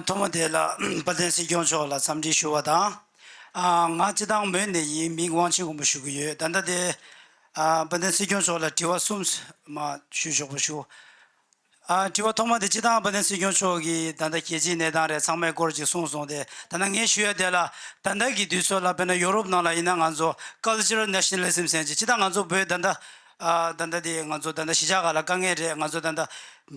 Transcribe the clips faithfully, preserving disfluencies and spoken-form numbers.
ཐོག་མ་དེ་ལ་དཔལ་ལྡན་སྲིད་སྐྱོང་མཆོག་ལ་འཚམས་འདྲི་ཞུ་བ་དང་། ཨ། ང་སྤྱི་བཏང་མོན་ནས་ཡིན། མིང་དབང་ཆེན་དགོན་པ་ཞུ་གི་ཡོད། ད་ལྟ་དེ། ཨ། དཔལ་ལྡན་སྲིད་སྐྱོང་མཆོག་ལ་དྲི་བ་གསུམ་མ་ཞུ་ཆོག་པ་ཞུ། ཨ། དྲི་བ་ཐོག་མ་དེ་སྤྱི་བཏང་དཔལ་ལྡན་སྲིད་སྐྱོང་མཆོག་གིས་ད་ལྟ་རྒྱལ་སྤྱིའི་གནས་སྟངས་རེད། ཚང་མའི་སྐོར་ཅིག་གསུངས་སོང་སྟེ། ད་ལྟ་ངས་ཞུ་ཡ་དེ་ལ། ད་ལྟ་གི་དུས་ཚོད་ལ་དཔེར་ན་ཡོ་རོབ་ནང་ལ་ཡིན་ན་ང་ཚོ་Cultural Nationalism ཟེར་ཅིག་སྤྱི་བཏང་ང་ཚོ་བོད་ད་ལྟ། ཨ། ད་ལྟ་དེ་ང་ཚོ་ད་ལྟ་གཞིས་ཆགས་ཁག་ལ་དཀའ་ངལ་རེད། ང་ཚོ་ད་ལྟ་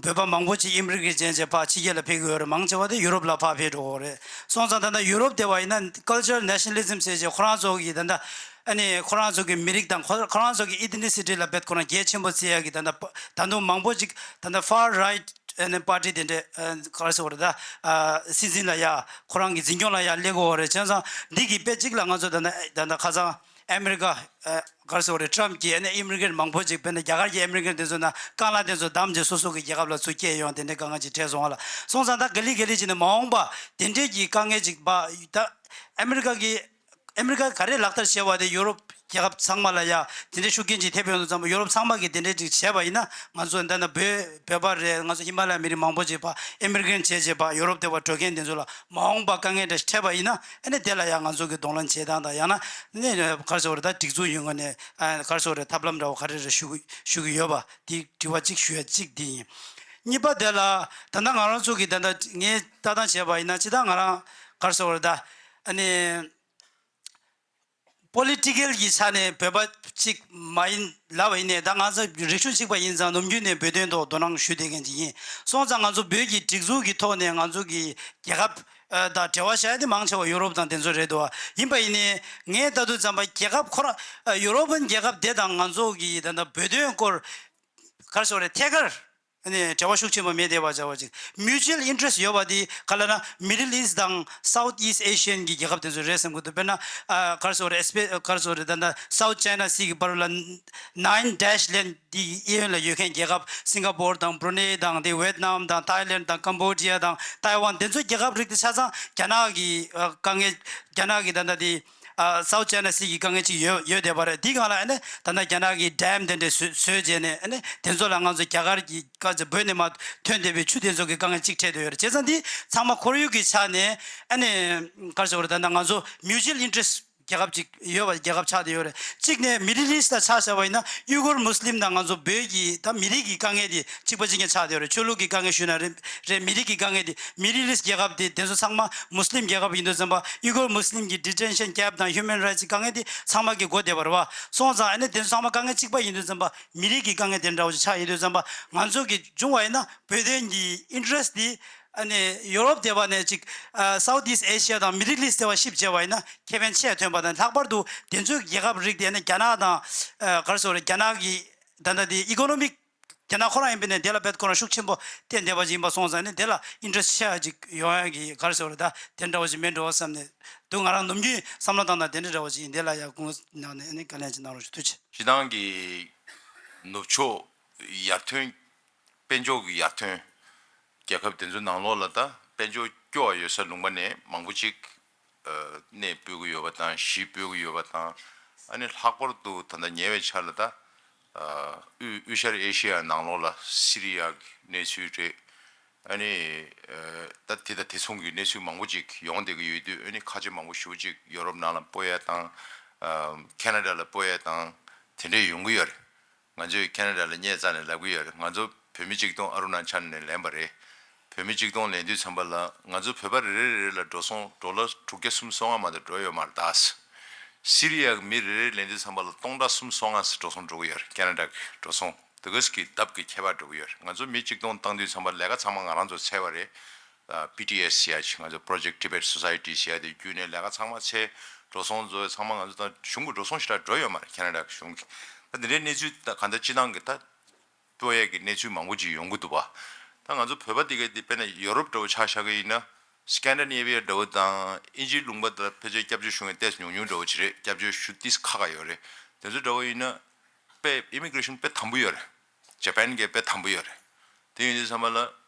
བོད་པ་མང་པོ་ཅིག་ཨི་མི་གྷི་རེཊ་བྱས་བྱས་ཕར་ཕྱི་རྒྱལ་ལ་ཕེབས་ཀྱི་ཡོད་རེད། མང་ཆེ་བ་དེ་ཡུ་རོབ་ལ་ཕར་ཕེབས་འགྲོ་གི་རེད། སོང་ཙང་ད་ལྟ་ཡུ་རོབ་དེ་བ་ཡིན་ན་Cultural Nationalism ཟེར་བྱས་ཁོ་རང་ཚོ་གི་ད་ལྟ། ཨ་ནི་ཁོ་རང་ཚོ་གི་མི་རིགས་དང་ཁོ་ཁོ་རང་ཚོ་གི་Ethnicity ལ་རྦད་ཁོ་རང་གལ་ཆེན་པོ་བརྩི་ཡ་གི་ད་ལྟ་ད་དུང་མང་པོ་ཅིག་ད་ལྟ་far right ཨ་ནི་པར་ཊི་དེ་འདྲས། ཨ། ག་རེ་ཟེར་དགོས་རེད། ད། ཨ། སྲིད་འཛིན་ལ་ཡ་ཁོ་རང་གི་འཛིན་སྐྱོང་ལ་ཡ་སླེབས་ཀྱི་ཡོད་རེད། བྱས་ཙང་འདི་གི་དཔེ་གཅིག་ལ་ང་ཚོ་ད་ལྟ་ད་ལྟ་ཁ་སང་ཨ་མི་རི་ཀ། ཨ། ག་རེ་ཟེར་དགོས་རེད། ཊམ་གྱིས་ཨ་ནི་ཨི་མི་གྷི་རེཊ་མང་པོ་ཅིག་དཔེར་ན་རྒྱ་གར་གྱི་ཨི་མི་གྷི་རེཊ་དེ་ཚོ་ན་རྐང་ལག་དེ་ཚོ་བསྡམས་བྱས་སོ་སོ་གི་རྒྱལ་ཁབ་ལ་ཚུར་སྐྱེལ་ཡོང་། དེ་འདྲའི་དཀའ་ངལ་ཅིག་འཕྲད་སོང་བ་ལ། སོང་ཙང་ད་ག་ལེ་ག་ལེ་བྱས་ནས་མ་འོངས་པ་དེ་འདྲའི་གི་དཀའ་ངལ་ཅིག་པ་ད་ཨ་མི་རི་ཀ་གི་ཨ་མི་རི་ཀ་ག་རེ་ལག་བསྟར་བྱས་པ་དེ་ཡོ་རོབ་རྒྱལ་ཁབ་ཚང་མ་ལ་ཡ་དེ་འདྲའི་ཤུགས་རྐྱེན་ཅིག་ཐེབས་ཡོང་དུས་ཙམ་པ། ཡོ་རོབ་ཚང་མ་གིས་དེ་འདྲའི་ཅིག་བྱས་པ་ཡིན་ན། ང་ཚོ་འདི་ན་བོད་བོད་པ་རེད། ང་ཚོ་ཧི་མ་ལ་ཡའི་མི་རིགས་མང་པོ་ཅིག་ཕར་ཨི་མི་གྷི་རེཊ་བྱས་བྱས་ཕར་ཡོ་རོབ་དེ་བར་འགྲོ་མཁན་དེ་ཚོ་ལ་མ་འོངས་པ་དཀའ་ངལ་འདྲ་ཞིག་འཕྲད་པ་ཡིན་ན། ཨ་ནི་དེ་ལ་ཡ་ང་ཚོ་གིས་གདོང་ལེན་བྱེད་སྟངས་དང་། ཡང་ན་ནི་ག་རེ་ཟེར་དགོས་རེད། ད་སྒྲིག་འཛུགས་ཡོད་ངོས་ནས། ཨ། ག་རེ་ཟེར་དགོས་རེད། ཐབས་ལམ་འདྲ་བོ་ག་རེ་རེ་ཞུ་གི་ཞུ་གི་ཡོད་པ། དེ་དྲི་བ་གཅིག་ཞུ་ཡ་གཅིག་དེ་ཡིན། གཉིས་པ་དེ་ལ་ད་ལྟ་ང་རང་ཚོ་གིས་ད་ལྟ་ངས་ལྟ་སྟངས་བྱས་པ་ཡིན་ན། སྤྱིར་བཏང་ང་རང་ག་རེ་ཟེར་དགོས་རེད། ད་ཨ་ནི། པོ་ལི་ཊི་ཀལ་གྱི་ཆ་ནས་བོད་པ་གཅིག་མ་ཡིན་ལབ་པ་ཡིན་ནའི། ད་ང་ཚོ་རིག་གཞུང་གཅིག་པ་ཡིན་ཙང་ནམ་རྒྱུན་ནས་བོད་དོན་ཐོག་དོ་སྣང་ཞུ་བསྡད་མཁན་ཅིག་ཡིན། སོང་ཙང་ང་ཚོ་བོད་ཀྱི་སྒྲིག་འཛུགས་ཀྱི་ཐོག་ནས་ང་ཚོ་གི་རྒྱལ་ཁབ། ཨ། དང་འབྲེལ་བ་བྱ་ཡ་དེ་མང་ཆེ་བ་ཡོ་རོབ་དང་དེ་ཚོ་རེད་འདུག་བ། ཡིན་པ་ཡིན་ནའི་ངས་ལྟ་དུས་ཙམ་པ་རྒྱལ་ཁབ་ཁོ་རང་། ཨ། ཡོ་རོབ་པན་རྒྱལ་ཁབ་དེ་དང་ང་ཚོ་གི་ད་ལྟ་བོད་དོན་སྐོར་ག་རེ་ཟེར་དགོས་རེད། ཐད་ཀར། ཨ་ནི་འབྲེལ་བ་ཤུགས་ཆེན་པོ་མེད་བསྡད་པ་བྱ་བ་ཅིག Mutual interest ཡོད་པ་དེ་ག་ལབ་ན་Middle East དང་South East Asian གྱི་རྒྱལ་ཁབ་དེ་ཚོ་རེད་བསམ་གྱི་འདུག་དཔེར་ན། ཨ། ག་རེ་ཟེར་དགོས་རེད། ཨེ་སི་པེ་ག་རེ་ཟེར་དགོས་རེད། ད་ལྟ་South China Sea གི་བར་ལ་Nine Dash Line དེ་གི་གཡས་གཡོན་ལ་ཡོད་མཁན་རྒྱལ་ཁབ་སིང་ག་པོར་དང་བྷུ་རུ་ནེ་དང་དེ་ཝེད་ནམ་དང་ཐའི་ལེན་དང་ཀམ་བོ་ཌི་ཡ་དང་ཐའེ་ཝན། དེ་ཚོ་རྒྱལ་ཁབ་རིགས་དེ་ཆ་ཚང་རྒྱ་ནག་གི། ཨ། དཀའ་ངལ། རྒྱ་ནག་གི་ད་ལྟ་དེ། ཨ། South China Sea གི་དཀའ་ངལ་ཅིག་ཡོད་ཡོད་བསྡད་པ་རེད། དེའི་སྒང་ལ་ཨ་ནི་ད་ལྟ་རྒྱ་ནག་གིས་ཌེམ་དེ་འདྲ་བཟོས་བཟོས་བྱས་ནས། ཨ་ནི་དེ་ཚོ་ལ་ང་ཚོ་རྒྱ་གར་གྱི་ག་ཚོད་བོད་ནས་མར་ཐོན་བསྡད་པའི་ཆུ་དེ་ཚོ་གི་དཀའ་ངལ་གཅིག་འཕྲད་བསྡད་ཡོད་རེད། བྱས་ཙང་འདི་ཚང་མ་ཁོར་ཡུག་གི་ཆ་ནས། ཨ་ནི་ག་རེ་ཟེར་དགོས་རེད། ད་ལྟ་ང་ཚོ་Mutual interest རྒྱལ་ཁབ་ཅིག་ཡོད་པ། རྒྱལ་ཁབ་ཆགས་བསྡད་ཡོད་རེད། གཅིག་ནས་Middle East ལ་ཆ་བཞག་པ་ཡིན་ན་ཡུ་གུར་མུ་སི་ལིམ་དང་ང་ཚོ་བོད་ཀྱི་ད་མི་རིགས་ཀྱི་དཀའ་ངལ་དེ་གཅིག་པ་གཅིག་རྐྱང་ཆགས་བསྡད་ཡོད་རེད། ཆོས་ལུགས་ཀྱི་དཀའ་ངལ་ཞུས་ན་རེད། རེད། མི་རིགས་ཀྱི་དཀའ་ངལ་དེ། Middle East རྒྱལ་ཁབ་དེ་དེ་ཚོ་ཚང་མ་མུ་སི་ལིམ་རྒྱལ་ཁབ་ཡིན་དུས་ཙམ་པ། ཡུ་གུར་མུ་སི་ལིམ་གྱི་detention camp དང་human rights གྱི་དཀའ་ངལ་དེ་ཚང་མ་གི་གོ་བསྡད་པ་རེད་བ། སོང་ཙང་ཨ་ནི་དེ་ཚོ་ཚང་མ་དཀའ་ངལ་གཅིག་པ་ཡིན་དུས་ཙམ་པ། མི་རིགས་ཀྱི་དཀའ་ངལ་དེ་འདྲ་བོ་ཞིག་ཆགས་ཡོད་དུས་ཙམ་པ། ང་ཚོ་གི་བྱུང་བ་ཡིན་ན་བོད་དོན་གྱི་interest དེ། ཨ་ནི་ཡོ་རོབ་དེ་བ་ནས་ཅིག་ཨ། South East Asia དང་Middle East དེ་བ་ཤིབ་བྱས་པ་ཡིན་ན་ཁེ་ཕན་ཆེ་ཐོན་པ་དང་། ལྷག་པར་དུ་དེ་ཚོའི་རྒྱལ་ཁབ་རིགས་དེ་ནི་རྒྱ་ནག་དང་། ཨ། ག་རེ་ཟེར་དགོས་རེད། རྒྱ་ནག་གི་ད་ལྟ་དེ་economic རྒྱ་ནག་ཁོ་རང་ཡིན་པས་ནས་དེ་ལ་རྦད་ཁོ་རང་ཤུགས་ཆེན་པོ་བསྟན་བསྡད་པ་ཅིག་ཡིན་པ་སོང་ཙང་ནི་དེ་ལ་interest ཆེ་བ་ཅིག་ཡོང་ཡ་གི་ག་རེ་ཟེར་དགོས་རེད། ད་དེ་འདྲ་བ་ཅིག་མེད་འགྲོ་བསམ་ནས་འདུག་ང་རང་ནམ་རྒྱུན་བསམ་བློ་བཏང་ན་དེ་འདྲ་འདྲ་བ་ཅིག་ཡིན། དེ་ལ་ཡ་དགོངས་གནང་ནས་ཨ་ནི་བཀའ་ལན་ཅིག་གནང་རོགས་ཞུ། ཐུགས་རྗེ་ཆེ། སྤྱིར་བཏང་གི་ནུབ་ཕྱོགས་ཡར་ཐོན། དཔལ་འབྱོར་གྱི་ཡར་ཐོན་རྒྱལ་ཁབ་དེ་ཚོའི་ནང་ལོགས་ལ་ད་དཔལ་འབྱོར་སྐྱོ་བ་ཡོད་ས་ལུང་པ་ནས་མང་པོ་ཅིག་ཨ། གནས་སྤོ་གི་ཡོད་པ་དང་གཞིས་སྤོ་གི་ཡོད་པ་དང་། ཨ་ནི་ལྷག་པར་དུ་ད་ལྟ་ཉེ་བའི་ཆར་ལ་ད་ཨ། དབུས་དབུས་ཤར་ཨེ་ཤི་ཡ་ནང་ལོགས་ལ་སི་རི་ཡ་གི་གནས་ཚུལ་རེད། ཨ་ནི་ཨ། ད་དེ་དང་དེ་མཚུངས་ཀྱི་གནས་ཚུལ་མང་པོ་ཅིག་ཡོང་བསྡད་ཀྱི་ཡོད་དུས། ཨ་ནི་ཁ་ཆེ་མང་པོ་ཞེ་པོ་ཅིག་ཡོ་རོབ་ནང་ལ་སྤོ་ཡ་དང་། ཨ། ཁེ་ན་ཌ་ལ་སྤོ་ཡ་དང་དེ་འདྲས་ཡོང་གི་ཡོད་རེད། ང་ཚོས་ཁེ་ན་ཌ་ལ་སྙད་བཙལ་ནས་ལབ་ཀྱི་ཡོད་རེད། ང་ཚོ་བོད་མི་གཅིག་སྟོང་ཨ་རུ་ན་ཅལ་ནས་ལེན་པ་རེད། བོད་མི་གཅིག་སྟོང་ལེན་དུས་ཙམ་པ་ལ་ང་ཚོ་བོད་པ་རེ་རེ་རེ་རེ་ལ་འགྲོ་སོང་ཌོ་ལར་དྲུག་བརྒྱ་སུམ་སོ་ལྔ་མ་གཏོགས་འགྲོ་ཡོད་མ་རེད་ད། སི་རི་ཡ་གི་མི་རེ་རེ་ལེན་དུས་ཙམ་པ་ལ་སྟོང་ཕྲག་སུམ་སོ་ལྔ་ཙམ་འགྲོ་སོང་འགྲོ་གི་ཡོད་རེད། ཁེ་ན་ཌ་གི་འགྲོ་སོང་དེ་ག་ཙམ་གྱི་ལྡབ་ཀྱི་ཁྱད་པར་འགྲོ་གི་ཡོད་རེད། ང་ཚོ་མི་གཅིག་སྟོང་བཏང་དུས་ཙམ་པ་ལས་ཀ་ཚང་མ་ང་རང་ཚོ་འཚོལ་བ་རེད། ཨ། པི་ཊི་ཨེ་སི་ཟེར་ཡ་ཅིག་ང་ཚོ་Project Tibet Society ཟེར་ཡ་དེ་བརྒྱུད་ནས་ལས་ཀ་ཚང་མ་འཚོལ། འགྲོ་སོང་བཟོ་ཡ་ཚང་མ་ང་ཚོ་ད་གཞུང་གི་འགྲོ་སོང་ཞེ་དྲག་འགྲོ་ཡོད་མ་རེད། ཁེ་ན་ཌ་གི་གཞུང་གི། ད་དེ་འདྲའི་གནས་ཚུལ་ད་ག་འདྲ་སྤྱི་བཏང་གི་ད་སྤོ་ཡས་ཀྱི་གནས་ཚུལ་མང་པོ་ཅིག་ཡོང་གི་འདུག་བ། ད་ང་ཚོ་བོད་པ་དེ་ག་དེ་དཔེར་ན་ཡོ་རོབ་འདྲ་བོ་ཆ་བཞག་གི་ཡིན་ན། སི་ཀན་ཌི་ནེ་བི་ཡ་འདྲ་བོ་དང་དབྱིན་ཇིའི་ལུང་པ་དེ་ལ་ཕལ་ཆེར་སྐྱབས་བཅོལ་ཞུ་མཁན་ཏོག་ཙམ་ཉུང་ཉུང་འདྲ་བོ་ཅིག་རེད། སྐྱབས་བཅོལ་ཞུ་ཏོག་ཙམ་ཁག་ཁག་ཡོད་རེད། དེ་ཚོ་འདྲ་བོ་ཡིན་ན་དཔེ་ཨི་མི་གྷི་རེ་ཤན་དཔེ་དམ་པོ་ཡོད་རེད། ཇ་པན་གྱི་དཔེ་དམ་པོ་ཡོད་རེད། དེ་ཡིན་དུས་ཙམ་པ་ལ་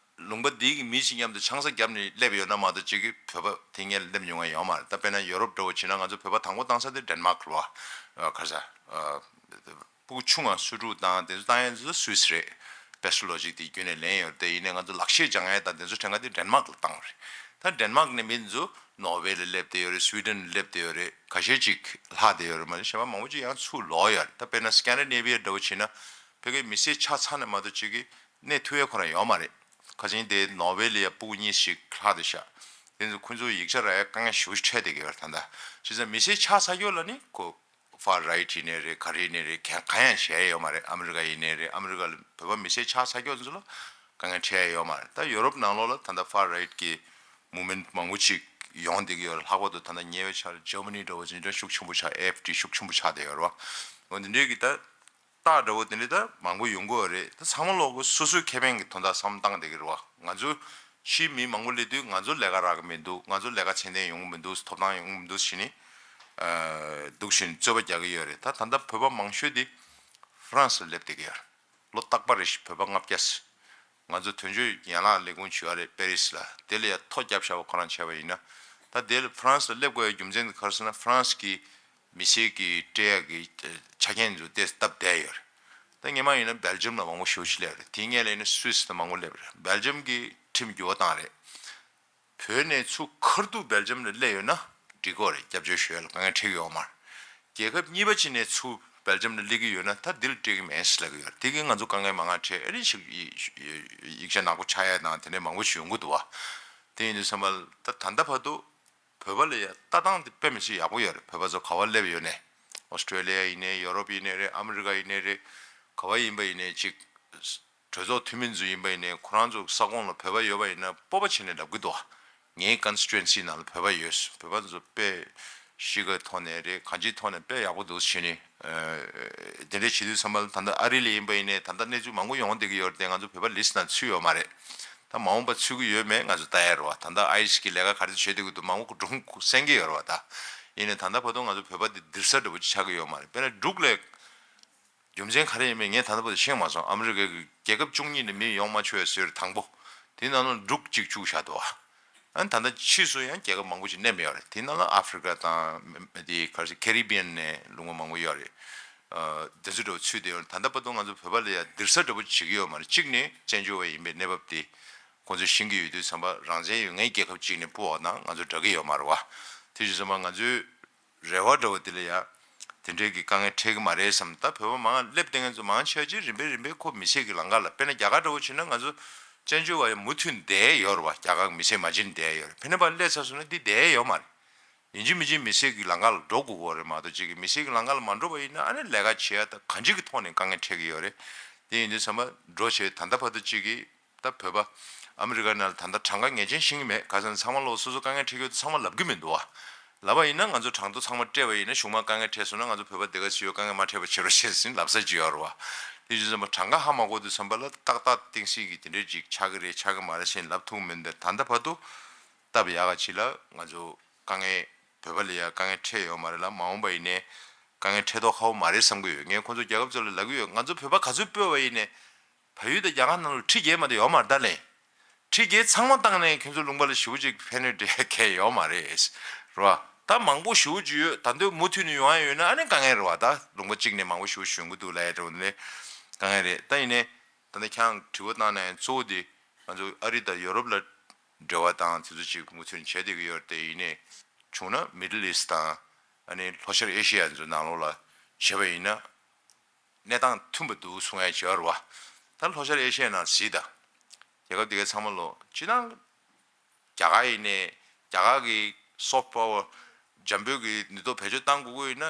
ལུང་པ་འདི་གི་མི་ཞིག་མཉམ་དུ་ཆང་ས་བརྒྱབ་ནས་སླེབས་ཡོད་ན་མ་གཏོགས་གཅིག་གིས་བོད་པ་དེ་སྔོན་ལ་སླེབས་མྱོང་མཁན་ཡོད་མ་རེད། ད་དཔེར་ན་ཡོ་རོབ་འདྲ་བོ་བྱས་ན་ང་ཚོ་བོད་པ་དང་པོ་བཏང་ས་དེ་ཌེན་མཱག་རེད་བ། ཨ། ག་རེ་ཟ། ཨ། སྤུ་གུ་ཆུང་ང་སུ་ཊུ་དང་དེ་ཚོ་བཏང་ཡས་དེ་ཚོ་སུད་སི་རེད། པེ་སི་ལོ་ཇིག་དེ་བརྒྱུད་ནས་ལེན་ཡོད་རེད། དེ་ཡིན་ནའི་ང་ཚོ་ལག་ཤེས་སྦྱང་ཡས་དང་དེ་ཚོ་དྲན་ག་དེ་ཌེན་མཱག་ལ་བཏང་བ་རེད། ད་ཌེན་མཱག་ནས་མི་ཚོ་ནོར་ཝེ་ལ་སླེབས་བསྡད་ཡོད་རེད། སུའི་ཌེན་ལ་སླེབས་བསྡད་ཡོད་རེད། ཁ་ཤས་ཅིག་ལྷག་བསྡད་ཡོད་རེད། མ་གཞི་གཞན་པ་མང་པོ་ཅིག་ཡང་ཚུར་ལོག་ཡོད་རེད། ད་དཔེར་ན་སྐན་ཌི་ནེ་བི་ཡ་འདྲ་བོ་བྱས་ན་ཕ་གིའི་མི་སེར་ཆགས་ཚར་ནས་མ་གཏོགས་ཅིག་གིས་གནས་ཐུབ་ཡ་ཁོ་རང་ཡོད་མ་རེད། ཁ་སང་དེ་ནོར་ཝེ་ལ་ཡ་སྤུ་གུ་གཉིས་ཤིག་ལྷག་བསྡད་ཤག་དེ་ཚོ་ཁོ་ཚོ་ཡིག་ཆ་རག་ཡ་དཀའ་ངལ་ཞེ་པོ་ཅིག་འཕྲད་བསྡད་ཀྱི་ཡོད་རེད། ད་ལྟ་བྱས་ཙང་མི་སེར་ཆགས་ཚར་ཡོད་ལ་ནི་ཁོ་ཧྥར་རའིཊ་ཡིན་ནའི་རེད། ག་རེ་ཡིན་ནའི་རེད། གང་གང་ཡང་བྱས་ཡོད་མ་རེད། ཨ་མི་རི་ཀ་ཡིན་ནའི་རེད། ཨ་མི་རི་ཀ་ལ་བོད་པ་མི་སེར་ཆགས་ཚར་ཡོད་ཚོ་ལ་དཀའ་ངལ་འཕྲད་ཡ་ཡོད་མ་རེད། ད་ཡོ་རོབ་ནང་ལོགས་ལ་ད་ལྟ་ཧྥར་རའིཊ་གི་མུབ་མེན་མང་པོ་ཅིག་ཡོང་བསྡད་ཀྱི་ཡོད་རེད། ལྷག་པར་དུ་ད་ལྟ་ཉེ་བའི་ཆར་ཇར་མ་ནི་འདྲ་བོ་ཅིག་འདྲ་ཤུགས་ཆེན་པོ་ཆགས། ཨེ་ཨེཕ་ཌི་ཤུགས་ཆེན་པོ་ཆགས་བསྡད་ཡོད་རེད་བ། འོ་འདི་འདྲའི་གི་ད་རྟགས་འདྲ་བོ་དེ་འདྲ་ད་མང་པོ་ཡོང་གི་ཡོད་རེད། ད་ཚང་མ་ལོག་གི་སོ་སོའི་ཁེ་ཕན་གྱི་དོན་དག་བསམ་བློ་བཏང་བསྡད་ཀྱི་རེད་བ། ང་ཚོ་ཕྱིའི་མི་མང་པོ་སླེབས་དུས་ང་ཚོ་ལས་ཀ་རག་གི་མི་འདུག་ང་ཚོ་ལས་ཀ་ཚད་ལྡན་ཡོང་གི་མི་འདུག་ཐོབ་ཐང་ཡོང་གི་མི་འདུག་ཟེར་ནས་འདུག་བཞིན་རྩོད་པ་རྒྱག་གི་ཡོད་རེད། ད་ད་ལྟ་བོད་པ་མང་ཤོས་དེ་ཧྥ་རན་སི་ལ་སླེབས་བསྡད་ཀྱི་ཡོད་རེད། ལོ་རྟག་པ་རེ་བཞིན་བོད་པ་ལྔ་བརྒྱ་ཙམ། ང་ཚོ་དོན་གཅོད་ཡན་ལག་ལས་ཁུངས་བྱེད་ཡ་རེད་པེ་རི་སི་ལ། དེ་ལ་ཡ་ཐོ་བརྒྱབ་བཞག་པ་ཁོ་རང་བྱས་པ་ཡིན་ན། ད་དེ་ལ་ཧྥ་རན་སི་ལ་སླེབས་དགོས་ཡ་རྒྱུ་མཚན་དེ་ག་རེ་ཟེར་ན་ཧྥ་རན་སི་གི་མི་སེར་གྱི་སྤྲད་ཡ་གི་ཆ་རྐྱེན་ཚོ་དེ་སྟབས་བདེ་ཡོད་རེད། ད་སྔོན་མ་ཡིན་ན་སྦེལ་ཇམ་ལ་མང་པོ་ཞེ་པོ་ཅིག་སླེབས་རེད། དེའི་སྔོན་ལ་ཡིན་ན་སུད་སི་ལ་མང་པོ་སླེབས་རེད། སྦེལ་ཇམ་གྱི་ཁྲིམས་འགྱུར་བ་བཏང་རེད། བོད་ནས་ཚུར་ཁ་ཐུག་སྦེལ་ཇམ་ལ་སླེབས་ཡོད་ན་འགྲིག་གི་རེད། སྐྱབས་བཅོལ་ཞུ་ཡ་ལ་དཀའ་ངལ་འཕྲད་ཀྱི་ཡོད་མ་རེད། རྒྱལ་ཁབ་གཉིས་པ་ཅིག་ནས་ཚུར་སྦེལ་ཇམ་ལ་སླེབས་ཀྱི་ཡོད་ན་ད་འདི་ལ་སྤྲད་ཀྱི་མེད་ཟེར་ལབ་ཀྱི་ཡོད་རེད། དེ་གིས་ང་ཚོ་དཀའ་ངལ་མང་ང་འཕྲད། ཨ་རི་ཞིག་ཡིག་ཆ་ནག་པོ་ཆགས་ཡ་དང་དེ་འདྲ་མང་པོ་ཞིག་ཡོང་གི་འདུག་བ། དེ་ཡིན་དུས་ཙམ་པ་ལ་ད་ད་ལྟ་བར་དུ་བོད་པ་ལ་ཡ་ལྟ་སྟངས་དེ་དཔེ་མི་སྲིད་ཡག་པོ་ཡོད་རེད། བོད་པ་ཚོ་ག་བ་སླེབས་ཡོད་ནས། ཨོ་སི་ཀྲོ་ལི་ཡ་ཡིན་ནའི་ཡོ་རོབ་ཡིན་ནའི་རེད། ཨ་མི་རི་ཀ་ཡིན་ནའི་རེད། ག་བ་ཡིན་པ་ཡིན་ནའི་ཅིག་གྲོས་ཚོགས་འཐུས་མི་ཚོ་ཡིན་པ་ཡིན་ནའི་ཁོ་རང་ཚོ་ས་ཁོངས་ལ་བོད་པ་ཡོད་པ་ཡིན་ན་སྤོབས་པ་བྱས་ནས་ལབ་ཀྱི་འདུག་ངའི་ཀོན་སི་ཊི་ཊུ་ཨེན་སི་ནང་ལ་བོད་པ་ཡོད། བོད་པ་ཚོ་དཔེ་གཤིས་ཀའི་ཐོག་ནས་རེད། གང་ཅིའི་ཐོག་ནས་དཔེ་ཡག་པོ་འདུག་བྱས་ནས། དེ་འདྲའི་བྱེད་དུས་ཙམ་པ་ལ་ད་ལྟ་ཨ་རི་ལ་ཡིན་པ་ཡིན་ནའི་ད་ལྟ་གནས་ཚུལ་མང་པོ་ཡོང་བསྡད་ཀྱི་ཡོད་རེད་དེ། ང་ཚོ་བོད་པ་ལིས་ཊི་ནང་ཚུད་ཡོད་མ་རེད། ད་མ་འོངས་པ་ཚུད་ཀྱི་ཡོད་མེད་ང་ཚོ་ལྟ་ཡ་རེད་བ། ད་ལྟ་ཨའི་སི་གི་ལས་ཀ་ག་རེ་བྱེད་བསྡད་ཀྱི་འདུག་མང་པོ་སྒྲུང་གསན་གྱི་ཡོད་རེད་བ། ད་ཡིན་ནའི་ད་ལྟ་བར་དུ་ང་ཚོ་བོད་པ་འདི་སྡིག་ས་འདྲ་པོ་ཅིག་ཆགས་ཀྱི་ཡོད་མ་རེད། དཔེར་ན་འབྲུག་ལ་རྒྱུ་མཚན་ག་རེ་ཡིན་མིན་ངས་ད་ལྟ་བར་དུ་ཤེས་མ་སོང་། ཨ་མི་རི་ཀའི་རྒྱལ་ཁབ་བཅུ་གཉིས་ནས་མི་ཡོང་མ་ཆོག་ཡ་ཟེར་དང་པོ། དེའི་ནང་ལ་འབྲུག་གཅིག་བཅུག་བཞག་འདུག་བ། ཨ་ནི་ད་ལྟ་ཕྱིས་སུ་ཡང་རྒྱལ་ཁབ་མང་པོ་ཞིག་སླེབས་ཡོད་རེད། དེའི་ནང་ལ་ཨ་ཧྥི་རི་ཀ་དང་དེ་ག་རེ་ཟེར་ཀེ་རི་བི་ཡན་ནས་ལུང་པ་མང་པོ་ཡོད་རེད། ཨ་དེ་ཚོ་འདྲ་པོ་ཚུད་བསྡད་ཡོད་རེད། ད་ལྟ་བར་དུ་ང་ཚོ་བོད་པ་ལ་ཡ་སྡིག་ས་འདྲ་པོ་བྱེད་ཀྱི་ཡོད་མ་རེད། གཅིག་ནས་བཙན་བྱོལ་བ་ཡིན་པའི་གནས་བབ་དེ་ཁོང་ཚོས་ཤེས་ཀྱི་ཡོད་དུས་ཙམ་པ་རང་བཙན་ཡོད་མཁན་རྒྱལ་ཁབ་གཅིག་ནས་སྤོ་བ་དང་ང་ཚོ་འདྲ་གི་ཡོད་མ་རེད་བ། དེ་བྱས་ཙམ་པ་ང་ཚོའི་རེ་བ་འདྲ་བོ་དེ་ལ་ཡ་དེ་འདྲའི་གི་དཀའ་ངལ་འཕྲད་ཀྱི་མ་རེད་བསམ། ད་བོད་པ་མང་སླེབས་བསྡད་མཁན་ཚོ་མང་ཆེ་ཅིག་རིམ་པས་རིམ་པས་ཁོ་མི་སེར་གྱི་ལམ་ཁ་ལ། དཔེར་ན་རྒྱ་གར་འདྲ་བོ་བྱས་ན་ང་ཚོ་བཙན་བྱོལ་བ་ཡ་མུ་མཐུད་བསྡད་ཡོད་རེད་བ། རྒྱ་གར་གྱི་མི་སེར་མ་བྱས་ནས་བསྡད་ཡོད་རེད། ཕན་ནེ་པ་སླེབས་ཚར་སོང་ན་འདི་བསྡད་ཡོད་མ་རེད། ཡིན་གཅིག་མིན་གཅིག་མི་སེར་གྱི་ལམ་ཁ་ལ་འགྲོ་དགོས་ཀྱི་རེད་མ་གཏོགས་གཅིག་གི་མི་སེར་གྱི་ལམ་ཁ་ལ་མ་འགྲོ་བ་ཡིན་ན་ཨ་ནི་ལས་ཀ་བྱེད་ཡ་ད་གང་ཅིའི་ཐོག་ནས་དཀའ་ངལ་འཕྲད་ཀྱི་ཡོད་རེད། དེ་ཡིན་དུས་ཙམ་པ་འགྲོ་བྱས་ད་ལྟ་བར་དུ་གཅིག་གི་ད་བོད་པ་ཨ་མི་རི་ཀ་ནང་ལ་ད་ལྟ་གྲངས་ཀ་ངེས་ཅན་ཤེས་ཀྱི་མེད། ག་ཟེར་ན་ཚང་མ་ལོག་སོ་སོ་དཀའ་ངལ་འཕྲད་ཀྱི་ཡོད་དེ་ཚང་མ་ལབ་ཀྱི་མི་འདུག་བ། ལབ་པ་ཡིན་ན་ང་ཚོ་གྲངས་ཐོ་ཚང་མ་སྤྲད་པ་ཡིན་ན་གཞུག་མ་དཀའ་ངལ་འཕྲད་སོང་ན་ང་ཚོ་བོད་པ་འདི་ག་ཚོད་ཡོད་དཀའ་ངལ་མ་འཕྲད་པ་བྱེད་རོགས་བྱེད་ཟེར་ལབ་ས་ཅིག་ཡོད་རེད་བ། དེ་བྱས་ཙང་གྲངས་ཀ་ཧ་མ་གོ་དུས་ཙམ་པ་ལ་ཏག་ཏག་གཏིང་ཟབ་ཀྱི་དེ་འདྲའི་ཅིག་ཆགས་ཀྱི་རེད་ཆགས་ཀྱི་མ་རེད་ཟེར་ལབ་ཐུབ་མི་འདུག་ད་ལྟ་བར་དུ་སྟབས་ཡག་ག་ཅིག་ལ་ང་ཚོ་དཀའ་ངལ་བོད་པ་ལ་ཡ་དཀའ་ངལ་འཕྲད་ཡོད་མ་རེད་ལ། མ་འོངས་པ་ཡིན་ནའི་དཀའ་ངལ་འཕྲད་མདོག་ཁ་པོ་མ་རེད་བསམ་གྱི་ཡོད། ངས་ཁོང་ཚོ་རྒྱལ་ཁབ་ཚོ་ལ་ལབ་ཀྱི་ཡོད། ང་ཚོ་བོད་པ་ག་ཚོད་སྤོས་པ་ཡིན་ནའི་བལ་ཡུལ་དང་རྒྱ་གར་ནང་ལ་ཁྲི་བརྒྱད་མ་གཏོགས་ཡོད་མ་རེད་ད་ལན། ཁྲི་བརྒྱད་ཚང་མ་བཏང་ནས་ཁྱོད་ཚོ་ལུང་པ་ལ་ཞེ་པོ་ཅིག་ཕན་ནུས་འདྲ་མཁན་ཡོད་མ་རེད། རེད་བ། ད་མང་པོ་ཞེ་པོ་ཅིག་ཡོད། ད་དུང་མུ་མཐུད་ནས་ཡོང་ཡ་ཡོད་ན་ཨ་ནི་དཀའ་ངལ་རེད་བ། ད་ལུང་པ་གཅིག་ནས་མང་པོ་ཞེ་པོ་ཞིག་ཡོང་གི་འདུག་ལབ་ཡ་འདྲ་བོ་ནི་དཀའ་ངལ་རེད། ད་ཡིན་ནའི་ད་ནི་ཁྱེད་རང་དྲི་བ་བཏང་ནའི་གཙོ་བོ་དེ་ང་ཚོ་ཨ་རི་དང་ཡོ་རོབ་ལ་འབྲེལ་བ་དང་དེ་ཚོ་ཅིག་མུ་མཐུད་ནས་བྱས་བསྡད་ཀྱི་ཡོད་རེད་དེ། ཡིན་ནའི་བྱུང་ན་མི་ཌལ་ཨི་སི་ཊི་དང་ཨ་ནི་ལྷོ་ཤར་ཨེ་ཤི་ཡ་ཚོ་ནང་ལོགས་ལ་བྱས་པ་ཡིན་ན། གནས་སྟངས་མཐུན་པ་འདུག་གསུང་ཡ་བྱས་པ་རེད་བ། ད་ལྷོ་ཤར་ཨེ་ཤི་ཡའི་ནང་གཟིགས་དང་། རྒྱལ་ཁབ་དེ་གའི་ཚང་མ་ལོ་སྤྱིར་བཏང་རྒྱ་གར་ཡིན་ནའི་རྒྱ་གར་གི་སོཕ་པ་ཝར་འཇམ་པོའི་གི་ནུས་སྟོབས་བེད་སྤྱོད་གཏང་དགོས་ཀྱི་ཡོད་ན་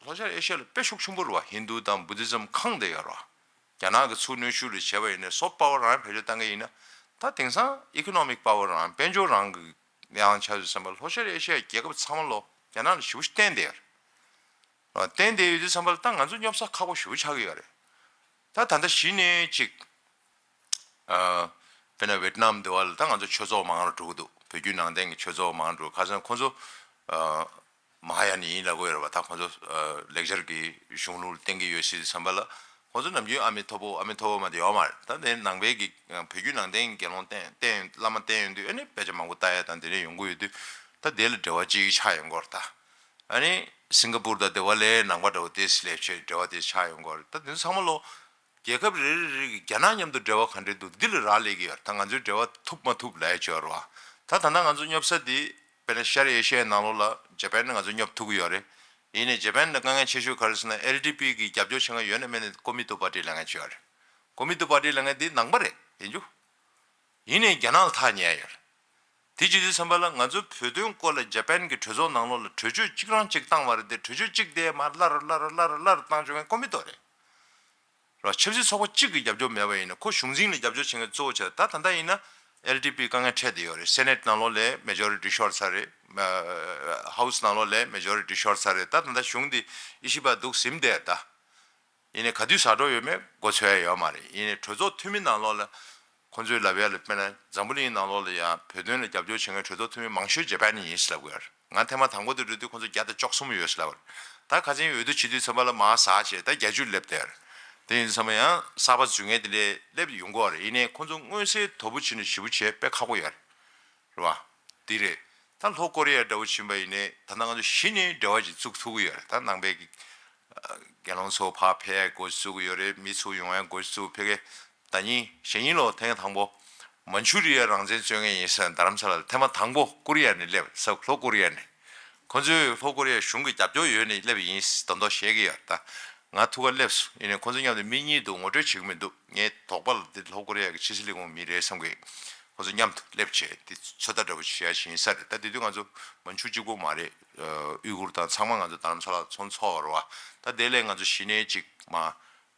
ལྷོ་ཤར་ཨེ་ཤི་ཡ་ལ་དཔེ་ཤུགས་ཆེན་པོ་རེད་བ། ཧིན་དུ་དང་བུ་དྷི་ཛམ་ཁེངས་བསྡད་ཡོད་རེད་བ། རྒྱ་ནག་གི་ཚུར་གནོན་ཤུགས་ལ་བྱས་པ་ཡིན་ན་སོཕ་པ་ཝར་རང་བེད་སྤྱོད་གཏང་གི་ཡིན་ན་ད་དེང་སང་ཨི་ཀོ་ནོ་མིག་པ་ཝར་རང་དཔལ་འབྱོར་རང་གི་ཡང་ཆ་བཞག་ཙམ་པ་ལྷོ་ཤར་ཨེ་ཤི་ཡའི་རྒྱལ་ཁབ་ཚང་མ་ལོ་རྒྱ་ནག་ལ་ཞེ་པོ་ཞིག་བརྟེན་བསྡད་ཡོད་རེད། བརྟེན་བསྡད་ཡོད་དུས་ཙམ་པ་ལ་ད་ང་ཚོ་སྙོབ་ས་ཁག་པོ་ཞེ་པོ་ཆགས་ཀྱི་ཡོད་རེད། ད་ད་ལྟ་གཞི་ནས་ཅིག་ཨ་དཔེར་ན་ཝེ་ཏི་ནམ་དེ་བ་ལ་ད་ང་ཚོ་ཆོས་ཚོགས་མང་རུ་འགྲོ་གི་འདུག་བོད་བརྒྱུད་ནང་བསྟན་གྱི་ཆོས་ཚོགས་མང་རུ་འགྲོ། ཁ་སང་ཁོང་ཚོ་ཨ་མ་ཧཱ་ཡཱན་ཡིན་ལབ་ཀྱི་ཡོད་རེད་བ། ད་ཁོང་ཚོ་ཨ་ལེགས་སྦྱར་གྱི་གཞུང་ལུགས་ལ་བརྟེན་གྱི་ཡོད་ཟེར་དུས་ཙམ་པ་ལ་ཁོང་ཚོ་ནམ་རྒྱུན་ཨ་མི་ཐོ་བོ་ཨ་མི་ཐོ་བོ་མ་དེ་ཡོད་མ་རེད། ད་དེ་ནང་པའི་གི་བོད་བརྒྱུད་ནང་བསྟན་གྱི་དགེ་སློང་བསྟེན་བསྟེན་བླ་མ་བསྟེན་ཡོང་དུས་ཨ་ནི་དཔེ་ཆ་མང་པོ་ལྟ་ཡ་དང་དེ་འདྲ་ཡོང་གི་ཡོད་དུས་ད་དེ་ལ་འབྲེལ་བ་ཅིག་ཆགས་ཡོང་གི་ཡོད་རེད་ད། ཨ་ནི་སིང་ག་པུར་དང་དེ་བ་ལའི་ནང་པ་འདྲ་བོ་དེ་སླེབས་བྱས་འབྲེལ་བ་དེ་ཆགས་ཡོང་གི་ཡོད་རེད། ད་དེ་ཚོ་ཚང་མ་ལོ་རྒྱལ་ཁབ་རེ་རེ་རེ་གི་རྒྱ་ནག་མཉམ་དུ་འབྲེལ་བ་ག་འདྲས་འདུག་འདི་ལ་རག་ལས་ཀྱི་ཡོད་རེད། ད་ང་ཚོའི་འབྲེལ་བ་ཐུབ་མ་ཐུབ་ལབ་ཡ་ཅིག་ཡོད་རེད་བ། ད་ད་ལྟ་ང་ཚོ་སྙོབ་ས་འདི་དཔེར་ན་ཤར་ཨེ་ཤི་ཡའི་ནང་ལོགས་ལ་ཇ་པན་ནས་ང་ཚོ་སྙོབ་ཐུབ་ཀྱི་ཡོད་རེད། ཡིན་ནའི་ཇ་པན་ནས་དཀའ་ངལ་ཆེ་ཤོས་ག་རེ་ཟེར་ན། ཨེལ་ཌི་པི་གི་རྒྱབ་སྐྱོར་བྱེད་མཁན་ཡོད་ན་མེད་ན་ཀོ་མི་ཏོ་པར་ཊི་ལབ་མཁན་ཅིག་ཡོད་རེད། ཀོ་མི་ཏོ་པར་ཊི་ལབ་མཁན་འདི་ནང་པ་རེད། ཡིན་རྒྱུ། ཡིན་ནའི་རྒྱ་ནག་ལ་ཐག་ཉེ་ཡ་ཡོད་རེད། དེ་བྱེད་དུས་ཙམ་པ་ལ་ང་ཚོ་བོད་དོན་སྐོར་ལ་ཇ་པན་གྱི་གྲོས་ཚོགས་ནང་ལོགས་ལ་གྲོས་ཆོད་གཅིག་རང་གཅིག་བཏང་བ་རེད་དེ། གྲོས་ཆོད་གཅིག་དེ་མར་སླར་སླར་སླར་སླར་བཏང་བཅུག་མཁན་ཀོ་མི་ཏོ་རེད། ར་ཆབ་སྲིད་ཚོགས་པ་གཅིག་གི་རྒྱབ་སྐྱོར་མེད་པ་ཡིན་ན། ཁོ་གཞུང་འཛིན་ལ་རྒྱབ་སྐྱོར་བྱེད་མཁན་གཙོ་བོ་བྱས། ད་ད་ལྟ་ཡིན་ན་ཨེལ་ཌི་པི་དཀའ་ངལ་འཕྲད་བསྡད་ཡོད་རེད། སེ་ནེ་ཊི་ནང་ལོགས་ལ་མེ་ཇོ་རི་ཊི་ཤོར་ཚར་རེད། ཧའུ་སི་ནང་ལོགས་ལ་མེ་ཇོ་རི་ཊི་ཤོར་ཚར་རེད། ད་ད་ལྟ་གཞུང་འདི་ཨི་ཤི་པ་འདུག་ཟིན་བསྡད་ད། ཡིན་ནའི་ག་དུས་ཟ་འགྲོ་ཡོད་མེད་མགོ་ཚོད་ཡ་ཡོད་མ་རེད། ཡིན་ནའི་གྲོས་ཚོགས་འཐུས་མི་ནང་ལོགས་ལ་ཁོང་ཚོས་ལབ་ཡ་ལ་དཔེར་ན་འཛམ་བུ་གླིང་ནང་ལོགས་ལ་ཡང་བོད་དོན་ལ་རྒྱབ་སྐྱོར་བྱེད་མཁན་གྲོས་ཚོགས་འཐུས་མི་མང་ཤོས་ཇ་པན་ཡིན་ཟེར་ལབ་ཀྱི་ཡོད་རེད། ང་ཐེངས་མ་དང་པོ་དེ་འགྲོ་དུས་ཁོང་ཚོ་བརྒྱ་དང་བཅུ་གསུམ་ཡོད་ཟེར་ལབ་པ་རེད། ད་ཁ་སང་འོས་བསྡུ་བྱེད་དུས་ཙམ་པ་ལ་མར་ཟག་བྱས་ད་བརྒྱད་ཅུ་སླེབས་བསྡད་ཡོད་རེད། དེ་ཡིན་ཙམ་པ་ཡང་གསར་པ་འཛུལ་མཁན་དེ་འདྲ་སླེབས་ཡོང་གི་ཡོད་རེད། ཡིན་ནའི་ཁོང་ཚོ་མངོན་གསལ་དོད་པོ་བྱས་ནས་ཞེ་པོ་བྱས་དཔེ་ཁག་པོ་ཡོད་རེད། རེད་བ། འདི་རེད། ད་ལྷོ་ཀོ་རི་ཡ་འདྲ་བོ་ཕྱིན་པ་ཡིན་ནའི་ད་ལྟ་ང་ཚོ་གཞི་ནས་འབྲེལ་བ་ཅིག་བཙུགས་ཐུབ་ཀྱི་ཡོད་རེད། ད་ནང་པའི་གི་ཨ་དགེ་སློང་ཚོ་ཕར་ཕེབས་ཡ་འགོ་བཙུགས་ཀྱི་ཡོད་རེད། མི་ཚོ་ཡོང་ཡ་འགོ་བཙུགས། ཕ་གི་ཟླ་ཉིན་གཞེས་ཉིན་ལོ་ཐེངས་དང་པོ་མན་ཆུ་རི་ཡ་རང་བཙན་རྩོད་མཁན་ཡིན་ཟེར་ནས་རྡ་རམ་ས་ལ་ཐེངས་མ་དང་པོ་ཀོ་རི་ཡ་ནས་སླེབས་ས། ལྷོ་ཀོ་རི་ཡ་ནས། ཁོ་ཚོས་ལྷོ་ཀོ་རི་ཡ་གཞུང་གི་རྒྱབ་སྐྱོར་ཡོད་ནས་སླེབས་ཡིན་ཟེར་མདོག་མདོག་བཤད་ཀྱི་ཡོད། ད་ང་ཐུག་ག་སླེབས་སོང་། ཡིན་ནའི་ཁོ་ཚོ་མཉམ་དུ་མིག་གཉིས་འདུག་ངོ་སྤྲོད་བྱེད་ཀྱི་མི་འདུག་ངའི་དོགས་པ་ལ་འདི་ལྷོ་ཀོ་རི་ཡ་གི་ཕྱི་སྲིད་ལས་ཁུངས་མི་རེད་བསམ་གི། ཁོ་ཚོ་མཉམ་དུ་སླེབས་བྱས་འདི་ཚོད་ལྟ་འདྲ་པོ་བྱེད་ཡ་ཞིག་ཡིན་ས་རེད། ད་དེ་དུས་ང་ཚོ་མན་ཆུ་གཅིག་པོ་མ་རེད། ཨུ་ཡུ་གུར་དང་ཚང་མ་ང་ཚོ་རྡ་རམ་ས་ལ་ཚོགས་འདུ་ཚོགས་པ་རེད་བ། ད་དེ་ལས་ང་ཚོ་གཞི་ནས་ཅིག་མ་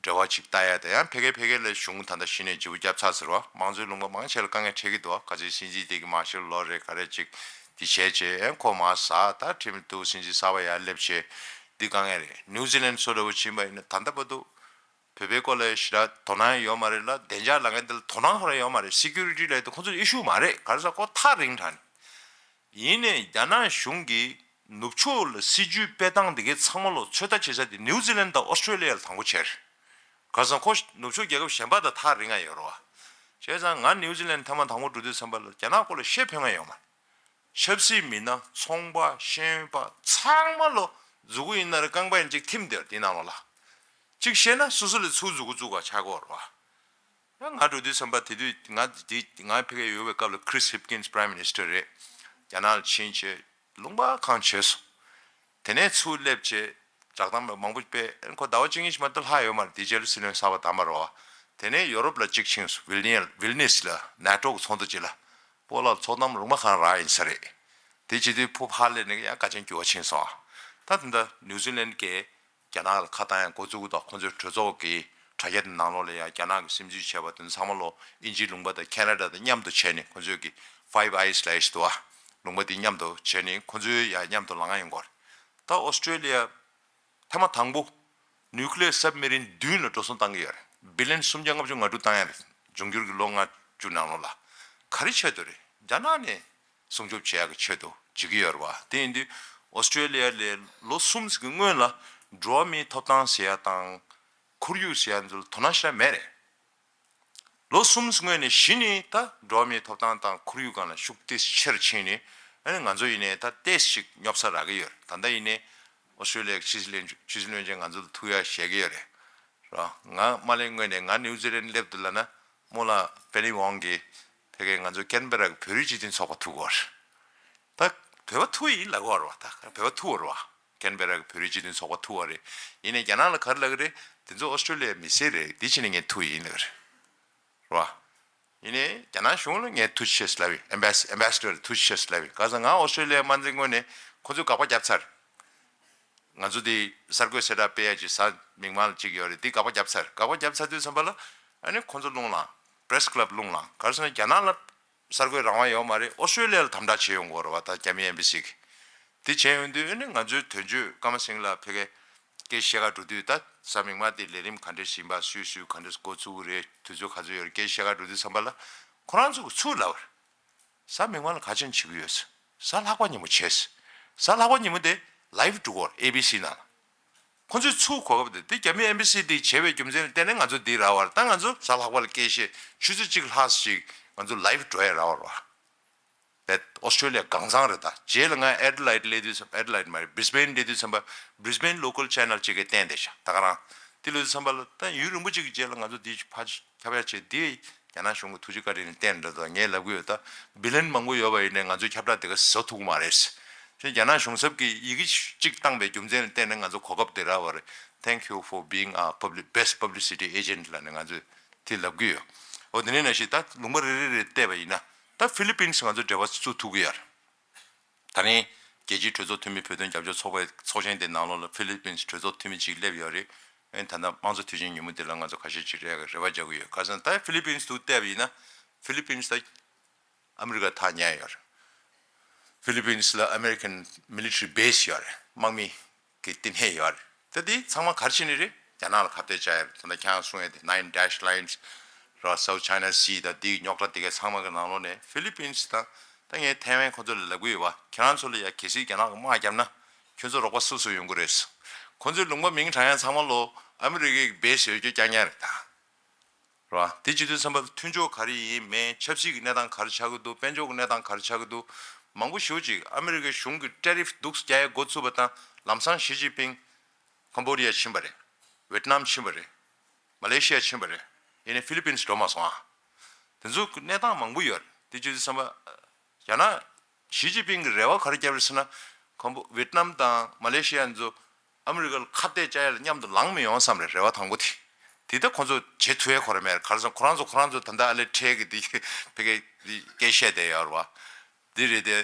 འབྲེལ་བ་ཅིག་ལྟ་ཡ་དང་། ཡང་ཕ་གི་ཕ་གི་ལ་གཞུང་ད་ལྟ་གཞི་ནས་ལྗིད་པོ་བརྒྱབ་ཚར་ཟེར་བ། མང་གཙོའི་ལུང་པ་མང་ཆེ་ལ་དཀའ་ངལ་འཕྲད་ཀྱི་འདུག་ཁ་ཆེ་སྲིད་འཛིན་དེ་གི་མ་ཤེར་ལོ་རེ་ག་རེ་ཅིག་དེ་བྱས་བྱས། ཡང་ཁོ་མ་ཟ་ད་ཁྲིམས་འདུག་སྲིད་འཛིན་གསར་པ་ཡར་སླེབས་བྱས་འདི་དཀའ་ངལ་རེད། ནིའུ་ཛི་ལན་སོ་འདྲ་བོ་ཕྱིན་པ་ཡིན་ན་ད་ལྟ་བར་དུ་བོད་པའི་སྐོར་ལ་ཞེ་དྲག་དོ་སྣང་ཡོད་མ་རེད་ལ། བདེ་འཇགས་ལབ་མཁན་དེ་ལ་དོ་སྣང་ཧོ་ར་ཡོད་མ་རེད། སི་ཀུ་རི་ཊི་ལབ་དེ་ཁོ་ཚོ་ཨི་ཤུ་མ་རེད། ག་རེ་ཟེར་ཁོ་ཐག་རིང་དྲགས་ནས། ཡིན་ནའི་རྒྱ་ནག་གཞུང་གིས་ནུབ་ཕྱོགས་ལ་སྲིད་ཇུས་སྤེལ་སྟངས་དེ་གའི་ཚང་མ་ལོ་ཚོད་ལྟ་བྱེད་ས་དེ་ནིའུ་ཛི་ལན་དང་ཨོ་སི་ཀྲོ་ལི་ཡ་ལ་དང་པོ་བྱས་རེད། ག་རེ་ཟེར་ཁོ་ནུབ་ཕྱོགས་རྒྱལ་ཁབ་གཞན་པ་དང་ཐག་རིང་ང་ཡོད་རེད་བ། བྱས་ཙང་ང་ནིའུ་ཛི་ལན་ཐེངས་མ་དང་པོ་འགྲོ་དུས་ཙམ་པ་ལ་རྒྱ་ནག་སྐོར་ལ་བཤད་ཕོད་ང་ཡོད་མ་རེད། ཆབ་སྲིད་མི་སྣ་ཚོང་པ་ཤེས་ཡོན་པ་ཚང་མ་ལོ་མཛུ་གུ་ཡིན་ན་རེད་རྐང་པ་ཡིན་ཅིག་ཐིམ་བསྡད་དེ་ནང་ལོགས་ལ། ཅིག་བཤད་ན་སོ་སོ་ལ་ཚུར་མཛུ་གུ་བཙུགས་པ་ཆགས་ཀྱི་ཡོད་རེད་བ། ཡང་ང་འགྲོ་དུས་ཙམ་པ་དེ་དུས་ང་དེ་ང་ཕ་གིར་ཡོད་པའི་སྐབས་ལ་Chris Hipkins Prime Minister རེད། རྒྱ་ནག་ལ་ཕྱིན་བྱས་ལུང་པ་གང་བྱས་སོང་། དེ་ནས་ཚུར་སླེབས་བྱས་བསྒྲགས་གཏམ་མང་པོ་སྤེལ། ཁོ་ཟླ་བ་གཅིག་གཉིས་ཤིག་མ་གཏོགས་ལྷག་ཡོད་མ་རེད། དེ་རྗེས་ལ་སྲིད་བློན་གསར་པ་བདམས་པ་རེད་བ། དེ་ནས་ཡོ་རོབ་ལ་གཅིག་ཕྱིན་སོང་། ཝིལ་ནི་ཝིལ་ནིས་ལ་ནེ་ཊོ་གི་ཚོགས་འདུ་ཅིག་ལ། སྤོ་ལགས་ཚོགས་གཏམ་ལུང་པ་གང་རག་ཡིན་ས་རེད། དེ་བྱེད་དུས་ཕོ་ཕར་སླེབས་ནས་ཡང་དགའ་ཆེན་འགྱུར་བ་ཕྱིན་སོང་། ད་དེ་འདྲ་ནིའུ་ཛི་ལན་གྱིས་རྒྱ་ནག་ལ་ཁ་བཏང་ཡང་འགོ་བཙུགས་དང་། ཁོང་ཚོའི་གྲོས་ཚོགས་ཀྱི་དྲ་རྒྱ་དེ་ནང་ལོགས་ལ་ཡང་རྒྱ་ནག་གི་སེམས་ཚུལ་བྱས་པ་དེ་ཚང་མ་ལོ་དབྱིན་ཇིའི་ལུང་པ་དང་ཁེ་ན་ཌ་དང་མཉམ་དུ་བྱས་ནས་ཁོང་ཚོས་ཀྱི་Five Eyes ལབ་ཡས་ཤིག་འདུག་བ། ལུང་པ་དེ་མཉམ་དུ་བྱས་ནས་ཁོང་ཚོའི་ཡང་མཉམ་དུ་ལངས་ཡོང་གི་ཡོད་རེད། ད་ཨོ་སི་ཀྲོ་ལི་ཡ་ཐེངས་མ་དང་པོ་ནིའུ་ཀི་ལི་ཡར་སབ་མེ་རིན་བདུན་ལ་འགྲོ་སོང་བཏང་གི་ཡོད་རེད། བི་ལིན་སུམ་བརྒྱ་ལྔ་བཅུ་ང་དྲུག་བཏང་ཡ་རེད། འབྱུང་འགྱུར་གྱི་ལོ་ལྔ་བཅུ་ནང་ལོགས་ལ། ག་རེ་ཆེད་དུ་རེད། རྒྱ་ནག་ནས་སྲུང་སྐྱོབ་བྱེད་ཡག་གི་ཆེད་དུ་བྱེད་ཀྱི་ཡོད་རེད་བ། དེ་ཡིན་དུས་ཨོ་སི་ཀྲོ་ལི་ཡ་ལ་ལོ་གསུམ་ཙམ་གྱི་སྔོན་ལ་འགྲོ་བ་མིའི་ཐོབ་ཐང་ཟེར་ཡ་དང་ཁོར་ཡུག་ཟེར་ཡ་ཚོ་ལ་དོ་སྣང་ཞེ་དྲག་མེད་རེད། ལོ་གསུམ་ཙམ་སྔོན་ནས་གཞི་ནས་ད་འགྲོ་བ་མིའི་ཐོབ་ཐང་དང་ཁོར་ཡུག་སྒང་ལ་ཤུགས་ཏོག་ཙམ་ཆེ་རུ་ཕྱིན་ནས། ཨ་ནི་ང་ཚོ་ཡིན་ནའི་ད་ཏོག་ཙམ་ཞིག་སྙོབ་ས་རག་གི་ཡོད་རེད། ད་ལྟ་ཡིན་ནའི་ཨོ་སི་ཀྲོ་ལི་ཡ་གི་ཕྱི་སྲིད་བློན་ཆེན་ཕྱི་སྲིད་བློན་ཆེན་ང་ཚོ་ལ་ཐུག་ཡ་བཞེས་ཀྱི་ཡོད་རེད། ར། ང་དམར་གླིང་ངོས་ནས་ང་ནིའུ་ཛི་ལན་སླེབས་འདུག་ལབ་ན། རྨོ་ལགས་པེ་ནི་ཝང་གིས་ཕ་གིར་ང་ཚོ་ཀན་བེ་ར་གི་བོད་རིགས་སྤྱི་མཐུན་ཚོགས་པ་ཐུག་གོ་རེད། ད་བོད་པ་ཐུག་ཡིན་ལབ་གོ་རེད་བ། ད་བོད་པ་ཐུག་གོ་རེད་བ། ཀན་བེ་ར་གི་བོད་རིགས་སྤྱི་མཐུན་ཚོགས་པ་ཐུག་པ་རེད། ཡིན་ནའི་རྒྱ་ནག་ལ་ག་རེ་ལབ་གི་རེད། དེ་ཚོ་ཨོ་སི་ཀྲོ་ལི་ཡའི་མི་སེར་རེད། དེ་བྱས་ནས་ངས་ཐུག་ཡིན་ལབ་གི་རེད། རེད་བ། ཡིན་ནའི་རྒྱ་ནག་གཞུང་ལ་ངས་ཐུགས་རྗེ་ཆེ་ལབ་ཡིན། ཨེམ་བེ་སི་ཨེམ་བེ་སི་ཌར་ལ་ཐུགས་རྗེ་ཆེ་ལབ་ཡིན། ག་ཟེར་ང་ཨོ་སི་ཀྲོ་ལི་ཡའི་དམག་འཛིན་ངོས་ནས་ཁོ་ཚོས་དགག་པ་བརྒྱབ་ཚར། ང་ཚོ་དེ་གསར་འགོད་གསལ་བསྒྲགས་སྤེལ་ཡ་ཅིག་གཟའ་མིག་དམར་ལ་ཅིག་ཡོད་རེད། དེ་དགག་པ་བརྒྱབ་ཚར། དགག་པ་བརྒྱབ་ཚར་དུས་ཙམ་པ་ལ་ཨ་ནི་ཁོ་ཚོ་རླུང་ལངས། པེ་རེ་སི་ཀི་ལབ་རླུང་ལངས། ག་རེ་ཟེར་ན་རྒྱ་ནག་ལ་གསར་འགོད་རང་དབང་ཡོད་མ་རེད། ཨོ་སི་ཀྲོ་ལི་ཡ་ལ་དམ་དྲག་བྱེད་ཡོང་གི་ཡོད་རེད་བ། ད་རྒྱ་མི་ཨེམ་བེ་སི་གིས། དེ་བྱས་ཡོང་དུས་ཨ་ནི་ང་ཚོའི་དོན་གཅོད་ཀརྨ་སིང་ལགས་ཕ་གིར་སྐད་ཆ་བཤད་ག་འགྲོ་དུས། ད་གཟའ་མིག་དམར་དེ་ལས་རིམ་ག་འདྲས་ཡིན་པ། སུས་སུས་ག་འདྲས་འགོ་བཙུགས་རེད། དུས་ཚོད་ག་ཚོད་ཡོད་རེད། སྐད་ཆ་བཤད་ག་འགྲོ་དུས་ཙམ་པ་ལ་ཁོ་རང་ཚོ་གིས་ཚུར་ལབ་པ་རེད། གཟའ་མིག་དམར་ལ་ག་བྱས་ནས་བྱེད་ཀྱི་ཡོད་ཟེར། གཟའ་ལྷག་པ་ཉིན་མོ་བྱས་ཟེར། གཟའ་ལྷག་པ་ཉིན་མོ་དེ་ལའིབ་འགྲོ་གི་ཡོད་རེད། ཨེ་བི་སི་ནང་ལ། ཁོ་ཚོས་ཚུར་གོ་སྐབས་དེ། དེ་རྒྱ་མི་ཨེམ་བེ་སི་དེ་བྱས་པའི་རྒྱུ་མཚན་ལ་བརྟེན་ནས་ང་ཚོ་འདི་རག་པ་རེད། ད་ང་ཚོ་གཟའ་ལྷག་པ་ལ་སྐད་བཤད་ཆུ་ཚོད་གཅིག་ལྷག་ཙམ་ཅིག་ང་ཚོ་ལའིབ་འགྲོ་ཡ་རག་པ་རེད་བ། དེ་ཨོ་སི་ཀྲོ་ལི་ཡ་གང་ཚང་རེད། ད་རྗེས་ལ་ང་ཨེ་ཌི་ལེ་ཌི་སླེབས་དུས་ཙམ། ཨེ་ཌི་ལེ་ཌི་མ་རེད། བྷི་རི་སི་བེན་སླེབས་དུས་ཙམ་པ། བྷི་རི་སི་བེན་ལོ་ཀལ་ཆེ་ནལ་གཅིག་གིས་བསྟན་བསྡད་ཤག་ད་ག་རང་དེ་ལོས་དུས་ཙམ་པ་ལ། ད་ཡུན་རིང་པོ་ཅིག་གི་རྗེས་ལ་ང་ཚོ་འདི་ཕར་ཁྱབ་ཡ་བྱས། འདི་ རྒྱ་ནག་གཞུང་གི་ཐུགས་རྗེ་བཀའ་དྲིན་ལ་བརྟེན་འདྲ་དང་ངས་ལབ་གི་ཡོད། ད་བི་ལན་མང་པོ་ཡོད་པ་ཡིན་ནའི་ང་ཚོའི་ཁྱབ་བསྒྲགས་དེ་ག་བཟོ་ཐུབ་ཀྱི་མ་རེད། ཕྱིན་རྒྱ་ནག་གཞུང་ཚབ་ཀྱིས་ཡི་གེ་གཅིག་བཏང་པའི་རྒྱུ་མཚན་ལ་བརྟེན་ནས་ང་ཚོ་གོ་སྐབས་དེ་རག་པ་རེད། Thank you for being a public best publicity agent ལབ་ནས་ང་ཚོས་དེ་ལབ་གི་ཡོད། འོ་དེ་ནས་ནང་བཞིན་ད་ལུང་པ་རེ་རེ་རེ་བལྟས་པ་ཡིན་ན། ད་ཧྥི་ལི་པིན་སི་ང་ཚོ་འབྲེལ་བ་བཙུགས་ཐུབ་ཀྱི་ཡོད་རེད། ད་རིང་རྒྱལ་སྤྱིའི་གྲོས་ཚོགས་འཐུས་མི་བོད་དོན་རྒྱབ་སྐྱོར་ཚོགས་པའི་ཚོགས་ཆེན་དེ་ནང་ལོགས་ལ་ཧྥི་ལི་པིན་སི་གྲོས་ཚོགས་འཐུས་མི་གཅིག་སླེབས་ཡོད་རེད། ཨེ་ད་ལྟ་དམངས་གཙོ་དུས་ཆེན་ཉིན་མོ་འདི་ལ་ང་ཚོ་ཁ་ཤས་ཅིག་རེ་རེ་བ་རྒྱག་གི་ཡོད། ཁ་སང་ད་ཧྥི་ལི་པིན་སི་དུ་བལྟས་པ་ཡིན་ན། ཧྥི་ལི་པིན་སི་ད་ཨ་མི་རི་ཀ་ཐག་ཉེ་ཡོད་རེད། ཧྥི་ལི་པིན་སི་ལ་ཨ་མི་རི་ཀན་མི་ལི་ཊི་རི་བྷེ་སི་ཡོད་རེད། དམག་མི་གི་བསྟི་གནས་ཡོད་རེད། ད་དེ་ཚང་མ་ག་རེ་བྱས་ནས་རེད། རྒྱ་ནག་ལ་ཁ་གཏད་བཅག་ཡ་རེད། ད་ལྟ་ཁྱེད་རང་གསུང་ཡ་དེ་Nine Dash Lines ར། South China Sea ད་དེའི་རྙོག་དྲ་དེ་གའི་ཚང་མ་གི་ནང་ལོགས་ནས་ཧྥི་ལི་པིན་སི་དང་ད་ངས་ཐའེ་ཝན་ཁོ་ཚོ་ལ་ལབ་གི་ཡོད་པ། ཁྱེད་རང་ཚོ་ལ་ཡ་གལ་སྲིད་རྒྱ་ནག་གི་དམག་བརྒྱབ་ན་ཁྱོད་ཚོ་རོགས་པ་སུ་སུ་ཡོང་གི་རེད། ཁོ་ཚོའི་ལུང་པ་མིང་དྲངས་ཡ་ཚང་མ་ལོ་ཨ་མི་རི་ཀའི་བྷེ་སི་ཡོད་རྒྱུ་རྐྱང་རྐྱང་རེད་ད། རེད་བ། དེ་བྱེད་དུས་ཙམ་པ་ལ་མཐུན་ཕྱོགས་ག་རེ་ཡིན་མིན། ཆབ་སྲིད་ཀྱི་གནས་སྟངས་ག་རེ་ཆགས་ཀྱི་འདུག་དཔལ་འབྱོར་གྱི་གནས་སྟངས་ག་རེ་ཆགས་ཀྱི་འདུག་མང་པོ་ཞེ་པོ་ཅིག་ཨ་མི་རི་ཀའི་གཞུང་གིས་ཊེ་རིཕ་སྡུག་རྒྱག་ཡས་འགོ་ཚུགས་པ་དང་། ལམ་སང་ཞི་ཅིན་ཕིང་ཁམ་བོ་ཌི་ཡ་ཕྱིན་པ་རེད། ཝེད་ནམ་ཕྱིན་པ་རེད། མ་ལེ་ཤི་ཡ་ཕྱིན་པ་རེད། ཡིན་ནའི་ཧྥི་ལི་པིན་སི་འགྲོ་མ་སོང་ཨ། དེ་ཚོ་གི་གནས་སྟངས་མང་པོ་ཡོད་རེད། དེ་བྱེད་དུས་ཙམ་པ། རྒྱ་ནག་ཞི་ཅིན་ཕིང་གི་རེ་བ་ག་རེ་བརྒྱབ་རེད་ཟེར་ན། ཁམ་བྷོ་ཝེད་ནམ་དང་མ་ལེ་ཤི་ཡ་ཚོ་ཨ་མི་རི་ཀ་ལ་ཁ་གཏད་བཅག་ཡ་ལ་མཉམ་དུ་ལངས་མི་ཡོང་བསམ་རེད། རེ་བ་དང་པོ་དེ། དེ་ལྟ་ཁོང་ཚོ་བྱེད་ཐུབ་ཡ་ཁོ་རང་མེད་རེད། ག་རེ་ཟེར་ན་ཁོ་རང་ཚོ་ཁོ་རང་ཚོ་ད་ལྟ་ཨ་ལས་ཁྲལ་གི་དེ་ཕ་གི་དེ་སྐད་བཤད་བསྡད་ཡོད་རེད་བ། དེ་རེད་དེ།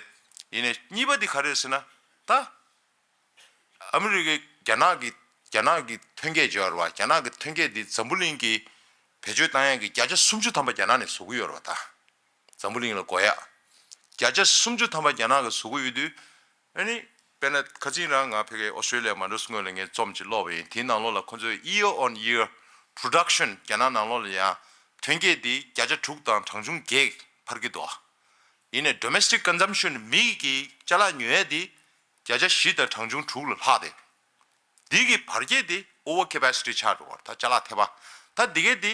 ཡིན་ནའི་གཉིས་པ་དེ་ག་རེ་རེད་ཟེར་ན། ད་ཨ་མི་རི་ཀའི་རྒྱ་ནག་གི་རྒྱ་ནག་གི་ཐོན་སྐྱེད་བརྗོད་རེད་བ། རྒྱ་ནག་གི་ཐོན་སྐྱེད་དེ་འཛམ་བུ་གླིང་གི་བེད་སྤྱོད་བཏང་ཡ་གི་བརྒྱ་ཆ་སུམ་ཅུ་ཐམ་པ་རྒྱ་ནག་ནས་བཟོ་གི་ཡོད་རེད་བ་ད། འཛམ་བུ་གླིང་ལ་དགོས་ཡ། བརྒྱ་ཆ་སུམ་ཅུ་ཐམ་པ་རྒྱ་ནག་གིས་བཟོ་གི་ཡོད་དུས། ཨ་ནི། དཔེར་ན་ཁ་སང་རང་ང་ཕ་གིའི་ཨོ་སི་ཀྲོ་ལི་ཡ་མ་འགྲོ་སྔོན་ལ་ངས་རྩོམ་ཅིག་ཀློག་པ་ཡིན། དེའི་ནང་ལོགས་ལ་ཁོ་ཚོའི་year on year production རྒྱ་ནག་ནང་ལོགས་ལ་ཡང་ཐོན་སྐྱེད་དེ་བརྒྱ་ཆ་དྲུག་དང་གྲངས་ཆུང་བརྒྱད་འཕར་གྱི་འདུག་ཡིན་ནའི་domestic consumption མི་གི་ཅ་ལག་ཉོ་ཡ་དེ་བརྒྱ་ཆ་བཞི་དང་གྲངས་ཆུང་དྲུག་ལ་ལྷག་སྟེ། འདི་གི་བར་ཁྱད་དེ་over capacity ཆགས་འགྲོ་བར་ད་ཅ་ལག་ཐེབས་པ། ད་འདི་གའི་དེ་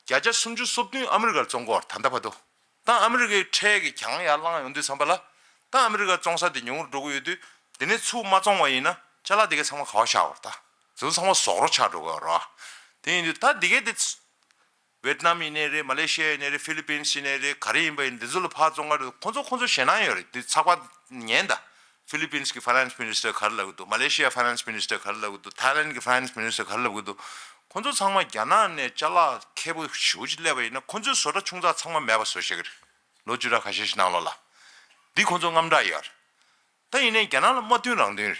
བརྒྱ་ཆ་སུམ་ཅུ་སོ་བདུན་ཨ་མི་རི་ཀར་བཙོང་གི་ཡོད་རེད་ད་ལྟ་བར་དུ། ད་ཨ་མི་རི་ཀའི་ཁྲལ་གྱི་གྱང་ཡར་བསླངས་ཡོང་དུས་ཙམ་པ་ལ། ད་ཨ་མི་རི་ཀར་བཙོང་ས་དེ་ཉུང་རུ་འགྲོ་གི་ཡོད་དུས། དེ་ནས་ཚུར་མ་བཙོང་བ་ཡིན་ན་ཅ་ལག་དེ་གའི་ཚང་མ་ག་པར་བཞག་ཡོད་རེད་ད། དེ་ཚོ་ཚང་མ་ཟོག་རོ་ཆགས་འགྲོ་གི་ཡོད་རེད་བ། དེ་ཡིན་དུས་ད་འདི་གའི་དེ། ཝེད་ནམ་ཡིན་ནའི་རེད། མ་ལེ་ཤི་ཡ་ཡིན་ནའི་རེད། ཧྥི་ལི་པིན་སི་ཡིན་ནའི་རེད། ག་རེ་ཡིན་པ་ཡིན། འདི་ཚོ་ལ་ཕར་བཙོང་ག་རེད། ཁོང་ཚོ་ཁོང་ཚོ་ཞེད་སྣང་ཡོད་རེད། འདི་ཚགས་པར་ཉན་ད། ཧྥི་ལི་པིན་སི་གི་finance minister ག་རེ་ལབ་གི་འདུག་མ་ལེ་ཤི་ཡ་finance minister ག་རེ་ལབ་གི་འདུག་ཐའི་ལན་གི་finance minister ག་རེ་ལབ་གི་འདུག་ཁོང་ཚོ་ཚང་མ་རྒྱ་ནག་ནས་ཅ་ལག་ཁེ་པོ་ཞེ་པོ་ཅིག་སླེབས་པ་ཡིན་ན་ཁོང་ཚོའི་བཟོ་གྲྭ་ཆུང་ཙག་ཚང་མ་མེད་པ་བཟོ་ཤེས་ཀྱི་རེད། ལོ་བཅུ་ཕྲག་ཁ་ཤས་ཤིག་ནང་ལོགས་ལ། འདི་ཁོང་ཚོ་དངངས་སྐྲག་ཡོད་རེད། ད་ཡིན་ནའི་རྒྱ་ནག་ལ་མ་མཐུན་རང་མཐུན་རེད།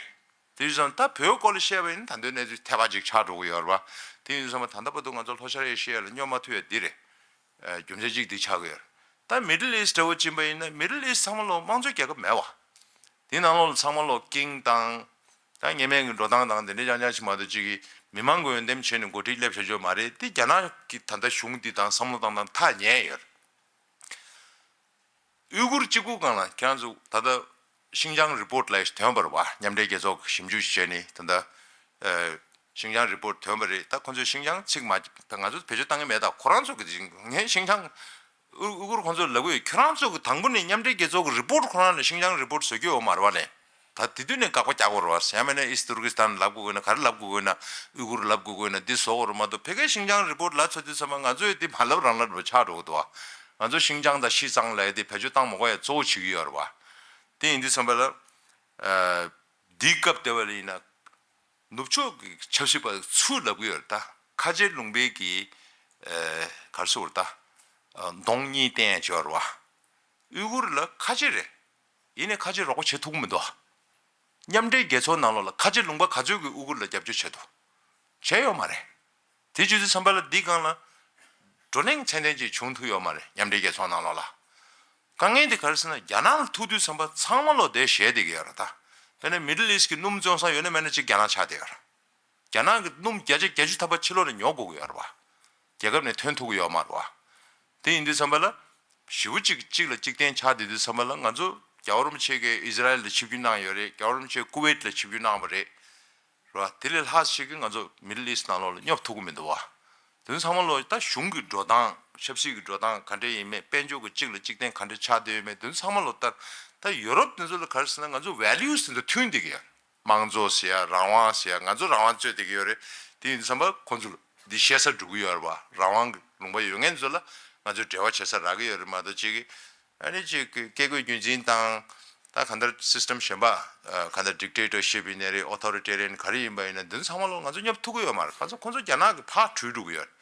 དེ་ཡིན་ཙང་ད་བོད་སྐོར་ལ་བཤད་པ་ཡིན་ན་ད་འདོད་གནས་ཚུལ་ཐེ་བ་ཅིག་ཆགས་འགྲོ་གི་ཡོད་རེད་བ། དེ་ཡིན་ཙང་ད་ལྟ་བར་དུ་ང་ཚོ་ལྷོ་ཤར་ཨེ་ཤི་ཡ་ལ་སྙོབ་མ་ཐུབ་ཡ་འདི་རེད། ཨ། རྒྱུ་མཚན་གཅིག་འདི་ཆགས་ཀྱི་ཡོད་རེད། ད་Middle East འདྲ་བོ་ཕྱིན་པ་ཡིན་ན་Middle East ཚང་མ་ལོ་དམངས་གཙོའི་རྒྱལ་ཁབ་མེད་བ། དེ་ནང་ལོགས་ལ་ཚང་མ་ལོ་ཀིང་དང་། ད་ཉེས་མེད་ཀྱི་འགྲོ་སྟངས་དང་དེ་འདྲའི་རྐྱང་རྐྱང་ཞིག་མ་གཏོགས་གཅིག་གིས་མི་མང་གི་འོས་འདེམས་བྱས་ནས་འགོ་ཁྲིད་སླེབས་བྱ་རྒྱུ་མ་རེད། དེ་རྒྱ་ནག་གི་ད་ལྟ་གཞུང་འདི་དང་བསམ་བློ་བཏང་སྟངས་ཐག་ཉེ་ཡོད་རེད། ཨུ་གུར་གཅིག་པུ་སྒང་ལ་ཁྱེད་རང་ཚོ་ད་ལྟ་ཤིང་ཅང་རི་པོར་ཊི་ལབ་ཡས་ཐོན་པ་རེད་བ། མཉམ་འབྲེལ་རྒྱལ་ཚོགས་ཀྱིས་ཞིབ་འཇུག་བྱས་ནས་ད་ལྟ་ཨ། ཤིང་ཅང་རི་པོར་ཊི་ཐོན་པ་རེད། ད་ཁོང་ཚོས་ཤིང་ཅང་ཚིག་མ་ད་ང་ཚོ་བེད་སྤྱོད་བཏང་གི་མེད། ད་ཁོ་རང་ཚོ་གི་ངས་ཤིང་ཅང་ཨུ་ཨུ་གུར་ཁོང་ཚོར་ལབ་གི་ཡོད། ཁྱོད་རང་ཚོ་གི་དང་པོ་ནས་མཉམ་འབྲེལ་རྒྱལ་ཚོགས་ཀྱི་རི་པོར་ཊི་ཁོ་རང་ལ་ཤིང་ཅང་རི་པོར་ཊི་བཟོ་རྒྱུ་ཡོད་མ་རེད་བ་ལས། ད་དེ་དུས་ནས་དགག་པ་རྒྱག་དགོས་རེད་བ། ཡང་མིན་ན་ཨིསི་ཏུར་ཀི་སི་ཐན་ལབ་དགོས་དགོས་ན་ག་རེ་ལབ་དགོས་དགོས་ན། ཨུ་གུར་ལབ་དགོས་དགོས་ན་འདི་བཟོ་དགོས་རེད་མ་གཏོགས་ཕ་གིའི་ཤིང་ཅང་རི་པོར་ཊི་ལབ་ཚར་དུས་ཙམ་པ་ང་ཚོས་འདི་མ་ལབ་རང་ལབ་འདྲ་ཆགས་འགྲོ་གི་འདུག་བ། ང་ཚོ་ཤིང་ཅང་དང་ཤི་ཙང་ལབ་ཡ་འདི་བེད་སྤྱོད་བཏང་མ་དགོས་ཡ་གཙོ་བོ་བྱེད་ཀྱི་ཡོད་རེད་བ། དེ་ཡིན་དུས་ཙམ་པ་ལ། ཨ། འདིའི་སྐབས་དེ་བ་ལ་ཡིན་ན། ནུབ་ཕྱོགས་ཀྱི་ཆབ་སྲིད་པ་ཚུར་ལབ་ཀྱི་ཡོད་རེད་ད། ཁ་ཆེ་ལུང་པའི་གི། ཨ། ག་རེ་ཟེར་དགོས་རེད་ད། ཨ། གདོང་གཉིས་བསྟན་ཡ་ཅིག་ཡོད་རེད་བ། ཨུ་གུར་ལ་ཁ་ཆེ་རེད། ཡིན་ནའི་ཁ་ཆེ་རོགས་པ་བྱེད་ཐུབ་ཀྱི་མི་འདུག་མཉམ་འབྲེལ་རྒྱལ་ཚོགས་ནང་ལོགས་ལ་ཁ་ཆེ་ལུང་པ་ག་ཚོད་ཀྱིས་ཨུ་གུར་ལ་རྒྱབ་སྐྱོར་བྱེད་འདུག་བྱས་ཡོད་མ་རེད། དེ་བྱེད་དུས་ཙམ་པ་ལ་འདི་སྒང་ལ་བགྲོ་གླེང་ཚད་ལྡན་ཅིག་བྱུང་ཐུབ་ཡོད་མ་རེད། མཉམ་འབྲེལ་རྒྱལ་ཚོགས་ནང་ལོགས་ལ། དཀའ་ངལ་དེ་ག་རེ་ཟེར་ན་རྒྱ་ནག་ལ་ཐུག་དུས་ཙམ་པ་ཚང་མ་ལོ་དེ་ཞེད་བསྡད་ཀྱི་ཡོད་རེད་ད། དཔེར་ན་མི་ཌལ་ཨིསཊ་གི་སྣུམ་བཙོང་ས་ཡོད་ན་མེད་ན་གཅིག་རྒྱ་ནག་ཆགས་བསྡད་ཡོད་རེད། རྒྱ་ནག་གི་སྣུམ་བརྒྱ་ཆ་བརྒྱད་ཅུ་ཐམ་པ་ཕྱི་ལོགས་ནས་ཉོ་དགོས་ཀྱི་ཡོད་རེད་བ། རྒྱལ་ཁབ་ནས་ཐོན་ཐུབ་ཀྱི་ཡོད་མ་རེད་བ། དེ་ཡིན་དུས་ཙམ་པ་ལ། ཞེ་པོ་ཅིག་གཅིག་ལ་གཅིག་བརྟེན་ཆགས་བསྡད་དུས་ཙམ་པ་ལ་ང་ཚོ་རྒྱལ་བ་རིན་པོ་ཆེ་གིས་ཨིས་ར་ཨེལ་ལ་ཆིབས་བསྒྱུར་གནང་ཡོད་རེད། རྒྱལ་བ་རིན་པོ་ཆེ་ཀུ་ཝེད་ལ་ཆིབས་བསྒྱུར་གནང་བ་རེད། རེད་བ། དེ་ལས་ལྷག་ཞིག་གིས་ང་ཚོ་མི་ཌལ་ཨིསཊ་ནང་ལོགས་ལ་སྙོབ་ཐུབ་ཀྱི་མི་འདུག་བ། དེ་ཚོ་ཚང་མ་ལོ་ད་གཞུང་གི་འགྲོ་སྟངས། ཆབ་སྲིད་ཀྱི་འགྲོ་སྟངས་ག་འདྲ་ཡིན་མིན། དཔལ་འབྱོར་གྱི་གཅིག་ལ་གཅིག་བརྟེན་ག་འདྲ་ཆགས་བསྡད་ཡོད་མེད། དེ་ཚོ་ཚང་མ་ལོ་ལྟར། ད་ཡོ་རོབ་དེ་ཚོ་ལ་ག་རེ་ཟེར་ན་ང་ཚོ་ཝེ་ལུས་དེ་ཚོ་མཐུན་བསྡད་ཀྱི་ཡོད། དམངས་གཙོ་ཟེར་ཡ། རང་དབང་ཟེར་ཡ། ང་ཚོ་རང་དབང་རྩོད་བསྡད་ཀྱི་ཡོད་རེད། དེ་ཡིན་དུས་ཙམ་པ་ཁོང་ཚོ་ལ་འདི་བཤད་ས་འགྲོ་གི་ཡོད་རེད་བ། རང་དབང་གི་ལུང་པ་ཡོད་མཁན་ཚོ་ལ་ ང་ཚོས་འབྲེལ་བ་བྱེད་ས་རག་གི་ཡོད་རེད་མ་གཏོགས་གཅིག་གིས་ཨ་ནི་གཅིག་གི་བཀས་བཀོད་རྒྱུད་འཛིན་དང་། ད་གང་ལྟར་སི་སི་ཊམ་གཞན་པ་གང་ལྟར་ཌིག་ཊེ་ཊར་ཤིབ་ཡིན་ནའི་རེད། ཨོ་ཐོ་རི་ཊེ་རི་ཡན་ག་རེ་ཡིན་པ་ཡིན་ན་འདི་ཚོ་ཚང་མ་ལོ་ང་ཚོ་སྙོབ་ཐུབ་ཀྱི་ཡོད་མ་རེད། ག་ཚོད་ཁོང་ཚོ་རྒྱ་ནག་གི་ཕར་བྲོས་འགྲོ་གི་ཡོད་རེད།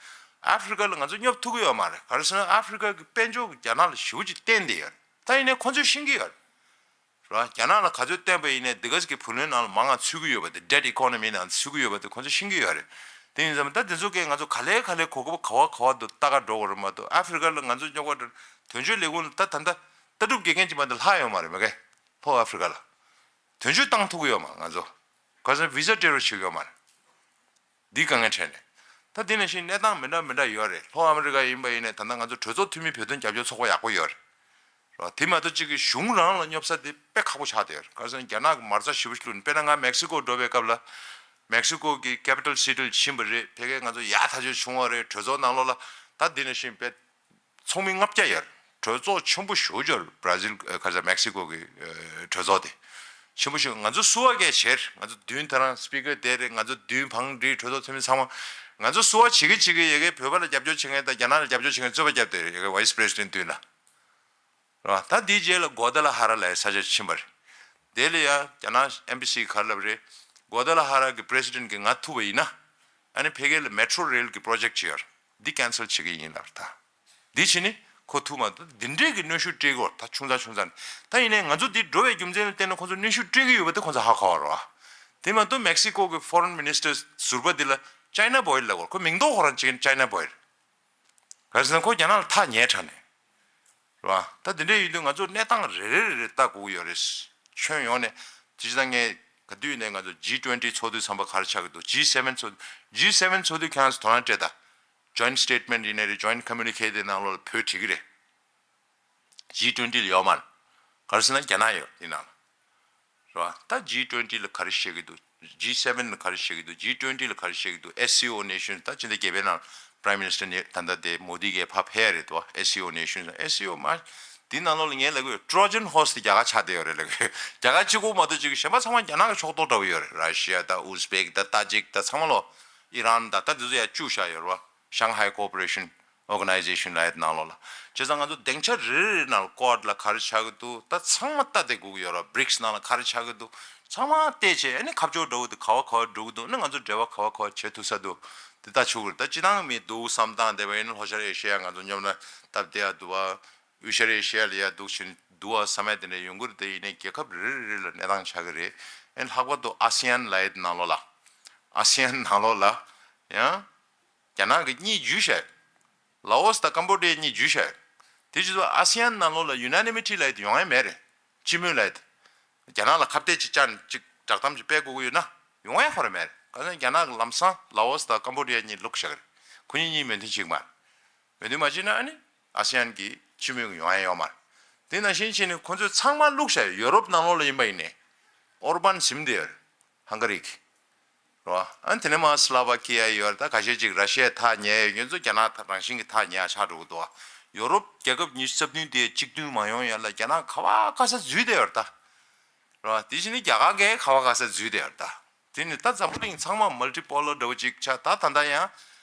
ཨ་ཧྥི་རི་ཀ་ལ་ང་ཚོ་སྙོབ་ཐུབ་ཀྱི་ཡོད་མ་རེད། ག་རེ་ཟེར་ན་ཨ་ཧྥི་རི་ཀ་གི་དཔལ་འབྱོར་གྱི་རྒྱ་ནག་ལ་ཞེ་པོ་ཅིག་བརྟེན་བསྡད་ཡོད་རེད། ད་ཡིན་ནའི་ཁོང་ཚོས་ཤེས་ཀྱི་ཡོད་རེད། རེད་བ། རྒྱ་ནག་ལ་ག་ཚོད་བརྟེན་པ་ཡིན་ནའི་འདི་ག་ཅིག་གི་བུ་ལོན་ནང་ལ་མང་ང་ཚུད་ཀྱི་ཡོད་པ་དེ། ཌེབ་ཊི་ཨི་ཀོ་ནོ་མི་ནང་ཚུད་ཀྱི་ཡོད་པ་དེ་ཁོང་ཚོས་ཤེས་ཀྱི་ཡོད་རེད། དེ་ཡིན་ཙང་ད་འདི་ཚོ་གས་ང་ཚོ་ག་ལེ་ག་ལེ་གོ་སྐབས་ག་བ་ག་བ་དུ་ལྟ་ག་འགྲོ་དགོས་རེད་མ་གཏོགས། ཨ་ཧྥི་རི་ཀ་ལ་ང་ཚོ་སྙོབ་ག་འགྲོ། དོན་གཅོད་ལས་ཁུངས་ལ་ད་ད་ལྟ་ལྟ་གྲུབ་དགེ་རྒན་གྱི་མ་འདི་ལྷག་ཡོད་མ་རེད། མ་གི་ལྷོ་ཨ་ཧྥི་རི་ཀ་ལ་དོན་གཅོད་བཏང་ཐུབ་ཀྱི་ཡོད་མ་རེད། ང་ཚོ་ག་ཚོད་བི་ཟ་སྤྲད་རོགས་བྱེད་ཀྱི་ཡོད་མ་རེད། འདི་དཀའ་ངལ་འཕྲད་ནས། ད་འདི་ནང་བཞིན་གནས་སྟངས་མི་འདྲ་མི་འདྲ་ཡོད་རེད། ལྷོ་ཨ་མི་རི་ཀ་ཡིན་པ་ཡིན་ནའི་ད་ལྟ་ང་ཚོ་གྲོས་ཚོགས་འཐུས་མི་བོད་དོན་རྒྱབ་སྐྱོར་ཚོགས་པ་ཡག་པོ་ཡོད་རེད། རེད་བ། དེ་མ་གཏོགས་གཅིག་གི་གཞུང་རང་ལ་སྙོབ་ས་དེ་དཔེ་ཁག་པོ་ཆགས་བསྡད་ཡོད་རེད། ག་རེ་ཟེར་ན་རྒྱ་ནག་གི་མ་རྩ་ཞེ་པོ་ཞིག་བླུགས་ནས། དཔེར་ན་ང་མེག་སི་ཀོ་འགྲོ་བའི་སྐབས་ལ་མེག་སི་ཀོ་གི་ཀེ་པི་ཊལ་སི་ཊི་ལ་ཕྱིན་པ་རེད། ཕ་གིར་ང་ཚོ་ཡག་ཐག་ཆོད་བྱུང་བ་རེད། གྲོས་ཚོགས་ནང་ལོགས་ལ་ད་འདི་ནང་བཞིན་དཔེ། ཚོགས་མི་ལྔ་བརྒྱ་ཡོད་རེད། གྲོས་ཚོགས་ཆེན་པོ་ཞེ་པོ་ཅིག་ཡོད་རེད། བྷ་ར་ཟིལ་ཨ་ག་རེ་ཟེར་མེག་སི་ཀོ་གི་ཨ་གྲོས་ཚོགས་དེ། ཆེན་པོ་ཞིག་ང་ཚོ་བསུ་བ་གས་བྱས་རེད། ང་ཚོ་མདུན་ཐ་རང་སི་པི་ཀར་བསྡད་རེད། ང་ཚོ་མདུན་བང་སྒྲིག་གྲོས་ཚོགས་འཐུས་མི་ཚང་མ། ང་ཚོ་བསུ་བ་བྱེད་ཀྱི་བྱེད་ཀྱི་ཡ་གིའི་བོད་པ་ལ་རྒྱབ་སྐྱོར་བྱེད་མཁན་དང་རྒྱ་ནག་ལ་རྒྱབ་སྐྱོར་བྱེད་མཁན་རྩོད་པ་བརྒྱབ་བསྡད་རེད། ཡ་གིའི་བྷའི་སི་པི་རེ་སི་ཌེན་ཊི་མདུན་ལ། རེད་བ། ད་དེའི་རྗེས་ལ་གོ་ཏ་ལ་ཧ་ར་ལབ་ཡའི་ས་ཆ་ཕྱིན་པ་རེད། དེ་ལ་ཡ་རྒྱ་ནག་ཨེམ་བྷ་སི་གིས་ག་རེ་ལབ་རེད། གོ་ཏ་ལ་ཧ་ར་གི་པི་རེ་སི་ཌེན་ཊི་གིས་ང་ཐུག་པ་ཡིན་ན། ཨ་ནི་ཕ་གི་ལ་མེ་ཊོ་རེལ་གི་པོ་རོ་ཇེག་ཊི་ཅིག་ཡོད་རེད། འདི་ཀེན་སེལ་བྱེད་ཀྱི་ཡིན་ལབ་རེད་ད། འདི་བྱས་ནི་ཁོ་ཐུག་མ་གཏོགས་འདི་འདྲས་ཀྱི་གནོན་ཤུགས་སྤྲད་ཀྱི་ཡོད་རེད་ད། ཆུང་ཙག་ཆུང་ཙག་ནས། ད་ཡིན་ནའི་ང་ཚོ་འདི་འགྲོ་བའི་རྒྱུ་མཚན་ལ་བརྟེན་ནས་ཁོ་ཚོ་གནོན་ཤུགས་སྤྲད་ཀྱི་ཡོད་པ་དེ་ཁོ་ཚོ་ཧ་གོ་བ་རེད་བ། དེ་མ་གཏོགས་མེག་སི་ཀོ་གི་ཕོ་རེན་མི་ནིས་ཊར་ཟུར་པ་འདི་ལ་ཅའི་ན་བོ་ཡལ་ལབ་ཀྱི་ཡོད་རེད། ཁོ་མིང་འདོགས་ཁོ་རང་བྱེད་ཀྱི་ཅའི་ན་བོ་ཡལ། ག་རེ་ཟེར་ན་ཁོ་རྒྱ་ནག་ལ་ཐག་ཉེ་དྲགས་ནས། རེད་བ། ད་དེ་འདྲ་ཡིན་དུས་ང་ཚོ་གནས་སྟངས་རེ་རེ་རེ་རེ་ལྟ་དགོས་ཀྱི་ཡོད་རེད། ཁྱོན་ཡོངས་ནས། དེ་བྱས་ཙང་ངས་ག་དུས་ནས་ང་ཚོ་ཇི་ཊུ་ཝེན་ཊི་ཚོགས་དུས་ཚང་པ་ག་རེ་ཆགས་ཀྱི་འདུག་ཇི་སེ་ཝེན་ཚོགས། ཇི་སེ་ཝེན་ཚོགས་དུས་ཁྱེད་རང་ཚོ་དོ་སྣང་སྤྲད་དང་། ཇོའིན་ཊི་སི་ཊེ་ཊི་མེན་ཊི་ཡིན་ནའི་རེད། ཇོའིན་ཊི་ཀོ་མུ་ནི་ཁེ་དེ་ནང་ལོགས་ལ་བོད་བྲིས་ཀྱི་རེད། ཇི་ཊུ་ཝེན་ཊི་ལ་ཡོད་མ་རེད། ག་རེ་ཟེར་ན་རྒྱ་ནག་ཡོད་དེ་ནང་ལ། རེད་བ། ད་ཇི་ཊུ་ཝེན་ཊི་ལ་ག་རེ་བཤད་ཀྱི་འདུག་ཇི་སེ་ཝེན་ལ་ག་རེ་བཤད་ཀྱི་འདུག་ཇི་ཊུ་ཝེན་ཊི་ལ་ག་རེ་བཤད་ཀྱི་འདུག་ཨེས་སི་ཨོ་ནེ་ཤན། ད་ཕྱི་ཟླ་བརྒྱད་པའི་ནང་པ་རའི་མི་ནི་སི་ཊར་ནི་ད་ལྟ་དེ་མོ་དི་གིས་ཕར་ཕེབས་ཡ་རེད་དོ། ཨེས་སི་ཨོ་ནེ་ཤན། ཨེས་སི་ཨོ་མ། དེའི་ནང་ལོགས་ལ་ངས་ལབ་ཀྱི་ཡོད། ཊོ་ཇན་ཧོར་སི་དེ་རྒྱ་གར་ཆགས་བསྡད་ཡོད་རེད་ལབ་ཀྱི་ཡོད། རྒྱ་གར་གཅིག་པོ་མ་གཏོགས་གཅིག་གཞན་པ་ཚང་མ་རྒྱ་ནག་གི་ཕྱོགས་གཏོགས་འདྲ་པོ་ཡོད་རེད། ར་ཤི་ཡ་དང་ཨུ་ཛི་བེག་དང་ཏཱ་ཇིག་དང་ཚང་མ་ལོ། ཨི་རན་དང་ད་དེ་ཚོ་ཡར་བཅུག་བཞག་ཡོད་རེད་བ། Shanghai Cooperation Organization ལབ་ཡ་དེ་ནང་ལོགས་ལ། བྱས་ཙང་ང་ཚོ་སྡིངས་ཆ་རེ་རེ་ནང་ལ་ཀོཌ་ལ་ག་རེ་ཆགས་ཀྱི་འདུག་ད་ཚང་མ་ལྟ་བསྡད་དགོས་ཀྱི་ཡོད་རེད། བྷི་རིག་སི་ནང་ལ་ག་རེ་ཆགས་ཀྱི་འདུག་ཚང་མ་བལྟས་བྱས། ཨ་ནི་ཁ་ཕྱོགས་འདྲ་བོ་དེ་ག་བ་ག་བ་འགྲོ་གི་འདུག་ཨ་ནི་ང་ཚོ་འབྲེལ་བ་ག་བ་ག་བ་བྱེད་ཐུབ་ས་འདུག་དེ་ལྟ་ཆོག་གི་རེད། ད་སྤྱི་བཏང་མི་འདུག་བསམ་སྟངས་བསྡད་པ་ཡིན་ན་ལྷོ་ཤར་ཨེ་ཤེ་ཡ་ང་ཚོ་སྙོབ་ན་སྟབས་བདེ་ཡ་འདུག་བ། དབུས་ཤར་ཨེ་ཤེ་ཡ་ལ་ཡ་འདུག་བཞིན་འདུག་བ་བསམ་ཡ་དེ་འདྲ་ཡོང་གི་རེད། དེ་ཡིན་ནའི་རྒྱལ་ཁབ་རེ་རེ་རེ་ལ་གནས་སྟངས་ཆགས་ཀྱི་རེད། ཨ་ནི་ལྷག་པར་དུ་ཨ་སི་ཡན་ལབ་ཡ་དེ་ནང་ལོགས་ལ། ཨ་སི་ཡན་ནང་ལོགས་ལ་ཡང་། རྒྱ་ནག་གིས་གཉིས་བརྒྱུད་བཞག་ལ་ཨོ་སི་དང་ཀམ་བོ་ཌི་ཡ་གཉིས་བརྒྱུད་བཞག་དེ་བྱས་ཙང་ཨ་སི་ཡན་ནང་ལོགས་ལ་ཡུ་ན་ནི་མི་ཊི་ལབ་ཡ་དེ་ཡོང་ཡ་མེད་རེད། སྤྱི་མོས་ལབ་ཡ་དེ། རྒྱ་ནག་ལ་ཁ་གཏད་ཅིག་བཅག་ནས་ཅིག་བསྒྲགས་གཏམ་ཅིག་སྤེལ་དགོས་ཀྱི་ཡོད་ན་ཡོང་ཡ་ཁོ་རང་མེད་རེད། གང་ཟེར་ན་རྒྱ་ནག་གིས་ལམ་སང་ལ་ཨོ་སི་དང་ཀམ་བོ་ཌི་ཡ་གཉིས་བླུགས་བཞག་གི་རེད། ཁོ་གཉིས་གཉིས་མོས་མཐུན་བྱེད་ཀྱི་མ་རེད། མོས་མཐུན་མ་བྱེད་ན་ཨ་ནི་ཨ་སི་ཡན་གྱི་སྤྱི་མོས་ཀྱི་ཡོང་ཡ་ཡོད་མ་རེད། དེ་ནང་བཞིན་བྱས་ནས་ཁོ་ཚོས་ཚང་མ་བླུགས་བཞག་ཡོད། ཡོ་རོབ་ནང་ལོགས་ལ་ཡིན་པ་ཡིན་ནའི་ཨོར་བན་འཛིན་བསྡད་ཡོད་རེད། ཧང་ག་རི་གི། རེད་བ། ཨ་ནི་དེ་ནས་མར་སི་ལོ་ཝ་ཀི་ཡ་ཡོད་རེད། ད་ཁ་ཤས་ཅིག་ར་ཤི་ཡའི་ཐག་ཉེ་ཡ་ཡོད་མཁན་ཚོ་རྒྱ་ནག་རང་བཞིན་གྱི་ཐག་ཉེ་ཡ་ཆགས་འགྲོ་གི་འདུག་བ། ཡོ་རོབ་རྒྱལ་ཁབ་ཉི་ཤུ་རྩ་བདུན་དེ་གཅིག་མཐུན་མ་ཡོང་ཡ་ལ་རྒྱ་ནག་ག་བ་ག་ས་འཛུལ་བསྡད་ཡོད་རེད་ད། རེད་བ། དེ་བཞིན་ནི་རྒྱ་གར་གས་ག་བ་ག་ས་འཛུལ་བསྡད་ཡོད་རེད་ད། དེ་ནི་ད་འཛམ་བུ་གླིང་ཚང་མ་མལ་ཊི་པོ་ལར་འདྲ་བོ་ཅིག་ཆགས། ད་ད་ལྟ་ཡང་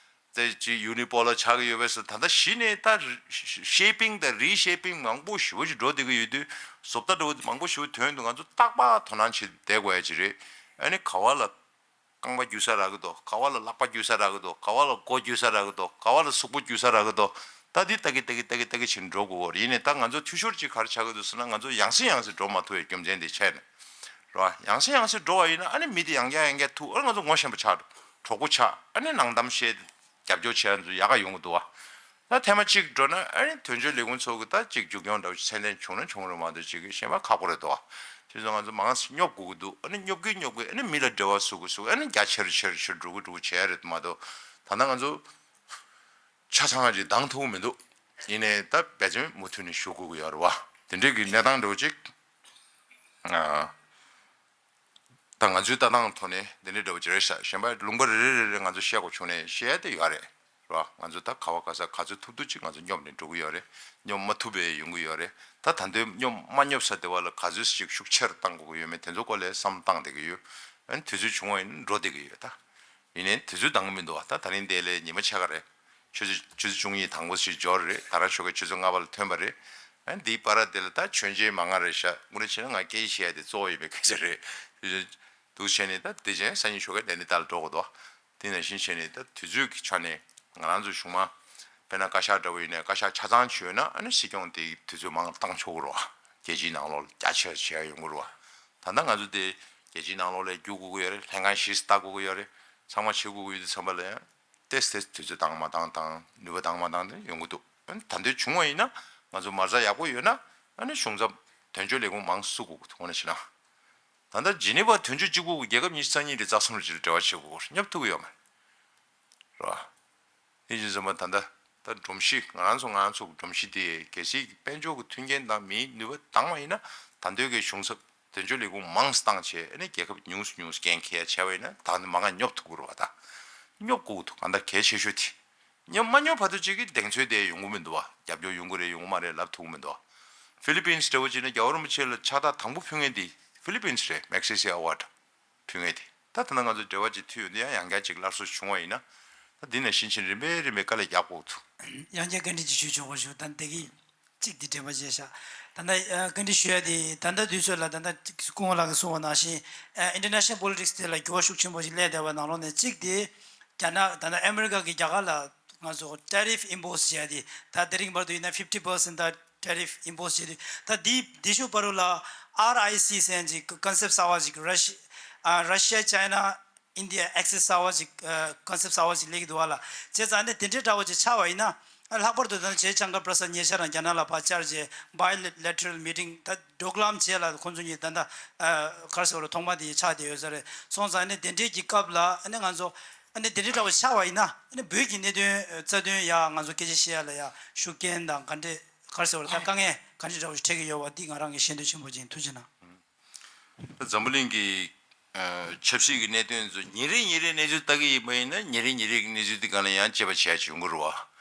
དེ་ཅིག་ཡུ་ནི་པོ་ལར་ཆགས་ཀྱི་ཡོད་པས་སོ། ད་ལྟ་གཞི་ནས་ད་ཤེ་པིང་དང་རི་ཤེ་པིང་མང་པོ་ཞེ་པོ་ཅིག་འགྲོ་བསྡད་ཀྱི་ཡོད་དུས། བཟོ་ལྟ་འདྲ་བོ་མང་པོ་ཞེ་པོ་ཐོན་འདུག་ང་ཚོ་རྟག་པར་དོ་སྣང་བྱེད་བསྡད་དགོས་ཡ་ཅིག་རེད། ཨ་ནི་ག་བ་ལ་རྐང་པ་རྒྱུག་ས་རག་གི་འདུག་ག་བ་ལ་ལག་པ་རྒྱུག་ས་རག་གི་འདུག་ག་བ་ལ་མགོ་རྒྱུག་ས་རག་གི་འདུག་ག་བ་ལ་གཟུགས་པོ་རྒྱུག་ས་རག་གི་འདུག་ད་འདི་ལྟ་གི་ལྟ་གི་ལྟ་གི་ལྟ་གི་བྱས་ནས་འགྲོ་དགོས་པ་རེད། ཡིན་ནའི་ད་ང་ཚོ་འཐུས་ཤོར་ཅིག་ག་རེ་ཆགས་ཀྱི་འདུག་ཟེར་ན། ང་ཚོ་ཡང་སེ་ཡང་སེ་འགྲོ་མ་ཐུབ་པའི་རྒྱུ་མཚན་དེ་བྱས་ནས་རེད་བ། ཡང་སེ་ཡང་སེ་འགྲོ་བ་ཡིན་ན་ཨ་ནི་མི་དེ་ཡང་བསྐྱར་ཡང་བསྐྱར་ཐུག་ཨ་ནི་ང་ཚོ་ངོ་ཤེས་པ་ཆགས་འགྲོ། གྲོགས་པོ་ཆགས། ཨ་ནི་ནང་གཏམ་བཤད། རྒྱབ་སྐྱོར་བྱེད་ཡ་ཚོ་ཡག་ག་ཡོང་གི་འདུག་བ། ད་ཐེངས་མ་གཅིག་འགྲོ་ན་ཨ་ནི་དོན་གཅོད་ལས་ཁུངས་ཚོ་གི་ད་གཅིག་མཇུག་སྐྱོང་འདྲ་བོ་ཞིག་ཚད་ལྡན་བྱུང་ན་བྱུང་རེད་མ་གཏོགས་གཅིག་གི་གཞན་པ་ཁག་པོ་རེད་འདུག་བ། དེ་ཚོ་ང་ཚོ་མང་སྙོབ་དགོས་ཀྱི་འདུག་ཨ་ནི་སྙོབ་ཀྱི་སྙོབ་ཀྱི་ཨ་ནི་མི་ལ་འབྲེལ་བ་བཟོ་དགོས་བཟོ་དགོས། ཨ་ནི་རྒྱ་ཆེར་ཆེར་ཆེར་འགྲོ་གི་འགྲོ་གི་བྱས་རེད་མ་གཏོགས། ད་ལྟ་ང་ཚོ་ཆ་ཚང་ཅིག་འདང་ཐུབ་ཀྱི་མི་འདུག་ཡིན་ནའི་ད་འབད་བརྩོན་མུ་མཐུད་ནས་ཞུ་དགོས་ཀྱི་ཡོད་རེད་བ། དེ་འདྲའི་གི་གནས་སྟངས་འདྲ་བོ་ཅིག་ཨ། ད་ང་ཚོའི་ལྟ་སྟངས་ཐོག་ནས་འདི་འདྲའི་འདྲ་བོ་ཅིག་རེད་ཤག་གཞན་པ་ལུང་པ་རེ་རེ་རེ་རེ་ང་ཚོ་བཤད་དགོས་བྱུང་ནས་བཤད་ཡ་དེ་ཡོད་རེད། རེད་བ། ང་ཚོ་ད་ག་བ་ག་ས་ག་ཚོད་ཐུབ་ཐུབ་ཅིག་ང་ཚོ་སྙོབ་ནས་འགྲོ་གི་ཡོད་རེད། སྙོབ་མ་ཐུབ་པའི་ཡོང་གི་ཡོད་རེད། ད་ད་འདོད་སྙོབ་མ་སྙོབ་ས་དེ་བ་ལ་ག་ཚོད་ཅིག་ཤུགས་ཆེར་བཏང་དགོས་ཀྱི་ཡོད་མེད་དེ་ཚོ་སྐོར་ལ་བསམ་བཏང་བསྡད་ཀྱི་ཡོད། ཨ་ནི་དུས་ཚོད་བྱུང་བ་ཡིན་ན་འགྲོ་བསྡད་ཀྱི་ཡོད་ད། ཡིན་ནའི་དུས་ཚོད་འདང་གི་མི་འདུག་བ། ད་ད་རིང་དེ་ལས་ཉི་མ་ཕྱེད་ཀ་རེད། ཆུ་ཚོད་ཆུ་ཚོད་བཅུ་གཉིས་དང་པོ་ཞིག་འབྱོར་རེད། ད་རང་ཆོ་ག་ཆུ་ཚོད་ལྔ་པ་ལ་ཐོན་པ་རེད། ཨ་ནི་འདིའི་བར་དེ་ལ་ད་མཆོད་མཇལ་མང་ང་རེ་བཞག་དངོས་གནས་བྱས་ན་ང་སྐད་ཆ་བཤད་ཡ་དེ་གཙོ་བོ་ཡིན་པའི་སྐད་ཆ་རེད། འདུག་བྱས་ནས་ད་དེ་རྗེས་སང་ཉིན་ཆོ་ག་ལས་ནི་ད་ལ་འགྲོ་དགོས་དོ། དེ་ནང་བཞིན་བྱས་ནས་ད་དུས་ཚོད་ཀྱི་ཆ་ནས་ང་རང་ཚོ་གཞུང་མ་དཔེར་ན་བཀའ་ཤག་འདྲ་བོ་ཡིན་ནའི་བཀའ་ཤག་ཆ་ཚང་བྱོས་ན་ཨ་ནི་སྲིད་སྐྱོང་དེ་དུས་ཚོད་མང་བཏང་ཆོག་གི་རེད་བ། རྒྱལ་སྤྱིའི་ནང་ལོགས་ལ་རྒྱ་ཆེ་བ་བྱེད་ཡ་ཡོང་གི་རེད་བ། ད་ལྟ་ང་ཚོ་དེ་རྒྱལ་སྤྱིའི་ནང་ལོགས་ལ་རྒྱུག་དགོས་ཀྱི་ཡོད་རེད། ལྷན་ཁང་བཞི་ལྟ་དགོས་ཀྱི་ཡོད་རེད། ཚང་མ་བྱེད་དགོས་ཀྱི་ཡོད་དུས་ཙམ་པ་ལ་ཡང་། ཏེས་ཏེས་དུས་ཚོད་བཏང་མ་བཏང་དང་ནུས་པ་བཏང་མ་བཏང་དེ་ཡོང་གི་འདུག་ཨ་ནི་ད་འདོད་བྱུང་བ་ཡིན་ན་ང་ཚོ་མ་རྩ་ཡག་པོ་ཡོད་ན་ཨ་ནི་གཞུང་ཚབ་དོན་གཅོད་ལས་ཁུངས་མང་བཙུགས་དགོས་ཀྱི་འདུག་དངོས་གནས་བྱས་ན། ད་ལྟ་ཇི་ནི་ཝ་དོན་གཅོད་གཅིག་པུ་གི་རྒྱལ་ཁབ་ཉི་ཤུ་རྩ་གཉིས་དེ་རྩ་གསུམ་རེ་གཅིག་ལ་འབྲེལ་བ་བྱེད་དགོས་སྙོབ་ཐུབ་ཀྱི་ཡོད་མ་རེད། རེད་བ། དེ་བཞིན་ཟེར་མ་ད་ལྟ་ད་སྒྲོམ་གཞི་ང་རང་ཚོ་ང་རང་ཚོ་གི་སྒྲོམ་གཞི་དེ་གལ་སྲིད་དཔལ་འབྱོར་གྱི་མཐུན་རྐྱེན་དང་མིའི་ནུས་པ་འདང་བ་ཡིན་ན་ད་འདོད་ཀྱི་གཞུང་ཚབ། དོན་གཅོད་ལས་ཁུངས་མང་བཏང་བྱས་ཨ་ནི་རྒྱལ་ཁབ་ཉུང་སུ་ཉུང་སུ་འགན་འཁྱེར་བྱས་པ་ཡིན་ན་ད་ནི་མ་ང་སྙོབ་ཐུབ་ཀྱི་རེད་བ། ད་སྙོབ་དགོས་ཀྱི་འདུག་གང་ལྟར་གལ་ཆེ་ཤོས་དེ་སྙོབ་མ་སྙོབ་བར་དུ་གཅིག་གི་གདེང་ཚོད་དེ་ཡོང་གི་མི་འདུག་བ། རྒྱབ་སྐྱོར་ཡོང་གི་རེད་ཡོང་གི་མ་རེད་ལབ་ཐུབ་ཀྱི་མི་འདུག་ཧྥི་ལི་པིན་སི་འདྲ་བོ་བྱས་ན་རྒྱལ་བ་རིན་པོ་ཆེ་ལ་ཕྱག་རྟགས་དང་པོ་ཕུལ་མཁན་དེ་ཧྥི་ལི་པིན་སི་རེད། མེག་སེ་སེ་ཨ་ཝར་ཌི་ཕུལ་མཁན་དེ། ད་ད་ལྟ་ང་ཚོ་འབྲེལ་བ་ཅིག་མཐུད་ཡོད་འདི་ཡང་ཡང་བསྐྱར་ཅིག་སླར་གསོ་བྱུང་བ་ཡིན་ན་ད་འདི་ནས་ཕྱིན་ཕྱིན་རིམ་པས་རིམ་པས་དཀའ་ལས་རྒྱག་དགོས་འདུག་ཡང་བསྐྱར་བཀའ་འདྲི་ཅིག་ཞུ་ཆོག་པ་ཞུ། ད་འདི་གི་གཅིག་འདི་དྲན་པ་བརྗེད་ཤག་ད་ལྟ་ཨ་བཀའ་འདྲི་ཞུ་ཡ་དེ་ད་ལྟ་དུས་ཚོད་ལ་ད་ལྟ་སྐུ་ངོ་ལགས་ཀྱིས་གསུངས་པ་ནང་བཞིན་ཨ་ཨིན་ཊར་ནེ་ཤ་ནལ་པོ་ལི་ཊིག་སི་དེ་ལ་འགྱུར་བ་ཤུགས་ཆེན་པོ་ཞིག་སླེབས་བསྡད་པ་ནང་ལོགས་ནས་གཅིག་དེ་རྒྱ་ནག་ད་ལྟ་ཨ་མི་རི་ཀ་གིས་རྒྱ་གར་ལ་ང་ཚོ་ཊེ་རིཕ་ཨིམ་པོ་སི་བྱས་ཏེ་ད་དེ་རིང་བར་དུ་ཡིན་ན་ཕིབ་ཊི་པར་སེན་ཊི་ད་ཊེ་རིཕ་ཨིམ་པོ་སི་བྱས་དུས་ད་དེ་དེ་ཤུ་བར་དུ་ལ་ཨར་ཨའི་སི་ཟེར་ཅིག་ཀོན་སེབ་གསར་བ་ཅིག་ར་ཤི་ཨ་ར་ཤི་ཡ་ཅའི་ན། ཨིན་ཌི་ཡ་ཨེག་སེས་གསར་བ་ཅིག་ཨ་ཀོན་སེབ་གསར་བ་ཅིག་སླེབས་ཀྱི་འདུག་བ་ལ། བྱས་ཙང་ནི་དེ་འདྲའི་འདྲ་བོ་ཅིག་ཆགས་པ་ཡིན་ན། ཨ་ལྷག་པར་དུ་ད་ནི་ཇེ་ཤང་ཀར་པྲ་སཱད་ཉེ་ཆར་རང་རྒྱ་ནག་ལ་ཕར་བཅར་རྗེས་bilateral meeting ད་འགྲོ་ལམ་བྱས་ལ་ཁོང་ཚོ་གཉིས་ད་ལྟ་ཨ་ག་རེ་ཟེར་བ་ཐོག་མ་དེ་ཆགས་བསྡད་ཡོད་ས་རེད། སོང་ཙང་ནི་དེ་འདྲའི་གི་སྐབས་ལ་ཨ་ནི་ང་ཚོ་ཨ་ནི་དེ་འདྲའི་འདྲ་བོ་ཆགས་པ་ཡིན་ན་ཨ་ནི་བོད་ཀྱི་གནད་དོན་རྩ་དོན་ཡ་ང་ཚོ་སྐད་ཆ་བཤད་ཡ་ལ་ཡ་ཤུགས་རྐྱེན་དང་ག་འདྲས་ག་རེ་ཟེར་བ་ད་དཀའ་ངལ་ག་འདྲས་འདྲ་བོ་ཞིག་འཕྲད་ཀྱི་ཡོད་པ་འདི་ང་རང་གི་ཤེས་འདོད་ཆེན་པོ་ཅིག་ཐུགས་རྗེ་གནང་། འཛམ་བུ་གླིང་གི་ཨ་ཆབ་སྲིད་ཀྱི་གནད་དོན་ཚོ་ཉིན་རེ་ཉིན་རེ་གནས་ཚུལ་ལྟ་གི་ཡིན་པ་ཡིན་ན་ཉིན་རེ་ཉིན་རེ་གི་གནས་ཚུལ་དེ་ག་ལ་ཡང་དཔྱད་པ་བྱེད་ཡ་ཅིག་ཡོང་གི་རེད་བ།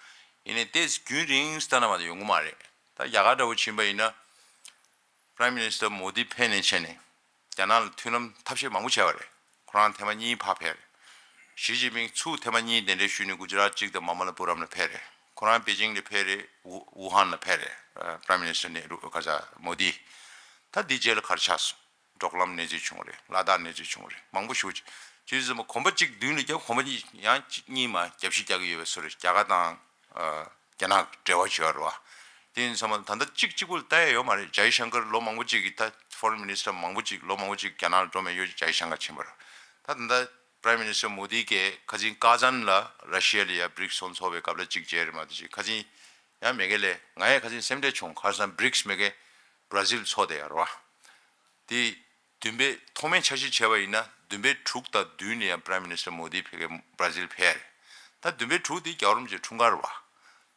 ཡིན་ནའི་ཏོག་ཙམ་རྒྱུན་རིང་ཙམ་ལྟ་ན་མ་གཏོགས་ཡོང་གི་མ་རེད། ད་རྒྱ་གར་འདྲ་བོ་ཕྱིན་པ་ཡིན་ན་Prime Minister Modi ཕེབས་ནས་བྱས་ནས་རྒྱ་ནག་ལ་མཐུན་ལམ་ཐབས་ཤེས་མང་པོ་བྱས་པ་རེད། ཁོ་རང་ཐེངས་མ་གཉིས་ཕར་ཕེབས་རེད། ཞི་ཅིན་ཕིང་ཚུར་ཐེངས་མ་གཉིས་གདན་འདྲེན་ཞུས་ནས་གུ་ཇི་རཱཏ་གཅིག་དང་མ་མ་ལ་པུ་རམ་ལ་ཕེབས་རེད། ཁོ་རང་པེ་ཅིང་ལ་ཕེབས་རེད། ཝུ་ཧན་ལ་ཕེབས་རེད། Prime Minister ནེ་རུ་ག་ས་མོ་དི། ད་འདི་རྗེས་ལ་ག་རེ་ཆགས་སོང་། འབྲོག་ལམ་གནས་ཚུལ་བྱུང་རེད། ལ་དྭགས་གནས་ཚུལ་བྱུང་རེད། མང་པོ་ཞེ་པོ་ཅིག་ཅིའི་ཕྱིར་ན་གོམ་པ་གཅིག་མདུན་ལ་བརྒྱབ་གོམ་པ་གཉིས་ཡང་གཅིག་གཉིས་མ་བརྒྱབ་བཞི་རྒྱག་གི་ཡོད་པའི་བཟོ་རེད། རྒྱ་གར་དང་རྒྱ་ནག་འབྲེལ་བ་བྱེད་པ་རེད་བ། དེ་ཡིན་ཙང་མ་ད་ལྟ་གཅིག་གཅིག་པུ་ལ་ལྟ་ཡ་ཡོད་མ་རེད། ཇའི་ཤང་ཀར་ལོ་མང་པོ་གཅིག་གི་ད་Foreign Minister མང་པོ་གཅིག་ལོ་མང་པོ་གཅིག་རྒྱ་ནག་ལ་འགྲོ་མེད་ཡོད། ཇའི་ཤང་ཀར་ཕྱིན་པ་རེད། ད་ད་ལྟ་Prime Minister མོ་དི་གིས་ཁ་སང་ཀ་ཛན་ལ་ར་ཤི་ཡ་ལ་ཡ་བྷི་རིགས་ཚོགས་འཚོགས་པའི་སྐབས་ལ་གཅིག་མཇལ་རེད་མ་གཏོགས་ཅིག་ཁ་སང་ཡང་མེ་གེ་ལས་ང་ཡང་ཁ་སང་སེམས་ཁྲལ་བྱུང་། ཁ་སང་བྷི་རིགས་མེ་གེ་བྷ་ར་ཟིལ་ཚོགས་བསྡད་ཡོད་རེད་བ། དེ་བདུན་པའི་ཐོག་མའི་འཆར་གཞི་བྱས་པ་ཡིན་ན་བདུན་པའི་དྲུག་དང་བདུན་ནས་ཡང་Prime Minister མོ་དི་ཕ་གིར་བྷ་ར་ཟིལ་ཕེབས་ཡ་རེད། ད་བདུན་པའི་དྲུག་དེ་རྒྱལ་བ་རིན་པོ་ཆེའི་འཁྲུངས་སྐར་རེད་བ།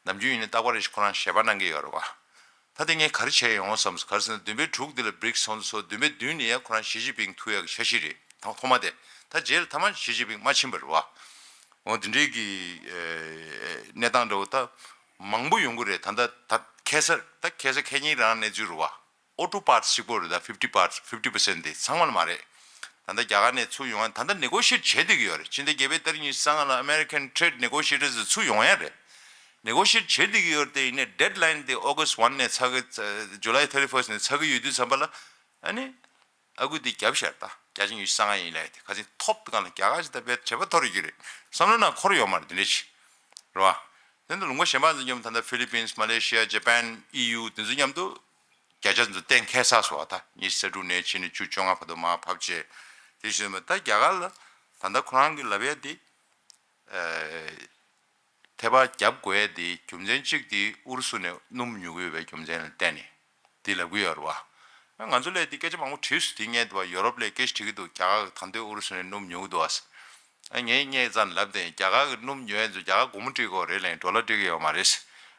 ནམ་རྒྱུན་ཡིན་ན་རྟག་པར་རེ་བཞིན་ཁོ་རང་ཞལ་པར་གནང་གི་ཡོད་རེད་བ། ད་དེ་ངས་ག་རེ་བྱས་ཡོང་བསམ་སོང་ག་རེ་ཟེར་ན་བདུན་པའི་དྲུག་དེ་ལ་བྷི་རིགས་ཚོགས་འདུ་ཚོགས། བདུན་པའི་བདུན་ནས་ཡང་ཁོ་རང་ཞི་ཅིན་ཕིང་ཐུག་ཡག་གི་འཆར་གཞི་རེད། ཐོག་ཐོག་མ་དེ། ད་རྗེས་ལ་མཐའ་མ་ཞི་ཅིན་ཕིང་མ་ཕྱིན་པ་རེད་བ། འོ་དེ་འདྲའི་གི་གནས་སྟངས་འདྲ་བོ་ད་མང་པོ་ཡོང་གི་རེད། ད་ད་ད་ཁ་སང་ད་ཁ་སང་ཁ་ཉིན་རང་གནས་ཚུལ་རེད་བ། ཨོ་ཊོ་པཱརཊ་གཅིག་པོ་རེད། ད་ཕིབ་ཊི་པཱརཊ་ཕིབ་ཊི་པར་སེན་ཊི་དེ་ཚང་མ་ལ་མ་རེད། ད་ལྟ་རྒྱ་གར་ནས་ཚུར་ཡོང་ཡ་ད་ལྟ་ནེ་གོ་ཤི་ཡེཊ་བྱེད་བསྡད་ཀྱི་ཡོད་རེད། ཕྱི་ཟླ་བརྒྱད་པའི་ཏ་རིག་ཉི་ཤུ་རྩ་ལྔ་ལ་American trade negotiators ཚུར་ཡོང་ཡ་རེད། ནེ་གོ་ཤི་ཡེཊ་བྱེད་བསྡད་ཀྱི་ཡོད་རེད། དེ་ཡིན་ནའི་ཌེཌ་ལའིན་དེ་August one ནས་ཚར་གི། July thirty first ནས་ཚར་གི་ཡོད་དུས་ཙམ་པ་ལ་ཨ་ནི་ཨ་ཁུ་དེ་བརྒྱབ་ཤར། ད་བརྒྱ་ཆ་ཉི་ཤུ་རྩ་ལྔ་ཡིན་ལབ་ཡ་དེ་ཁ་སང་ཐོབ་སྒང་ལ་རྒྱ་གར་ཞིག་ད་བས་བྱེད་པ་ཐོར་ཡོད་ཀྱི་རེད། བསམ་བློ་ནང་འཁོར་ཡོད་མ་རེད། དེ་འདྲ་ཞིག་རེད་བ། དེ་ནི་ལུང་པ་གཞན་པ་ཚོ་མཉམ་དུ་ད་ལྟ་ཕི་ལི་པིན་སི། མ་ལེ་ཤི་ཡ། ཇ་པན། ཨི་ཡུ་དེ་ཚོ་མཉམ་དུ་བརྒྱ་ཆ་ཚོ་གཏན་འཁེལ་ཚར་སོང་བ། ད་ཉི་ཤུ་རྩ་དྲུག་ནས་ཕྱིན་ནས་ཆུ་བཅོ་ལྔ་བར་དུ་མར་ཕབ་བྱས། དེ་བཞིན་ད་རྒྱ་གར་ལ་ད་ལྟ་ཁོ་རང་གི་ལབ་ཡ་དེ་ཨ་ཐད་པ་བརྒྱབ་དགོས་ཡ་དེ་རྒྱུ་མཚན་གཅིག་དེ་ཨུ་རུ་སུ་ནས་སྣུམ་ཉོ་གི་ཡོད་པའི་རྒྱུ་མཚན་ལ་བརྟེན་ནས་དེ་ལབ་གི་ཡོད་རེད་བ། ང་ཚོ་ལས་དེ་སྐད་ཆ་མང་པོ་དྲིས་སོང་། དེ་ངས་དེ་བ་ཡོ་རོབ་ལ་སྐད་ཆ་དྲི་གི་འདུག་རྒྱ་གར་གྱིས་ད་དུང་ཨུ་རུ་སུ་ནས་སྣུམ་ཉོ་གི་འདུག་ཨ། ཨ་ངས་སྔོན་ཙམ་ལབ་དེ་རྒྱ་གར་གྱི་སྣུམ་ཉོ་ཡ་ཚོ་རྒྱ་གར་སྒོར་མོ་སྤྲད་དགོས་རེད་ལབ་ནས་ཌོ་ལར་སྤྲད་ཀྱི་ཡོད་མ་རེད།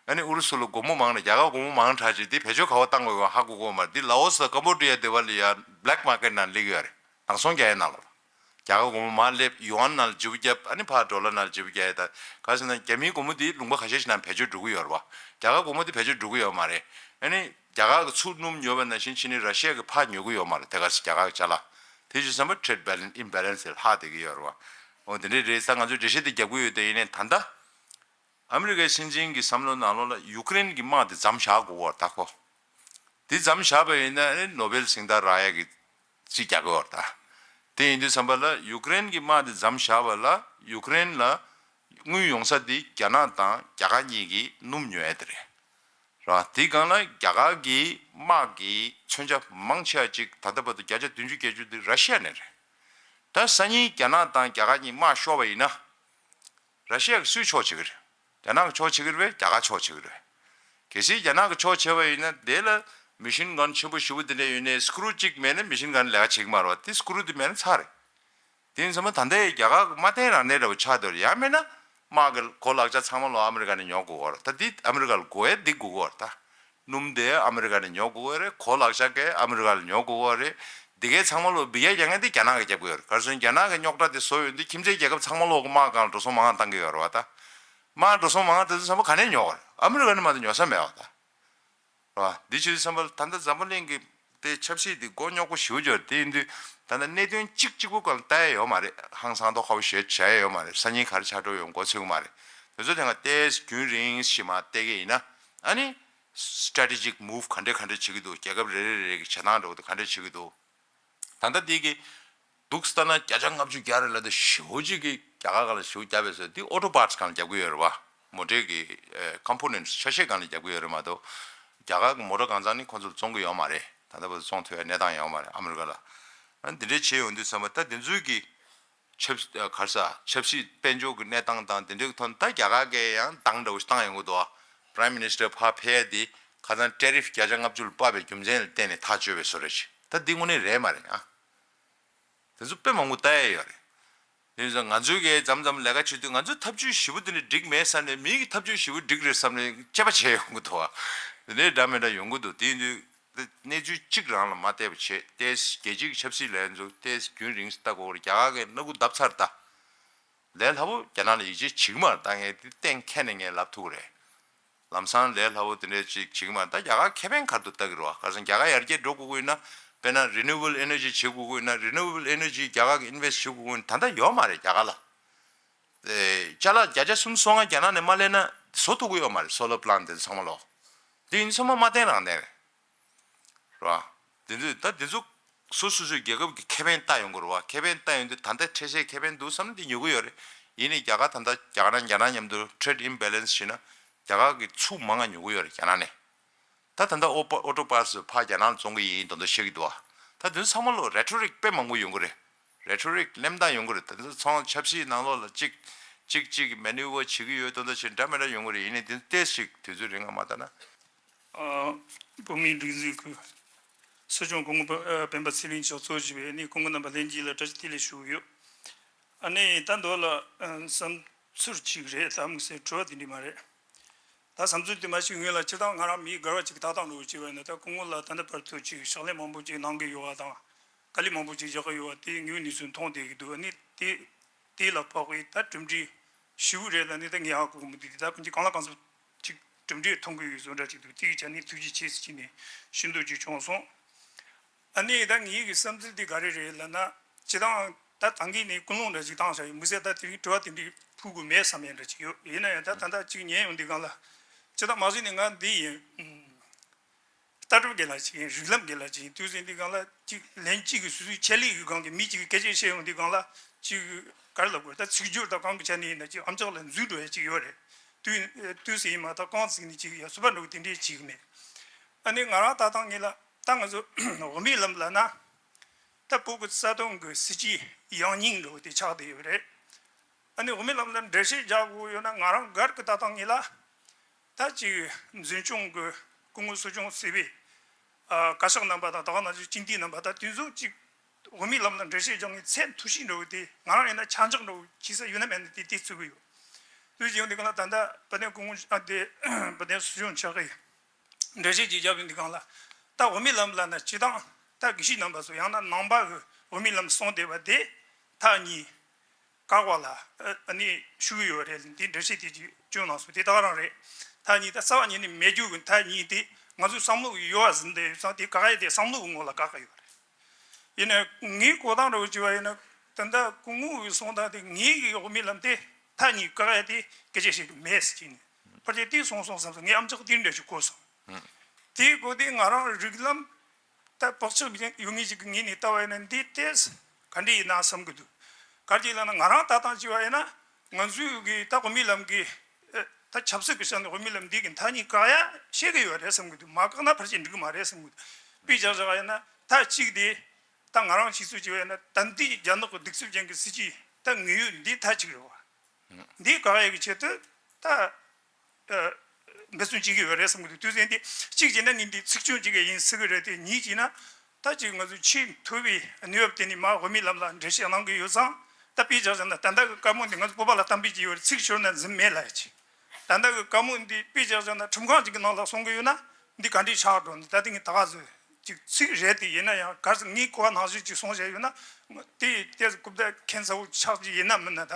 ཨ་ནི་ཨུ་རུ་སུ་ལ་སྒོར་མོ་མང་ནས་རྒྱ་གར་སྒོར་མོ་མང་དྲགས་བྱས་དེ་བེད་སྤྱོད་ག་པར་བཏང་དགོས་ཡོད་ཧ་གོ་གི་ཡོད་མ་རེད། དེ་ལ་ཨོ་སི་དང་ཀམ་བོ་ཌི་ཡ་དེ་བ་ལ་ཡ་བྷི་ལེག་མར་ཀེཊ་ནང་སླེབས་ཀྱི་ཡོད་རེད། ནག་ཚོང་རྒྱག་ཡ་ནང་ལ། རྒྱ་གར་སྒོར་མོ་མར་སླེབས། ཡུ་ཨན་ནང་ལ་བརྗེ་པོ་བརྒྱབ། ཨ་ནི་ཕར་ཌོ་ལར་ནང་ལ་བརྗེ་པོ་རྒྱག་ཡ། ད་ག་ཟེར་ན་རྒྱ་མིའི་སྒོར་མོ་དེ་ལུང་པ་ཁ་ཤས་ཤིག་ནང་བེད་སྤྱོད་འགྲོ་གི་ཡོད་རེད་བ། རྒྱ་གར་སྒོར་མོ་དེ་བེད་སྤྱོད་འགྲོ་གི་ཡོད་མ་རེད། ཨ་ནི་རྒྱ་གར་གྱིས་ཚུར་སྣུམ་ཉོས་པ་ནང་བཞིན་ཕྱི་ནས་ར་ཤི་ཡ་གིས་ཕར་ཉོ་གི་ཡོད་མ་རེད། དེ་ག་ཚོད་རྒྱ་གར་གྱི་ཅ་ལག་དེ་བཞིན་བསམ་པ་ཊེ་རེཌ་བྷེ་ལེན་སི་ཨིམ་བྷེ་ལེན་སི་དེ་ལྷག་བསྡད་ཀྱི་ཡོད་རེད་བ། འོ་དེ་འདྲའི་རེད་ས། ང་ཚོས་འགྲེལ་བཤད་དེ་རྒྱབ་ཀྱི་ཡོད། དེ་ཡིན་ནའི་ད་ལྟ་ ཨ་མི་རི་ཀའི་སྲིད་འཛིན་གྱི་བསམ་བློ་ནང་ལོགས་ལ་ཡུཀ་རེན་གྱི་དམག་དེ་མཚམས་བཞག་དགོས་ཀྱི་ཡོད་རེད་ད་ཁོ། དེ་མཚམས་བཞག་པ་ཡིན་ན་ཨ་ནི་ནོ་བེལ་གཟེངས་རྟགས་རག་ཡག་གི་ཅིག་རྒྱག་གི་ཡོད་རེད་ད། དེ་ཡིན་དུས་ཙམ་པ་ལ་ཡུཀ་རེན་གྱི་དམག་དེ་མཚམས་བཞག་པ་ལ་ཡུཀ་རེན་ལ་དངུལ་ཡོང་ས་དེ་རྒྱ་ནག་དང་རྒྱ་གར་གཉིས་ཀྱིས་སྣུམ་ཉོ་ཡ་དེ་རེད། རེད་བ། དེའི་སྒང་ལ་རྒྱ་གར་གྱི་དམག་གི་མཚོན་ཆ་མང་ཆེ་བ་ཅིག་ད་ལྟ་བར་དུ་བརྒྱ་ཆ་བདུན་ཅུ་བརྒྱད་ཅུ་དེ་ར་ཤི་ཡ་ནས་རེད། ད་སང་ཉིན་རྒྱ་ནག་དང་རྒྱ་གར་གཉིས་དམག་ཤོར་བ་ཡིན་ན། ར་ཤི་ཡ་གིས་སུའི་ཕྱོགས་བྱེད་ཀྱི་རེད། རྒྱ་ནག་གི་ཕྱོགས་བྱེད་ཀྱི་རེད་པས། རྒྱ་གར་ཕྱོགས་བྱེད་ཀྱི་རེད། གལ་སྲིད་རྒྱ་ནག་གི་ཕྱོགས་བྱས་པ་ཡིན་ན་དེ་ལ་མི་ཤིན་གན་ཆེན་པོ་ཞེ་པོ་དེ་འདྲ་ཡོད་ནའི་སྐུ་རུ་གཅིག་མེད་ན་མི་ཤིན་གན་ལས་ཀ་བྱེད་ཀྱི་མ་རེད་བ། དེ་སྐུ་རུ་དེ་མེད་ན་ཚར་རེད། དེ་ཡིན་ཙང་མ་ད་ལྟའི་རྒྱ་གར་གྱི་མ་བརྟན་རང་བརྟན་འདྲ་བོ་ཆགས་འདུག་ཡང་མིན་ན་དམག་གི་གོ་ལག་ཆ་ཚང་མ་ལོ་ཨ་མི་རི་ཀ་ནས་ཉོ་དགོས་ཀྱི་ཡོད་རེད་ད། དེ་ཨ་མི་རི་ཀ་ལ་དགོས་ཡས་འདི་དགོས་ཀྱི་ཡོད་རེད་ད། སྣུམ་དེ་ཨ་མི་རི་ཀ་ནས་ཉོ་དགོས་ཀྱི་ཡོད་རེད། གོ་ལག་ཆ་གས་ཨ་མི་རི་ཀ་ལ་ཉོ་དགོས་ཀྱི་ཡོད་རེད། འདི་གས་ཚང་མ་ལོ་བི་ཡ་རྒྱག་མཁན་དེ་རྒྱ་ནག་གིས་རྒྱབ་ཀྱི་ཡོད་རེད། ག་རེ་ཟེར་ན་རྒྱ་ནག་གི་རྙོག་དྲ་དེ་བཟོ་ཡོང་དུས་ཁྱིམ་མཚེས་རྒྱལ་ཁབ་ཚང་མ་ལོ་གི་དམག་སྒང་ལ་འགྲོ་སོང་མང་བཏང་གི་ཡོད་རེད་བ་ད། དམག་འགྲོ་སོང་མང་བཏང་དུས་ཚང་མ་ག་ནས་ཉོ་བ་རེད། ཨ་མི་རི་ཀ་ནས་མ་གཏོགས་ཉོ་ས་མེད་བ་ད། རེད་བ། འདི་བྱས་དུས་ཙམ་པ་ལ་ད་ལྟ་འཛམ་བུ་གླིང་གི་དེ་ཆབ་སྲིད་དེ་མགོ་རྙོག་པོ་ཞེ་པོ་ཅིག་ཡོད་རེད། དེ་ཡིན་དུས་ད་ལྟ་གནད་དོན་གཅིག་གཅིག་པོ་སྒང་ལ་ལྟ་ཡ་ཡོད་མ་རེད། ཧང་སང་མདོག་ཁ་པོ་ཞེ་བྱ་ཡ་ཡོད་མ་རེད། སང་ཉིན་ག་རེ་ཆགས་འགྲོ་ཡོང་མགོ་ཚོད་ཀྱི་མ་རེད། དེ་ཚོ་དེ་སྒང་ཏོག་ཙམ་རྒྱུན་རིང་ཞིག་མར་བལྟས་ཀྱི་ཡིན་ན་ཨ་ནི་strategic move ག་འདྲ་ག་འདྲ་བྱེད་ཀྱི་འདུག་རྒྱལ་ཁབ་རེ་རེ་རེ་གི་བྱེད་སྟངས་འདྲ་བོ་དེ་ག་འདྲ་བྱེད་ཀྱི་འདུག་ད་ལྟ་དེ་གི་འདུག་སེ་ལྟ་ན་བརྒྱ་ཆ་ལྔ་བཅུ་བརྒྱ་རེ་ལ་དེ་ཞེ་པོ་ཅིག་གི་རྒྱ་གར་སྒང་ལ་ཞེ་པོ་བརྒྱབ་པས་ཟེར། དེ་auto parts སྒང་ལ་རྒྱབ་ཀྱི་ཡོད་རེད་བ། མོ་ཊའི་གི་ཨེ་components ཆ་ཤས་སྒང་ལ་རྒྱབ་ཀྱི་ཡོད་རེད་མ་གཏོགས། རྒྱ་གར་གི་མོ་ཊ་གང་ཚང་ནི་ཁོ་ཚོར་བཙོང་གི་ཡོད་མ་རེད། ད་ལྟ་བར་དུ་བཙོང་ཐུབ་ཡ་གནས་སྟངས་ཡོད་མ་རེད་ཨ་མི་རི་ཀ་ལ། ཨ་འདི་འདྲའི་བྱས་ཡོང་དུས་ཙམ་པ་ད་དེ་ཚོའི་གི་ཆབ་ཨ་ག་རེ་ཟ་ཆབ་སྲིད་དཔལ་འབྱོར་གི་གནས་སྟངས་དང་དེ་འདྲའི་ཐོག་ནས་ད་རྒྱ་གར་གིས་ཡང་འདང་འདྲ་བོ་ཞིག་བཏང་ཡོང་གི་འདུག་ཨ། Prime Minister ཕར་ཕེབས་ཡ་དེ་ཁ་སང་tariff བརྒྱ་ཆ་ལྔ་བཅུ་ལ་དཔག་པའི་རྒྱུ་མཚན་ལ་བརྟེན་ནས་ཐག་གཅོད་པའི་བཟོ་འདྲ་ཞིག་ད་འདི་དངོས་གནས་རེད་མ་རེད་ཨ། དེ་ཚོ་དཔེ་མང་པོ་ལྟ་ཡ་ཡོད་རེད། དེ་ཡིན་ཙང་ང་ཚོའི་གི་མཚམས་མཚམས་ལས་ཀ་བྱེད་དུས་ང་ཚོའི་ཐབས་ཇུས་ཞེ་པོ་དེ་འདྲ་འགྲིག་མེད་བསམ་ནས་མི་གི་ཐབས་ཇུས་ཞེ་པོ་འགྲིག་རེད་བསམ་ནས་དཔྱད་པ་བྱས་ཡོང་གི་འདུག་བ། དེ་འདྲའི་འདྲ་མི་འདྲ་ཡོང་གི་འདུག་དེ་ཡིན་དུས་དེ་གནས་ཚུལ་གཅིག་རང་ལ་མ་བལྟས་པ་བྱས་ཏོག་ཙམ་རྒྱལ་སྤྱིའི་ཆབ་སྲིད་ལས་འཛུགས་ཏོག་ཙམ་རྒྱུན་རིང་ལྟ་དགོས་རེད། རྒྱ་གར་གི་སྣ་ཁུག་བརྡབས་ཚར་ད། ལས་སླ་པོ་རྒྱ་ནག་ལ་ཡིད་ཆེས་བྱེད་ཀྱི་མ་རེད་ད། ངས་དེ་གཏན་འཁེལ་ནས་ངས་ལབ་ཐུབ་ཀྱི་རེད། ལམ་སང་ལས་སླ་པོ་དེ་འདྲས་ཅིག་བྱེད་ཀྱི་མ་རེད་ད། རྒྱ་གར་ཁེ་ཕན་ག་རེ་འདུག་ལྟ་གི་རེད་བ། ག་རེ་ཟེར་ན་རྒྱ་གར་ཡར་རྒྱས་འགྲོ་དགོས་ཀྱི་ཡོད་ན་དཔེར་ན་renewable energy བྱེད་དགོས་ཀྱི་ཡོད་ན་renewable energy རྒྱ་གར་གྱི་invest བྱེད་དགོས་ཀྱི་ཡོད་ན་ད་ལྟ་ཡོད་མ་རེད་རྒྱ་གར་ལ། ཨེ་ཅ་ལག་བརྒྱ་ཆ་སུམ་ཅུ་སོ་ལྔ་རྒྱ་ནག་ནས་མ་ལེན་ན་བཟོ་ཐུབ་ཀྱི་ཡོད་མ་རེད། solar plant དེ་ཚང་མ་ལོ། དེ་ཡིན་ཚང་མ་མ་བརྟན་རང་བརྟན་རེད། རེད་བ། དེ་ཚོས་ད་དེ་ཚོ་སོ་སོ་སོའི་རྒྱལ་ཁབ་ཀྱི་ཁེ་ཕན་ལྟ་ཡོང་གི་རེད་བ། ཁེ་ཕན་ལྟ་ཡོང་དུས་ད་ལྟ་འཕྲལ་སེལ་ཁེ་ཕན་འདུག་བསམ་ན་དེ་ཉོ་གི་ཡོད་རེད། ཡིན་ནའི་རྒྱ་གར་ད་ལྟ་རྒྱ་གར་རྒྱ་ནག་མཉམ་དུ་trade imbalance བྱས་ན་རྒྱ་གར་གྱི་ཚུར་མང་ང་ཉོ་གི་ཡོད་རེད་རྒྱ་ནག་ནས། ད་ད་ལྟ་auto parts ཕར་རྒྱ་ནག་ལ་བཙོང་གི་ཡིན་མདོག་མདོག་བཤད་ཀྱི་འདུག་བ། ད་དེ་ཚོ་ཚང་མ་ལོ་rhetoric དཔེ་མང་པོ་ཡོང་གི་རེད། rhetoric གླེང་སྟངས་ཡོང་གི་རེད། ད་དེ་ཚོ་ཚང་མ་ཆབ་སྲིད་ནང་ལོགས་ལ་གཅིག་གཅིག་གཅིག་maneuver བྱེད་ཀྱི་ཡོད་མདོག་མདོག་བྱས་འདྲ་མི་འདྲ་ཡོང་གི་རེད། ཡིན་ནའི་དེ་ཏོག་ཙམ་ཞིག་དུས་ཚོད་རིང་ང་མ་ལྟ་ན། ཨ། བོད་མིའི་སྒྲིག་འཛུགས་ཀྱི་སྲིད་སྐྱོང་སྐུ་ངོ་སྤེན་པ་ཚེ་རིང་མཆོག་གཙོ་བྱས་པའི་ཨ་ནི་སྐུ་ངོ་རྣམ་པ་ལྷན་རྒྱས་ལ་བཀྲ་ཤིས་བདེ་ལེགས་ཞུ་གི་ཡོད། ཨ་ནི་ད་མདོ་ལ་བསམ་ཚུལ་གཅིག་རེད། ད་དམིགས་བསལ་དྲི་བ་དེ་འདྲ་མ་རེད། ད་བསམ་ཚུལ་དེ་མ་ཞིག་ངོས་ལ་སྤྱིར་བཏང་ང་རང་མིའི་འགལ་བ་ཅིག་ལྟ་སྟངས་འདྲ་བོ་བྱས་པ་ཡིན་ན། ད་སྐུ་ངོ་ལ་ད་ལྟ་བར་དུ་ཅིག་ཕྱག་ལས་མང་པོ་ཅིག་གནང་གི་ཡོད་པ་དང་། དཀའ་ལས་མང་པོ་ཅིག་རྒྱག་གི་ཡོད་པ་དེ་ངོས་ནས་ཚུར་མཐོང་བསྡད་ཀྱི་འདུག་ཨ་ནི་དེ་དེ་ལ་དཔག་པའི་ད་གྲུབ་འབྲས་ཞེ་པོ་རེད་ལབ་ནས་ད་ངས་ཧ་གོ་གི་མི་འདུག་དེ་ད་ཕན་ཆད་གང་ལ་གང་འཚམ་ཅིག་གྲུབ་འབྲས་མཐོང་གི་ཡོད་བཟོ་འདྲ་ཅིག་འདུག་དེ་གི་ཆ་ནས་ཐུགས་རྗེ་ཆེ་ཟེར་གྱི་ནས་ཞུ་འདོད་ཅིག་བྱུང་སོང་། ཨ་ནི་ད་ངེད་ཀྱི་བསམ་ཚུལ་འདི་ག་རེ་རེད་ལབ་ན། སྤྱིར་བཏང་ད་ད་གིན་ནས་ཀུན་སློང་འདྲ་ཅིག་བཏང་བཞག་ཡོད། མི་ཚེ་ད་དེ་རིང་དྲི་བ་དེ་འདྲ་ཕུལ་དགོས་མེད་བསམ་ཡས་འདྲ་ཅིག་ཡོད། ཡིན་ན་ཡང་ད་ད་ལྟ་ཅིག་ཉན་ཡོང་དུས་སྒང་ལ། སྤྱིར་བཏང་མ་གཞི་ནས་ང་འདི་ཡིན། ཨུམ། ལྟ་གྲུབ་རྒན་ལགས་ཅིག་ཡིན། རིགས་ལམ་རྒན་ལགས་ཅིག་ཡིན་དུས་ཟིན་དུས་སྒང་ལ་ཅིག་ལན་གཅིག་གི་སོ་སོའི་ཆེད་ལས་ཀྱི་སྒང་གི་མི་གཅིག་གིས་སྐད་ཆ་བཤད་ཡོང་དུས་སྒང་ལ་ཅིག་ག་རེ་ལབ་དགོས། ད་ཚིག་སྦྱོར་དང་གང་གི་ཆ་ནས་ཡིན་ན་ཅིག་ཨམ་ཅོག་ལ་འཛུལ་འགྲོ་ཡ་ཅིག་ཡོད་རེད། དུས་དུས་ཟིན་ཡིན་མ་ཐག་རྐང་ཚིག་ནས་ཅིག་ཡ་སུ་པ་འགྲོ་གི་དེ་འདྲས་ཅིག་མེད། ཨ་ནི་ང་རང་ལྟ་སྟངས་ངེས་ལ་ད་ང་ཚོ་དབུ་མའི་ལམ་ལབ་ན། ད་བོད་ཀྱི་རྩ་དོན་གྱི་སྲིད་ཇུས་ཡང་སྙིང་འདྲ་བོ་དེ་ཆགས་བསྡད་ཡོད་རེད། ཨ་ནི་དབུ་མའི་ལམ་ལ་འགྲེལ་བཤད་རྒྱག་དགོས་ཡོད་ན་ང་རང་སྒེར་གྱི་ལྟ་སྟངས་ངེས་ལ། ད་ཅིག་འཛིན་སྐྱོང་གི་སྐུ་ངོ་སྲིད་སྐྱོང་ཟེར་བའི་ཨ་བཀའ་ཤག་རྣམ་པ་དང་ད་ག་ནང་བཞིན་སྤྱི་འཐུས་རྣམ་པ་ད་དེ་ཚོ་ཅིག་དབུ་མའི་ལམ་ལ་འགྲེལ་བཤད་རྒྱག་མཁན་ཚད་མཐོ་ཤོས་འདྲ་བོ་དེ་ང་རང་ཡིན་ན་ཆ་འཇོག་འདྲ་བོ་བྱེད་ས་ཡོད་ན་མེད་ན་དེ་དེ་བརྩི་གི་ཡོད། དེ་བཞིན་དེ་ག་ལ་ད་ལྟ་བུ་ལྡན་སྐུ་ངོ་ཨ་དེ་བུ་ལྡན་སྲིད་སྐྱོང་མཆོག་གིས་འགྲེལ་བཤད་ཅིག་བརྒྱབ་ཡོང་དུས་སྒང་ལ། ད་དབུ་མའི་ལམ་ལབ་ན་སྤྱིར་བཏང་ད་དགེ་བཤེས་རྣམ་པ་ཚོ་ཡང་ན་ནང་པ་གི་དབུ་མའི་ལམ་གསུངས་བསྡད་པ་དེ་མཐའ་གཉིས་བཀག་པ་ལ་ཨ་ནི་ཞུགས་ཡོད་རེད། འདི་འགྲེལ་བཤད་དེ་ཅིག་བསྐྱོན་གནང་སོང་། དེ་ད་ག་རང་རེད། མཐའ་གཉིས་ད་རྩ་བ་ཉིད་ནས་མེད་རྒྱུ་གི་མཐའ་གཉིས་དེ་ང་ཚོའི་བསམ་བློ་གི་ཡོལ་བ་ཟིན་བསྡད་ཡོད་ཙང་དེ་བཀག་ཡས་དེ་བསམ་བློ་གི་ངོ་ལ་བཀག་གི་ཡོད་རེད། ཡིན་ནའི་ངའི་གོ་སྟངས་འདྲ་བོ་བྱས་པ་ཡིན་ན་ད་ལྟ་སྐུ་ངོ་གིས་གསུངས་སྟངས་དེ་ངའི་གི་དབུ་མའི་ལམ་དེ། མཐའ་གཉིས་བཀག་ཡ་དེ་སྐད་ཆ་བཤད་གི་མེད་ཟེར་གྱིན་ནས། ཕལ་ཆེར་དེ་སོང་སོང་བསམ་སོང་། ངས་ཨམ་ཅོག་དེ་འདྲ་ཞིག་གོ་སོང་། དེའི་སྒོ་དེ་ང་རང་རིགས་ལམ་ད་བག་ཆགས་ཡོད་ངེས་ཅིག་གི་ངོས་ནས་ལྟ་བ་ཡིན་ན་འདི་ཏོག་ཙམ་ག་འདྲ་ཡིན་ན་བསམ་གི་འདུག་ག་རེ་ལབ་ན་ང་རང་ལྟ་སྟངས་བྱས་པ་ཡིན་ན་ང་ཚོའི་གི་ད་དབུ་མའི་ལམ་གི་ཨ་ད་ཆབ་སྲིད་ཀྱི་ཆ་ནས་དབུ་མའི་ལམ་འདི་གི་མཐའ་གཉིས་བཀག་ཡ་བཤད་གི་ཡོད་རེད་བསམ་གི་འདུག་མ་བཀག་ན་ཕལ་ཆེར་འགྲིག་གི་མ་རེད་བསམ་གི་འདུག་དཔེ་བཞག་བཞག་ཡིན་ན་མཐའ་གཅིག་དེ་ད་ང་རང་ཤེས་ཚོད་བྱས་པ་ཡིན་ན་ད་འདི་རྒྱ་ནག་གི་གདུག་རྩུབ་ཅན་གྱི་སྲིད་ཇུས་ད་དངོས་ཡོད་འདི་མཐའ་གཅིག་རེད་བ། འདི་བཀག་ཡ་གི་ཆེད་དུ་ད། འབད་བརྩོན་བྱེད་ཀྱི་ཡོད་རེད་བསམ་གྱི་འདུག་དུས་ཚོད་འདི་གཅིག་བྱས་ན་ངས་འདི་ཚིག་སྐྱོན་བྱེད་ཀྱི་ཡིན་ཟེར་གྱི་རེད་དེ། གཉིས་བྱས་ན་ད་ཅིག་ང་ཚོ་ཆེས་མཐོ་བའི་གནས་བབ་དེ་ནི་མ་དབུ་མའི་ལམ་ལ་འགྲེལ་བཤད་གནང་གི་ཡོད་ཙང་། ད་དཔེ་བཞག་བཞག་ན་ད་ལྟ་གི་བཀའ་མོལ་འདི་ང་ཚོ་བོད་པ་ལ་གཏམ་དཔེ་ཅིག་ཡོད་རེད། ཚིག་ཤོར་ན་འཛིན་མེད་ལབ་ཡ་ཅིག་ད་ལྟ་གི་བཀའ་མོལ་འདི་དཔེ་བཞག་བཞག་ན་ཁྲིམས་ཁང་ཅིག་གི་ནང་ལ་སོང་གི་ཡོད་ན་འདི་ག་འདྲས་ཆགས་འགྲོ་འདི་ད་ལྟ་ངས་ད་ག་ཚོད་ཅིག་ཚིག་རེད་དེ། ཡིན་ན་ཡང་ག་ཚོད་ངས་གོ་བ་ནང་བཞིན་ཅིག་སོང་བཞག་ཡོད་ན་དེ་ཏོག་ཙམ་རྐུབ་བཀྱག་འཁེན་ཚ་བོ་ཆགས་ཀྱི་ཡིན་ན་མིན་ན་ད།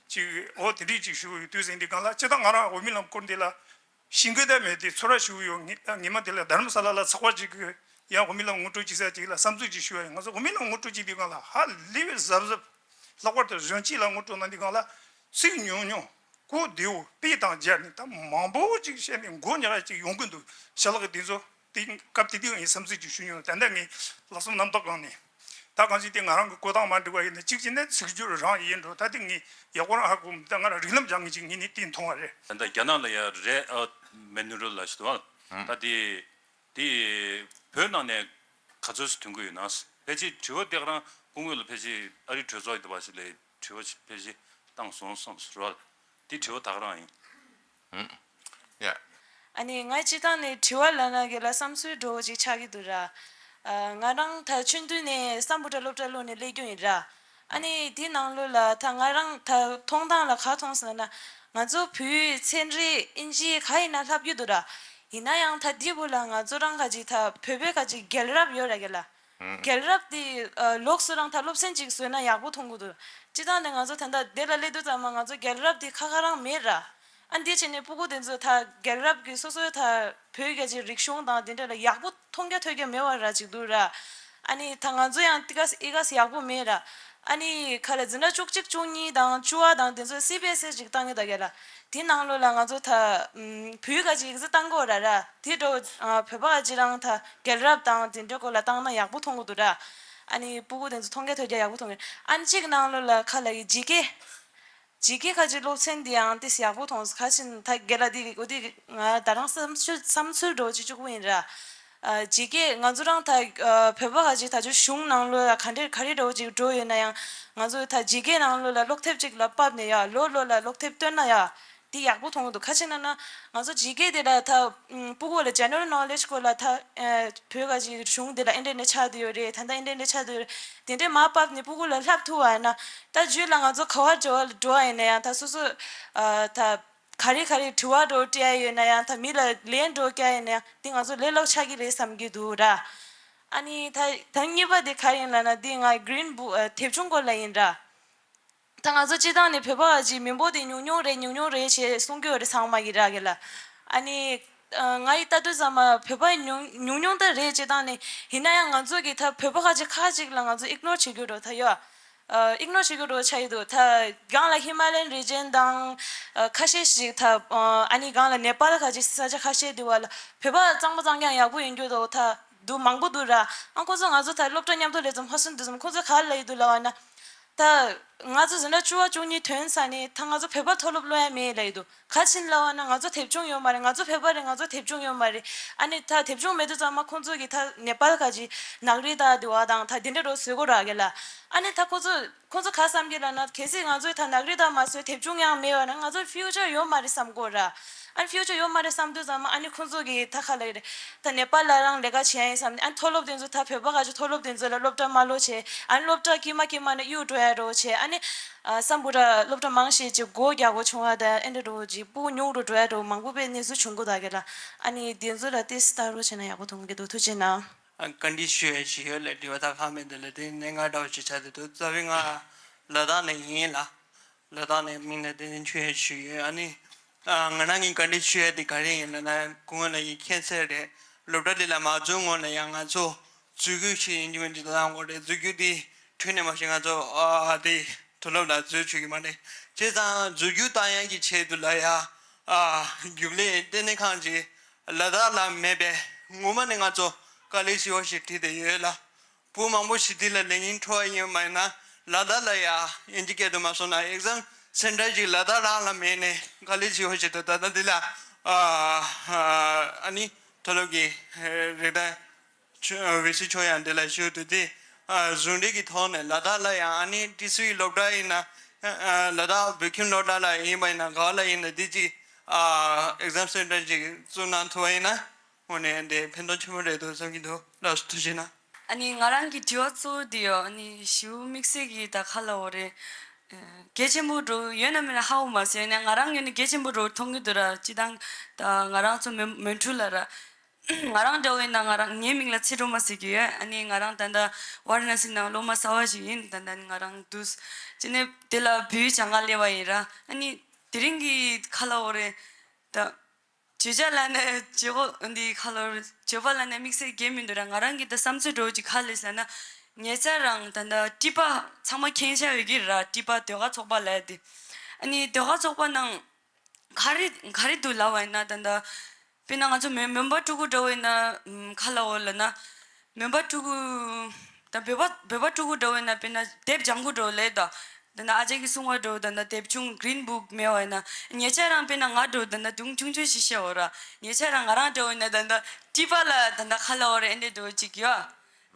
ཅིག་འོ་དེ་འདྲས་ཅིག་ཞུ་གི་ཡོད། དུས་ཚོད་འདི་སྒང་ལ་སྤྱིར་བཏང་ང་རང་དབུ་མའི་ལམ་སྐོར་འདི་ལ་ཤེས་ཀྱི་ད་མེད་དེ་ཚོར་བ་ཞུ་གི་ཡོད། ངས་ངས་མ་དེ་ལ་དྷ་རམ་ས་ལ་ལ་ཚགས་པར་ཅིག་གི་ཡང་དབུ་མའི་ལམ་ངོ་སྤྲོད་བྱེད་ས་ཅིག་ལ་བསམ་ཚུལ་ཅིག་ཞུ་བ་ཡིན། ང་ཚོ་དབུ་མའི་ལམ་ངོ་སྤྲོད་བྱེད་དུས་སྒང་ལ་ཧ་ལས་པའི་གཟབ་གཟབ། ལྷག་པར་དུ་གཞོན་སྐྱེས་ལ་ངོ་སྤྲོད་གནང་དུས་སྒང་ལ་ཚིག་ཉུང་ཉུང་གོ་བདེ་བོ་དཔེ་དང་སྦྱར་ནས་ད་མང་པོ་ཅིག་བཤད་ནས་མགོ་ཉག་ཅིག་ཡོང་གི་འདུག་ཤ་ལག་གི་དེ་ཚོ། དེ་སྐབས་དེ་དུས་ངས་བསམ་ཚུལ་ཅིག་ཞུ་མྱོང་། ད་ལྟ་ངས་ལྷག་བསམ་རྣམ་དག་སྒང་ནས། ད་གང་ཅི་དེ་ང་རང་གི་གོ་སྟངས་མ་འགྲིག་པ་ཡིན་ན་གཅིག་བྱས་ན་ཚིག་སྦྱོར་རང་ཡིན་འགྲོ། ད་དེ་ངས་ཡག་པོ་རང་ཧ་གོ་མི། ད་ང་རང་རིགས་ལམ་སྦྱང་མཁན་ཅིག་ངས་ནི་དེ་མཐོང་བ་རེད། ད་ལྟ་རྒྱ་ནག་ལ་ཡ་རེད་ཨ། མེ་ནུ་རུ་ལ་ཞུ་དང་། ད་དེ་དེ་བོད་ནང་ནས་ག་ཚོད་ཐོན་གི་ཡོད་ན། ཕལ་ཆེར་དྲི་བ་དེ་ག་རང་སྐུ་ངོ་ལ་ཕལ་ཆེར་ཨ་རིའི་གྲོས་ཚོགས་ཡི་དུ་བ་ཞིག་ལས་དྲི་བ་ཕལ་ཆེར་བཏང་སོང་བསམ་ཟེར་བ། དེ་དྲི་བ་ད་ག་རང་ཡིན། ཡ། ཨ་ནི་ང་སྤྱིར་བཏང་ནས་དྲི་བ་ལབ་ན་གི་ལ་བསམ་ཚུལ་འདྲ་བོ་ཅིག་ཆགས་ཀྱི་འདུག་ར། ཨ་ང་རང་ད་ཆུང་དུས་ནས་སམ་བྷོ་ཊ་སློབ་གྲྭ་ལོག་ནས་སླེབས་རྒྱུ་ཡིན་ར། ཨ་ནི་དེའི་ནང་ལོགས་ལ་ད་ང་རང་ད་མཐོང་སྟངས་ལ་ག་མཐོང་ཟེར་ན། ང་ཚོ་བོད་ཡིག་ཚན་རིག་ཨིན་ཇི་ག་ཡིན་ན་ལྷབ་ཀྱི་འདུག་ར། ཡིན་ན་ཡང་ད་འདི་བོ་ལ་ང་ཚོ་རང་ག་ཅིག་ད་བོད་པའི་ག་ཅིག་རྒྱལ་རབས་ཡོད་ར་གི་ལ། རྒྱལ་རབས་དེ་ཨ་ལོགས་སུ་རང་ད་སློབ་ཚན་ཅིག་བཟོས་ན་ཡག་པོ་མཐོང་གི་འདུག་སྤྱིར་བཏང་ནས་ང་ཚོ་ད་ལྟ་འདི་ལ་སླེབས་དུས་ཙམ་མ་ང་ཚོ་རྒྱལ་རབས་དེ་ཁ་ཁ་རང་མེད་ར། ཨ་འདི་བྱས་ནས་སྤུ་གུ་དེ་ཚོ་ད་རྒྱལ་རབས་ཀྱི་སོ་སོའི་ད་བོད་ཀྱི་རིག་གཞུང་དང་དེ་འདྲ་ལ་ཡག་པོ་མཐོང་རྒྱ་ཐོས་རྒྱ་མེད་པ་ར་ཅིག་འདུག་ར། ཨ་ནི་ད་ང་ཚོ་ཡང་ཏི་ཀ་ཨི་ཀ་ཡག་པོ་མེད་ར། ཨ་ནི་ཁ་ལ་འཛིན་གྲྭ་བཅུ་གཅིག་བཅུ་གཉིས་དང་བཅུ་པ་དང་དེ་ཚོ་སི་བི་ཨེ་སི་ཅིག་བཏང་གི་ད་ག་ལ། དེ་ནང་ལོགས་ལ་ང་ཚོ་ད་ཨམ་བོད་ཀྱི་ཡིག་གཟུགས་བཏང་གི་ཡོད་ར་ར། དེ་འདྲ་བོ་ཨ་བོད་པ་ཅིག་རང་ད་རྒྱལ་རབས་དང་དེ་འདྲའི་སྐོར་ལ་བཏང་ན་ཡག་པོ་མཐོང་གི་འདུག་ར། ཨ་ནི་སྤུ་གུ་དེ་ཚོ་མཐོང་རྒྱ་ཐོས་རྒྱ་ཡག་པོ་མཐོང་གི། ཨ་ནི་གཅིག་ནང་ལོགས་ལ་ཁ་ལ་ཡི་ཇི་ཀེ། ཇི་ཀེ་ཁ་ཅིག་སློབ་ཚན་འདི་ཡང་ཏིས་ཡག་པོ་མཐོང་། ཁ་ཅིག་ད་རྒན་ལགས་འདི་འོ་འདི་ང་ད་རང་བསམ་ཚུལ་བསམ་ཚུལ་འདྲ་བོ་ཅིག་བཅུག་གི་ཡིན་ར། ཨ་ཇི་ཀེ་ང་ཚོ་རང་ད་ཨ་བོད་པ་ཁ་ཅིག་ད་ཅིག་གཞུང་ནང་ལོགས་ལ་ག་འདྲ་ག་རེ་འདྲ་བོ་ཅིག་འགྲོ་ཡོད་ན་ཡང་ང་ཚོ་ད་ཇི་ཀེ་ནང་ལོགས་ལ་སློབ་དེབ་ཅིག་ལ་ཕབ་ནས་ཡ་ལོ་ལོ་ལ་སློབ་དེབ་བཏོན་ན་ཡ་འདི་ཡག་པོ་མཐོང་གི་འདུག་ཁ་ཅིག་ན་ན་ང་ཚོ་ཇི་ཀེ་དེ་ལ་ད་ཨམ་སྤུ་གུ་ལ་ཇེ་ནེ་རལ་ནོ་ལེཇ་སྐོར་ལ་ད་ཨ་བོད་ཁ་ཅིག་གཞུང་དེ་ལ་ཨེ་འདྲ་ནས་ཆགས་བསྡད་ཡོད་རེད། ད་ལྟ་ཨེ་འདྲ་ནས་ཆགས་བསྡད་ཡོད་རེད། དེ་འདྲས་མར་ཕབ་ནས་སྤུ་གུ་ལ་ལྷབ་ཐུབ་པ་ཡིན་ན། ད་རྒྱུད་ལ་ང་ཚོ་ག་བར་འགྲོ་བ་འགྲོ་བ་ཡིན་ན་ཡང་ད་སོ་སོ་ཨ་ད་ག་རེ་ག་རེ་དྲི་བ་འདྲ་བོ་སྤྲད་ཡ་ཡོད་ན་ཡང་ད་མི་ལ་ལན་འདྲ་བོ་རྒྱག་ཡ་ཡོད་ན་ཡང་འདི་ང་ཚོ་ལས་སླ་པོ་ཆགས་ཀྱི་རེད་བསམ་གྱི་འདུག་ར། ཨ་ནི་ད་ད་གཉིས་པ་དེ་ག་རེ་ཡིན་ལབ་ན་འདི་ང་གྷི་རིན་བུག་ཨ་དེབ་ཆུང་སྐོར་ལ་ཡིན་ར། ད་ང་ཚོ་སྤྱིར་བཏང་ནས་བོད་པ་བ་ཅིག་མི་འབོར་དེ་ཉུང་ཉུང་རེད་ཉུང་ཉུང་རེད་ཞེས་གསུང་གི་ཡོད་རེད་ཚང་མ་གི་ར་གི་ལ། ཨ་ནི་ཨ་ང་ཡི་ལྟ་དུས་ཙམ་མ་བོད་པ་ཉུང་ཉུང་ཉུང་ད་རེད་སྤྱིར་བཏང་ནས། ཡིན་ན་ཡང་ང་ཚོ་གི་ད་བོད་པ་ཁ་ཅིག་ཁ་ཅིག་ལ་ང་ཚོ་ཨིག་ནོར་བྱེད་རྒྱུ་འགྲོ་ད་ཡོད། ཨ་ཨིག་ནོར་བྱེད་རྒྱུ་འགྲོ་ཆགས་ཡོད་འདུག་ད་སྒང་ལ་ཧི་མ་ལ་ཡན་རི་ཇན་དང་ཨ་ཁ་ཤས་ཤིག་ད་ཨ་ནི་སྒང་ལ་ནེ་པཱལ་ཁ་ཅིག་ས་ཆ་ཁ་ཤས་དེ་བ་ལ་བོད་པ་གཙང་མ་གཙང་རྐྱང་ཡག་པོ་ཡིན་རྒྱུ་འདུག་ད་འདུག་མང་པོ་འདུག་ར། ཨ་ཁོ་ཚོ་ང་ཚོ་ད་སློབ་གྲྭ་མཉམ་དུ་སླེབས་ཙམ་ཧ་སུན་དུས་ཙམ་ཁོ་ཚོ་ག་ལ་ཡོད་འདུག་ལབ་པ་ན། ད་ང་ཚོ་འཛིན་གྲྭ་བཅུ་པ་བཅུ་གཉིས་ཐོན་ས་ནས་ད་ང་ཚོ་བོད་པ་མཐོ་སློབ་སློབ་ཡ་མེད་ལབ་ཡོད་འདུག་ག་ཕྱིན་ལབ་པ་ན་ང་ཚོ་དེབ་ཆུང་ཡོད་མ་རེད། ང་ཚོ་བོད་པ་རེད། ང་ཚོ་དེབ་ཆུང་ཡོད་མ་རེད། ཨ་ནི་ད་དེབ་ཆུང་མེད་དུས་ཙམ་མ་ཁོང་ཚོ་གིས་ད་ནེ་པཱལ་ག་ཅིག་ནག་རིག་ད་དེ་བ་དང་ད་དེ་འདྲ་རོ་བཟོས་གོ་ར་གི་ལ། ཨ་ནི་ད་ཁོ་ཚོ་ཁོང་ཚོ་ག་བསམ་གི་ལབ་ན་གལ་སྲིད་ང་ཚོས་ད་ནག་རིག་ད་མ་བཟོས་དེབ་ཆུང་ཡང་མེད་པ་ན་ང་ཚོ་ཕིའུ་ཅར་ཡོད་མ་རེད་བསམ་གོ་ར། ཨ་ནི་ཕིའུ་ཅར་ཡོད་མ་རེད་བསམ་དུས་ཙམ་མ་ཨ་ནི་ཁོང་ཚོ་གིས་ད་ག་ལ་ཡོད་རེད། ད་ནེ་པཱལ་ལ་རང་ལས་ཀ་བྱེད་ཡ་ཡིན་བསམ་ནས་ཨ་ནི་མཐོ་སློབ་དེ་ཚོ་ད་བོད་པ་ག་ཅིག་མཐོ་སློབ་དེ་ཚོ་ལ་སློབ་གྲྭ་མ་ལོག་བྱས། ཨ་ནི་སློབ་གྲྭ་དཀྱིལ་མ་དཀྱིལ་མ་ནས་གཡུག་འགྲོ་ཡ་འགྲོ་བྱས། ཨ་ནི་ཨ་སམ་བྷོ་ཊ་སློབ་གྲྭ་མང་ཤས་ཅིག་སྒོ་རྒྱག་དགོས་བྱུང་བ་དང་ཨེ་འདྲ་འགྲོ་ཅིག་སྤུ་གུ་ཉུང་རུ་འགྲོ་ཡ་འགྲོ་མང་པོ་དཔེ་གནས་ཚུལ་བྱུང་གི་ད་ག་ལ། ཨ་ནི་དེ་ཚོ་ལ་ཏོག་ཙམ་ལྟ་རོགས་བྱས་ན་ཡག་པོ་མཐོང་གི་འདུག་ཐུགས་རྗེ་གནང་། ཨ་བཀའ་འདྲི་ཞུ་ཡ་ཞིག་ཡོད་ལ་དྲི་བ་ད་ག་མེད་འདི་ལ་དེ་གནད་འགག་འདྲ་བོ་ཞིག་ཆགས་བསྡད་འདུག་རྩ་བའི་ང་ལ་དྭགས་ནས་ཡིན་ལ། ལ་དྭགས་ནས་མིན་ལ་དེ་ནས་ཆོས་ཞུ་ཡོད། ཨ་ནི་ཨ་ང་རང་གི་བཀའ་འདྲི་ཞུ་ཡ་དེ་ག་རེ་ཡིན་ལབ་ན་སྐུ་ངོ་ལ་ཡི་ཁྱད་མཚར་རེད། སློབ་གྲྭ་དེ་ལ་མ་འཛུལ་སྔོན་ལ་ཡང་ང་ཚོ་འཛུལ་རྒྱུ་ཞིག་ཡིན་གྱི་མིན་གྱི་ལྟ་སྟངས་སྐོར་རེད། འཛུལ་རྒྱུ་དེ་འཕྲོས་ནས་མ་གཞི་ང་ཚོ་ཨ་དེ་མཐོ་སློབ་ལ་འཛུལ་ཆོག་གི་མ་རེད། བྱས་ཙང་མཛུབ་གུ་བཏང་ཡག་གི་ཆེད་དུ་ལ་ཡ། ཨ། རྒྱུན་ལས་ལྟེ་གནས་ཁང་གི་ལ་དྭགས་ལ་མེད་པའི་ངོ་མ་ནས་ང་ཚོ་དཀའ་ལས་ཞེ་པོ་ཞིག་འཕྲད་བསྡད་ཡོད་ལ། བོད་མང་པོ་ཞིག་འདི་ལ་ལེགས་ཉེས་འཕྲོ་བ་ཡིན་པ་ཡིན་ན། ལ་དྭགས་ལ་ཡ་དབྱིན་ཇི་སྐད་དུ་མ་སོང་ན་exam center ཅིག་ལ་དྭགས་རང་ལ་མེད་ནས་དཀའ་ལས་ཞེ་པོ་ཞིག་འདུག་ད་ལྟ་འདི་ལ། ཨ། ཨ་ནི་མཐོ་སློབ་ཀྱི་རེ་ད་ཆོ་ཝི་སི་མཆོག་ཡང་འདི་ལ་བཞུགས་འདུག་སྟེ། ཨ། ཟུང་འབྲེལ་གྱི་ཐོག་ནས་ལ་དྭགས་ལ་ཡང་ཨ་ནི་ཏི་སུའི་སློབ་གྲྭ་ཡིན་ན། ཨ། ལ་དྭགས་བོད་ཁྱིམ་སློབ་གྲྭ་ལ་ཡིན་པ་ཡིན་ན་ག་བ་ལ་ཡིན་ན་འདི་ཅིག་ཨ། exam center ཅིག་བཙུགས་གནང་ཐུབ་པ་ཡིན་ན། དངོས་གནས་འདི་ཕན་ཐོགས་ཆེན་པོ་རེད་འདུག་བསམ་གྱི་འདུག་ལགས་སོ། ཐུགས་རྗེ་གནང་། ཨ་ནི་ང་རང་གི་དྲི་བ་གཙོ་བོ་འདི་ཡོད། ཨ་ནི་ཞེ་པོ་དམིགས་བསལ་གྱི་ད་ག་ལབ་དགོས་རེད། ཨ། གལ་ཆེན་པོ་འདྲ་ཡོད་ན་མེད་ན་ཧ་གོ་མ་སོང་། ཡིན་ནའང་ང་རང་ངོས་ནས་གལ་ཆེན་པོ་འདྲ་མཐོང་གི་འདུག་ར། སྤྱིར་བཏང་ད་ང་རང་ཚོ་མོན་མོན་ཁྲོད་ལ་ར། ང་རང་འདྲ་བོ་ཡིན་ན་ང་རང་ངའི་མིང་ལ་ཚེ་སྒྲོལ་མ་ཟེར་གྱི་ཡོད། ཨ་ནི་ང་རང་ད་ལྟ་ཝཱ་ར་ཎ་སི་ནང་སློབ་མ་གསར་པ་ཞིག་ཡིན། ད་ལྟ་ང་རང་འདུག་སེ་ནས་དེ་ལ་བོད་ཡིག་སྦྱང་ག་སླེབས་པ་ཡིན་ར། ཨ་ནི་དེ་རིང་གི་ག་ལབ་དགོས་རེད། ད། བརྗོད་བྱ་ལབ་ནས་བརྗོད་གོ་འདི་ག་ལབ་རེད། བརྗོད་པ་ལབ་ནས་དམིགས་བསལ་གང་ཡང་མི་འདུག་ར། ང་རང་གི་ད་བསམ་ཚུལ་འདྲ་བོ་ཅིག་ག་རེ་རེད་ཟེར་ན། ཉེ་ཆར་རང་ད་ལྟ་ཊི་པ་ཚང་མ་མཁྱེན་ཆ་ཡོད་ཀྱི་རེད་ར། ཊི་པ་ཟློས་གར་ཚོགས་པ་ལབ་ཡ་དེ། ཨ་ནི་ཟློས་གར་ཚོགས་པ་ནང་ག་རེ་ག་རེ་འདུག་ལབ་པ་ཡིན་ན། ད་ལྟ་དཔེར་ན་ང་ཚོ་མོན་མོན་པ་སྤྲུལ་སྐུ་འདྲ་བོ་ཡིན་ན། ཨམ། ག་ལབ་དགོས་ལབ་ན། མོན་པ་སྤྲུལ་སྐུ་དང་བོད་པ་བོད་པ་སྤྲུལ་སྐུ་འདྲ་བོ་ཡིན་ན། དཔེར་ན་དེབ་སྦྱང་དགོས་འདྲ་བོ་ལབ་ཡ་ད། ད་ནི་ཨ་ཅག་གིས་གསུངས་པ་འདྲ་བོ། ད་ལྟ་དེབ་ཆུང་Green Book མེད་པ་ཡིན་ན། ཉེ་ཆར་རང་དཔེར་ན་ང་འདྲ་བོ་ད་ལྟ་དུང་ཆུང་ཆུང་ཞིག་བཤད་འོ་ར། ཉེ་ཆར་རང་ང་རང་འདྲ་བོ་ཡིན་ན་ད་ལྟ་ཊི་པ་ལ་ད་ལྟ་ག་ལབ་དགོས་རེད། ཨེ་འདྲ་འདྲ་བོ་ཅིག་ཡོད།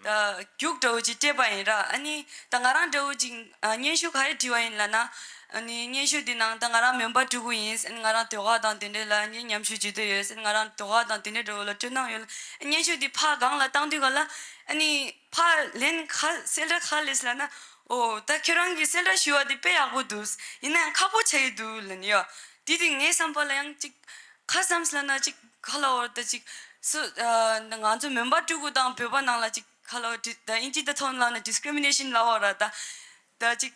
ད་རྒྱུགས་འདྲ་བོ་ཅིག་སྤྲད་པ་ཡིན་ར། ཨ་ནི་ད་ང་རང་འདྲ་བོ་ཅིག་ཨ། སྙན་ཞུ་ག་རེ་བྲིས་པ་ཡིན་ལབ་ན། ཨ་ནི་སྙན་ཞུ་འདི་ནང་ད་ང་རང་མོན་པ་སྤྲུལ་སྐུ་ཡིན། ཨ་ནི་ང་རང་ཟློས་གར་དང་དེ་འདྲ་ལ་ཨ་ནི་ཉམས་ཞིབ་བྱེད་འདོད་ཡོད། ཨ་ནི་ང་རང་ཟློས་གར་དང་དེ་འདྲ་འདྲ་བོ་ལ་སྤྲོ་སྣང་ཡོད་ལབ། སྙན་ཞུ་འདི་ཕར་སྒང་ལ་བཏང་དུས་ག་ལ། ཨ་ནི་ཕར་ལན་ག་གསལ་བསྒྲགས་ག་རེ་སླེབས་ལབ་ན། ཨོ། ད་ཁྱོད་རང་གིས་གསལ་བསྒྲགས་ཞུས་པ་འདི་དཔེ་ཡག་པོ་འདུག་ཡིན་ནའང་ཁག་པོ་ཆགས་ཀྱི་འདུག་ལབ་ནི་ཡོད། དེ་དུས་ངའི་བསམ་པ་ལ་ཡང་ཅིག་ག་བསམ་ལབ་ན། ཅིག་ག་ལབ་དགོས་རེད། ད་ཅིག་སུ། ཨ། ང་ཚོ་མོན་པ་སྤྲུལ་སྐུ་དང་བོད་པ་ནང་ལ་ཅིག་ག་ལབ་དགོས་རེད། ད་དབྱིན་ཇི་ད་ཐོག་ནས་ལབ་ན་discrimination ལབ་དགོས་རེད། ད་ད་ཅིག་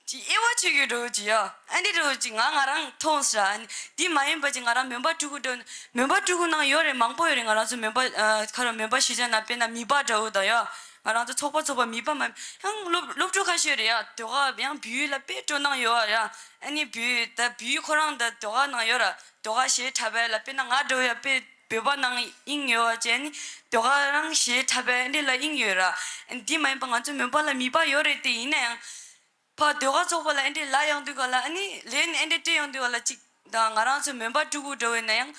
ཅིག་དབྱེ་བ་ཕྱེ་རྒྱུ་འདྲ་བོ་ཅིག་ཡོད། ཨ་འདྲ་འདྲ་བོ་ཅིག་ང་ང་རང་མཐོང་སོང་ར། ཨ་ནི་འདི་མ་ཡིན་པ་ཅིག་ང་རང་མོན་པ་སྤྲུལ་སྐུ་འདྲ་བོ། མོན་པ་སྤྲུལ་སྐུ་ནང་ཡོད་རེད། མང་པོ་ཡོད་རེད། ང་རང་ཚོ་མོན་པ། ཨ། ག་རེ། མོན་པ་གཞིས་ཆགས་ནང་དཔེར་ན་མི་པ་འདྲ་བོ་དང་ཡོད། ང་རང་ཚོ་ཚོགས་པ་ཚོགས་པ་མི་པ་མ་ཡང་སློབ་སློབ་ཕྲུག་ཁ་ཤས་རེད་ཡ། ཟློས་གར་ཡང་བོད་ཡིག་ལ་དཔེ་སྤྲོ་སྣང་ཡོད་ཡ། ཨ་ནི་བོད་ཡིག་ད་བོད་ཡིག་ཁོ་རང་ད་ཟློས་གར་ནང་ཡོད་ར། ཟློས་གར་གཞས་འཁྲབ་པ་ལ་དཔེར་ན་ང་འདྲ་བོ་ཡ་དཔེ་བོད་པ་ནང་དབྱིངས་ཡོད་པ་བྱས། ཨ་ནི་ཟློས་གར་རང་གཞས་འཁྲབ་པ་ཨ་འདྲ་ལ་དབྱིངས་ཡོད་ར། ཨ་ནི་འདི་མ་ཡིན་པ་ང་ཚོ་མོན་པ་ལ་མི་པ་ཡོད་རེད་དེ། ཡིན་ན་ཡང་ཕར་ཟློས་གར་ཚོགས་པ་ལ་ཨེ་འདྲས་ལབ་ཡོང་དུས་ག་ལ། ཨ་ནི་ལན་ཨེ་འདྲས་སྤྲད་ཡོང་དུས་ག་ལ། གཅིག་དང་ང་རང་ཚོ་མོན་པ་སྤྲུལ་སྐུ་འདྲ་བོ་ཡིན་ན་ཡང་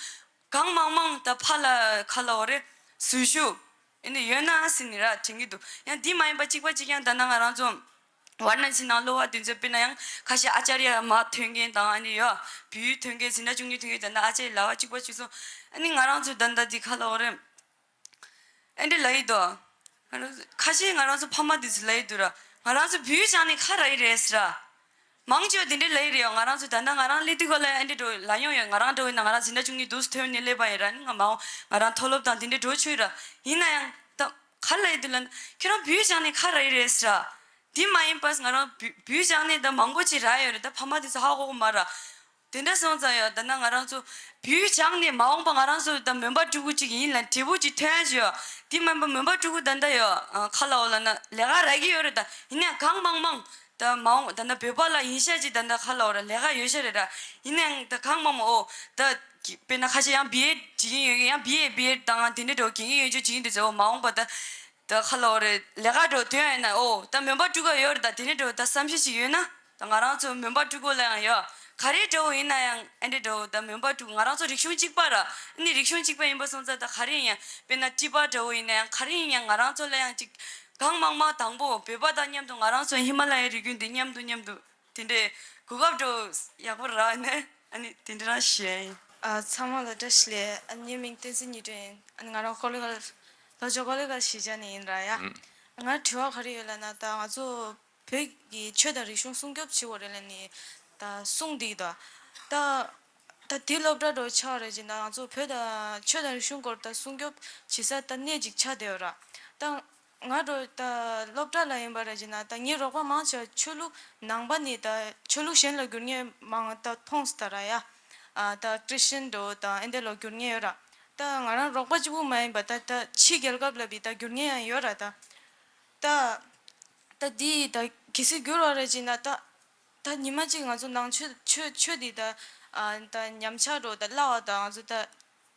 གང་མང་མང་ད་ཕར་ལ་ག་ལབ་དགོས་རེད། ཟུར་ཞུགས་ཨེ་འདྲས་ཡོད་ན་ཟེར་ནི་ར་དྲན་གྱི་འདུག་ཡང་འདི་མ་ཡིན་པ་གཅིག་པ་གཅིག་རྐྱང་། ད་ནང་ང་རང་ཚོ་ཝཱ་ར་ཎ་སི་ནང་སློབ་པ་དེ་ཚོ་དཔེར་ན་ཡང་ཁ་ཤས་ཨ་ཙརྱ་མར་ཐོན་མཁན་དང་། ཨ་ནི་ཡ་བོད་ཡིག་ཐོན་མཁན། འཛིན་གྲྭ་བཅུ་གཉིས་ཐོན་མཁན། ད་ནང་ཨ་ཙརྱ་ལབ་པ་གཅིག་པ་གཅིག་སོང་། ཨ་ནི་ང་རང་ཚོ་ད་ལྟ་འདི་ག་ལབ་དགོས་རེད། ཨེ་འདྲས་ལབ་ཡི་འདུག་ང་རང་ཁ་ཤས་ང་རང་ཚོ་ཕ་མ་དེ་ཚོ་ལབ་ཡི་འདུག་ར། ང་རང་ཚོ་བོད་ཡིག་སྦྱངས་ནས་ག་རེ་རག་གི་རེད་ཟེར་ར། མང་ཆེ་བ་དེ་འདྲས་ལབ་ཡི་རེད་ཡ། ང་རང་ཚོ་ད་ལྟ་ང་རང་སླེབས་དུས་ག་ལ་ཨེ་འདྲས་འདྲ་བོ་ལབ་མྱོང་ཡོད། ང་རང་འདྲ་བོ་ཡིན་ན། ང་རང་འཛིན་གྲྭ་བཅུ་གཉིས་འདུག་སེ་ཐོན་ནས་སླེབས་པ་ཡིན་ར། ནི་ང་མ་འོངས་ང་རང་མཐོ་སློབ་དང་དེ་འདྲས་འགྲོ་ཆོག་ར། ཡིན་ན་ཡང་ད་ག་རེ་ལབ་ཡི་འདུག་ལབ་ན། ཁྱོད་རང་བོད་ཡིག་སྦྱངས་ནས་ག་རེ་རག་གི་རེད་ཟེར་ར། དེ་མ་ཡིན་པ་ང་རང་བོད་བོད་ཡིག་སྦྱངས་ནས་ད་མང་པོ་ཅིག་རག་ཡོད་རེད། ད་ཕ་མ་དེ་ཚོ་ཧ་གོ་གི་མ་ར། དེ་འདྲ་སོང་ཙང་ཡ། ད་ནང་ང་རང་ཚོ་བོད་ཡིག་སྦྱངས་ནས་མ་འོངས་པ་ང་རང་ཚོ་ད་མོན་པ་སྤྲུལ་སྐུ་ཅིག་ཡིན་ལབ་འབྲས་བུ་ཅིག་ཐོན་ཡ་ཅིག་ཡོད། དེ་མིན་པ་མོན་པ་སྤྲུལ་སྐུ་ད་ལྟ་ཡོད། ཨ། ག་ལབ་དགོས་ལབ་ན་ལས་ཀ་རག་གི་ཡོད་རེད། ད་ཡིན་ནའང་གང་མང་མང་ད་མ་འོངས་ད་ནང་བོད་པ་ལ་ཡིན་ཤག་ཅིག་ད་ལྟ་ག་ལབ་དགོས་རེད། ལས་ཀ་ཡོད་ཤག་རེད་ད། ཡིན་ནའང་ད་གང་མང་མང་། འོ། ད་དཔེར་ན་ཁ་ཤས་ཡང་བི་ཨེཌ་བྱེད་ཀྱི་ཡོད་མཁན། ཡང་བི་ཨེ་བི་ཨེཌ་དང་དེ་འདྲ་འདྲ་བོ་གྱོན་གྱི་ཡོད་ཅོག་བྱེད་ཀྱི་འདུག་ཟེར། འོ། མ་འོངས་པ་ད། ད་ག་ལབ་དགོས་རེད། ལས་ཀ་འདྲ་བོ་ཐོན་ཡ་ཡིན་ན། འོ། ད་མོན་པ་སྤྲུལ་སྐུ་ཡོད་རེད་ད། དེ་འདྲ་འདྲ་བོ་ད་བསམ་ཤེས་ཅིག་ཡོད་ན། ད་ང་རང་ཚོ་མོན་པ་སྤྲུལ་སྐུ་ལ་ཡང་ཡོད། ག་རེ་འདྲ་བོ་ཡིན་ན་ཡང་ཨེ་འདྲས་འདྲ་བོ་ད་མོན་པ་སྤྲུལ་སྐུ་ང་རང་ཚོ་རིག་གཞུང་གཅིག་པ་ར། ཨ་ནི་རིག་གཞུང་གཅིག་པ་ཡིན་པ་སོང་ཙང་ད་ག་རེ་ཡིན་ཡང་། དཔེར་ན་ཊི་པ་འདྲ་བོ་ཡིན་ན་ཡང་། ག་རེ་ཡིན་ཡང་ང་རང་ཚོ་ལ་ཡང་ཅིག་གང་མང་མང་དང་པོ་བོད་པ་དང་མཉམ་དུ་ང་རང་ཚོ་ཧི་མ་ལ་ཡའི་རི་རྒྱུད་འདི་མཉམ་དུ་མཉམ་དུ་དེ་འདྲའི་གོ་སྐབས་འདྲ་བོ་ཡག་པོ་རག་ནས། ཨ་ནི་དེ་འདྲ་རང་བཤད་ཡིན། ཨ། ཚང་མ་ལ་བཀྲ་ཤིས་བདེ་ལེགས། ཨ། ངའི་མིང་བསྟན་འཛིན་ཉི་སྒྲོན་ཡིན། ཨ་ནི་ང་རང་ཀོ་ལི་གྷལ་ལྷོ་ཕྱོགས་ཀོ་ལི་གྷལ་གཞིས་ཆགས་ནས་ཡིན་ར་ཡ། ང་དྲི་བ་ག་རེ་ཡོད་ལབ་ན། ད་ང་ཚོ་བོད་ཀྱི་ཆོས་དང་རིག་གཞུང་སྲུང་སྐྱོབ་བྱེད་དགོས་རེད་ལབ་ནི་ད་གསུངས་བསྡད་ཀྱི་འདུག་ད་ད་དེ་སློབ་གྲྭ་འདྲ་བོ་ཆགས་རེད་ཅེ་ན། ང་ཚོ་བོད་དང་ཆོས་དང་རིག་གཞུང་སྐོར་ད་སྲུང་སྐྱོབ་བྱེད་ས་ད་གནས་ཅིག་ཆགས་བསྡད་ཡོད་ར། ད་ང་འདྲ་ད་སློབ་གྲྭ་ལ་ཡིན་པ་རེད་ཅེ་ན། ད་ངའི་རོགས་པ་མང་ཆེ་བ་ཆོས་ལུགས་ནང་པ་ནས་ད་ཆོས་ལུགས་གཞན་ལ་བསྒྱུར་མཁན་མང་ད་མཐོང་སོང་ད་ར་ཡ། ཨ། ད་ཁྲི་སི་ཅན་འདྲ་བོ་དང་ཨེ་འདྲས་ལ་བསྒྱུར་མཁན་ཡོད་ར། ད་ང་རང་རོགས་པ་གཅིག་པུ་མ་ཡིན་པ་ད་ད་ཕྱི་རྒྱལ་ཁབ་ལ་བི་ད་བསྒྱུར་མཁན་ཡང་ཡོད་ར། ད་ད་ད་འདི་ད་གལ་སྲིད་བསྒྱུར་བ་རེད་ཅེ་ན། ད་ད་ ད་ཉི་མ་གཅིག་ང་ཚོ་ནང་ཆོས་ཆོས་ཆོས་འདི་ད་ཨ་ད་ཉམས་ཆག་འགྲོ་ད་སླ་བ་ད་ང་ཚོ་ད་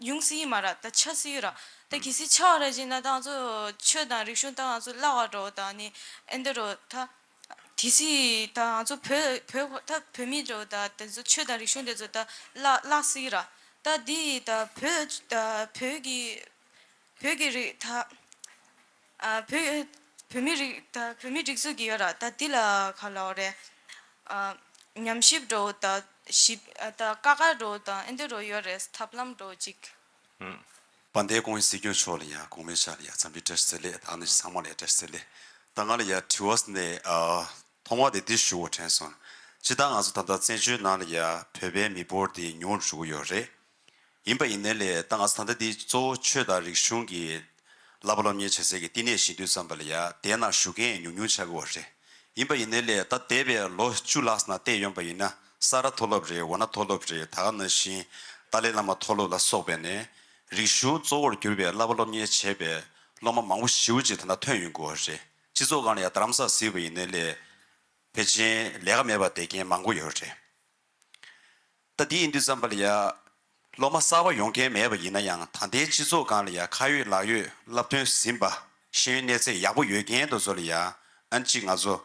ཡོང་སྲིད་ཀྱི་མ་རེད། ད་ཆགས་སྲིད་ཀྱི་རེད། ད་གལ་སྲིད་ཆགས་པ་རེད་ཅེ་ན་ད་ང་ཚོ་ཆོས་དང་རིག་གཞུང་ད་ང་ཚོ་སླ་བ་འགྲོ་ད་ནི་ཨེ་འདི་རུ་ད་གལ་སྲིད་ད་ང་ཚོ་བོད་བོད་ད་བོད་མི་འགྲོ་ད་དེ་ཚོ་ཆོས་དང་རིག་གཞུང་དེ་ཚོ་ད་བརླག་བརླག་སྲིད་ཀྱི་རེད། ད་འདི་ད་བོད་ད་བོད་ཀྱི་བོད་ཀྱི་རིགས་ད། ཨ་བོད་བོད་མི་རིགས་ད་བོད་མི་སྒྲིག་འཛུགས་ཀྱི་ཡོད་ར། ད་འདི་ལ་ག་ལབ་རེད། ཨ་ཉམས་ཞིབ་འགྲོ་ད་ཞིབ་ཨ་ད་ཀ་ཀ་འགྲོ་ད་ཨེ་འདི་འགྲོ་ཡོད་རེད། ཐབས་ལམ་འགྲོ་ཅིག་དཔལ་ལྡན་སྐུ་ངོ་སྲིད་སྐྱོང་མཆོག་ལ་ཡང་གོང་མའི་ཕྱག་ལ་ཡང་འཚམས་འདྲི་བཀྲ་ཤིས་བདེ་ལེགས་ད་ནི་ཚང་མ་ལ་ཡང་བཀྲ་ཤིས་བདེ་ལེགས། ད་ང་ལ་ཡང་དྲི་བ་ནི་ཨ་ཐོག་མ་དེ་འདི་ཞུ་དགོས་དྲན་སོང་། སྤྱིར་བཏང་ང་ཚོ་ད་ལྟ་བཙན་བྱོལ་ནང་ལ་ཡང་བོད་པའི་མི་འབོར་དེ་ཉུང་རུ་འགྲོ་གི་ཡོད་རེད། ཡིན་པ་ཡིན་ནའི་ལས་ད་ང་ཚོ་ད་ལྟ་འདི་གཙོ་བོ་ཆོས་དང་རིག་གཞུང་གི་བསླབ་པ་སློབ་གཉེར་བྱེད་སའི་གི་བསྟི་གནས་ཞིག་དུས་ཙམ་པ་ལ་ཡ་དེའི་ནང་བཞུགས་མཁན་ཉུང་ཉུང་ཆགས་ཀྱི་ཡོད་རེད། ཡིན་པ་ཡིན་ནའི་ལས་ད་འདས་པའི་ལོ་བཅུ་ལྷག་ཙམ་ནང་བལྟས་ཡོང་པ་ཡིན་ན་ས་རཱ་མཐོ་སློབ་རེད། ཝཱ་ཎ་མཐོ་སློབ་རེད། ད་ག་ནང་བཞིན་ཏཱ་ལའི་བླ་མ་མཐོ་སློབ་ལ་སོགས་པའི་ནས་རིག་གཞུང་གཙོ་བོར་གྱུར་པའི་བསླབ་པ་སློབ་གཉེར་བྱས་པའི་སློབ་མ་མང་པོ་ཞེ་པོ་ཅིག་ད་ལྟ་ཐོན་ཡོང་གི་ཡོད་རེད། སྤྱི་ཚོགས་སྒང་ལ་ཡ་རྡ་རམ་ས་ལ་གཟིགས་པ་ཡིན་ནའི་ལས་ཕལ་ཆེར་ལས་ཀ་མེད་པར་བསྡད་མཁན་མང་པོ་ཡོད་རེད། ད་དེ་ཡིན་དུས་ཙམ་པ་ལ་ཡ། སློབ་མ་གསར་པ་ཡོང་མཁན་མེད་པ་ཡིན་ན་ཡང་ད་ལྟའི་སྤྱི་ཚོགས་སྒང་ལ་ཡ་ཁ་ཡོད་ལག་ཡོད་བསླབ་ཐོན་ཟིན་པ་ཤེས་ཡོན་གནས་ཚད་ཡག་པོ་ཡོད་མཁན་དེ་ཚོ་ལ་ཡ་ཨ་ནི་གཅིག་ང་ཚོ་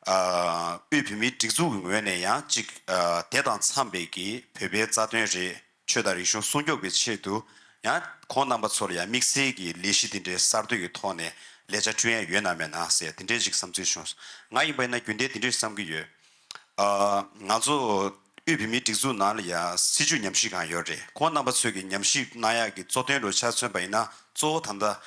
ཨ་དབུས་བོད་མིའི་སྒྲིག་འཛུགས་ཀྱི་ངོས་ནས་ཡང་གཅིག་ཨ་དེ་དང་འཚམས་པའི་གི་བོད་པའི་རྩ་དོན་རེད། ཆོས་དང་རིག་གཞུང་སྲུང་སྐྱོབ་ཀྱི་ཆེད་དུ་ཡང་ཁོང་རྣམ་པ་ཚོ་ལ་ཡང་དམིགས་བསལ་གྱི་ལས་གཞི་དེ་འདྲའི་གསར་གཏོད་ཀྱི་ཐོག་ནས་ལས་འཆར་བསྐྲུན་ཡ་ཡོད་ན་མེད་ན་ཟེར་དེ་འདྲའི་ཅིག་བསམ་ཚུལ་བྱུང་། ང་ཡིན་པ་ཡིན་ན་རྒྱུན་ལྡན་དེ་འདྲའི་བསམ་གྱི་ཡོད། ཨ་ང་ཚོ་དབུས་བོད་མིའི་སྒྲིག་འཛུགས་ནང་ལ་ཡང་སྲིད་བྱུས་ཉམས་ཞིབ་ཁང་ཡོད་རེད། ཁོང་རྣམ་པ་ཚོས་ཀྱི་ཉམས་ཞིབ་གནང་ཡག་གི་གཙོ་དོན་ལོ་ཆ་མཚོན་པ་ཡིན་ན་གཙོ་བོ་ད་ལྟ་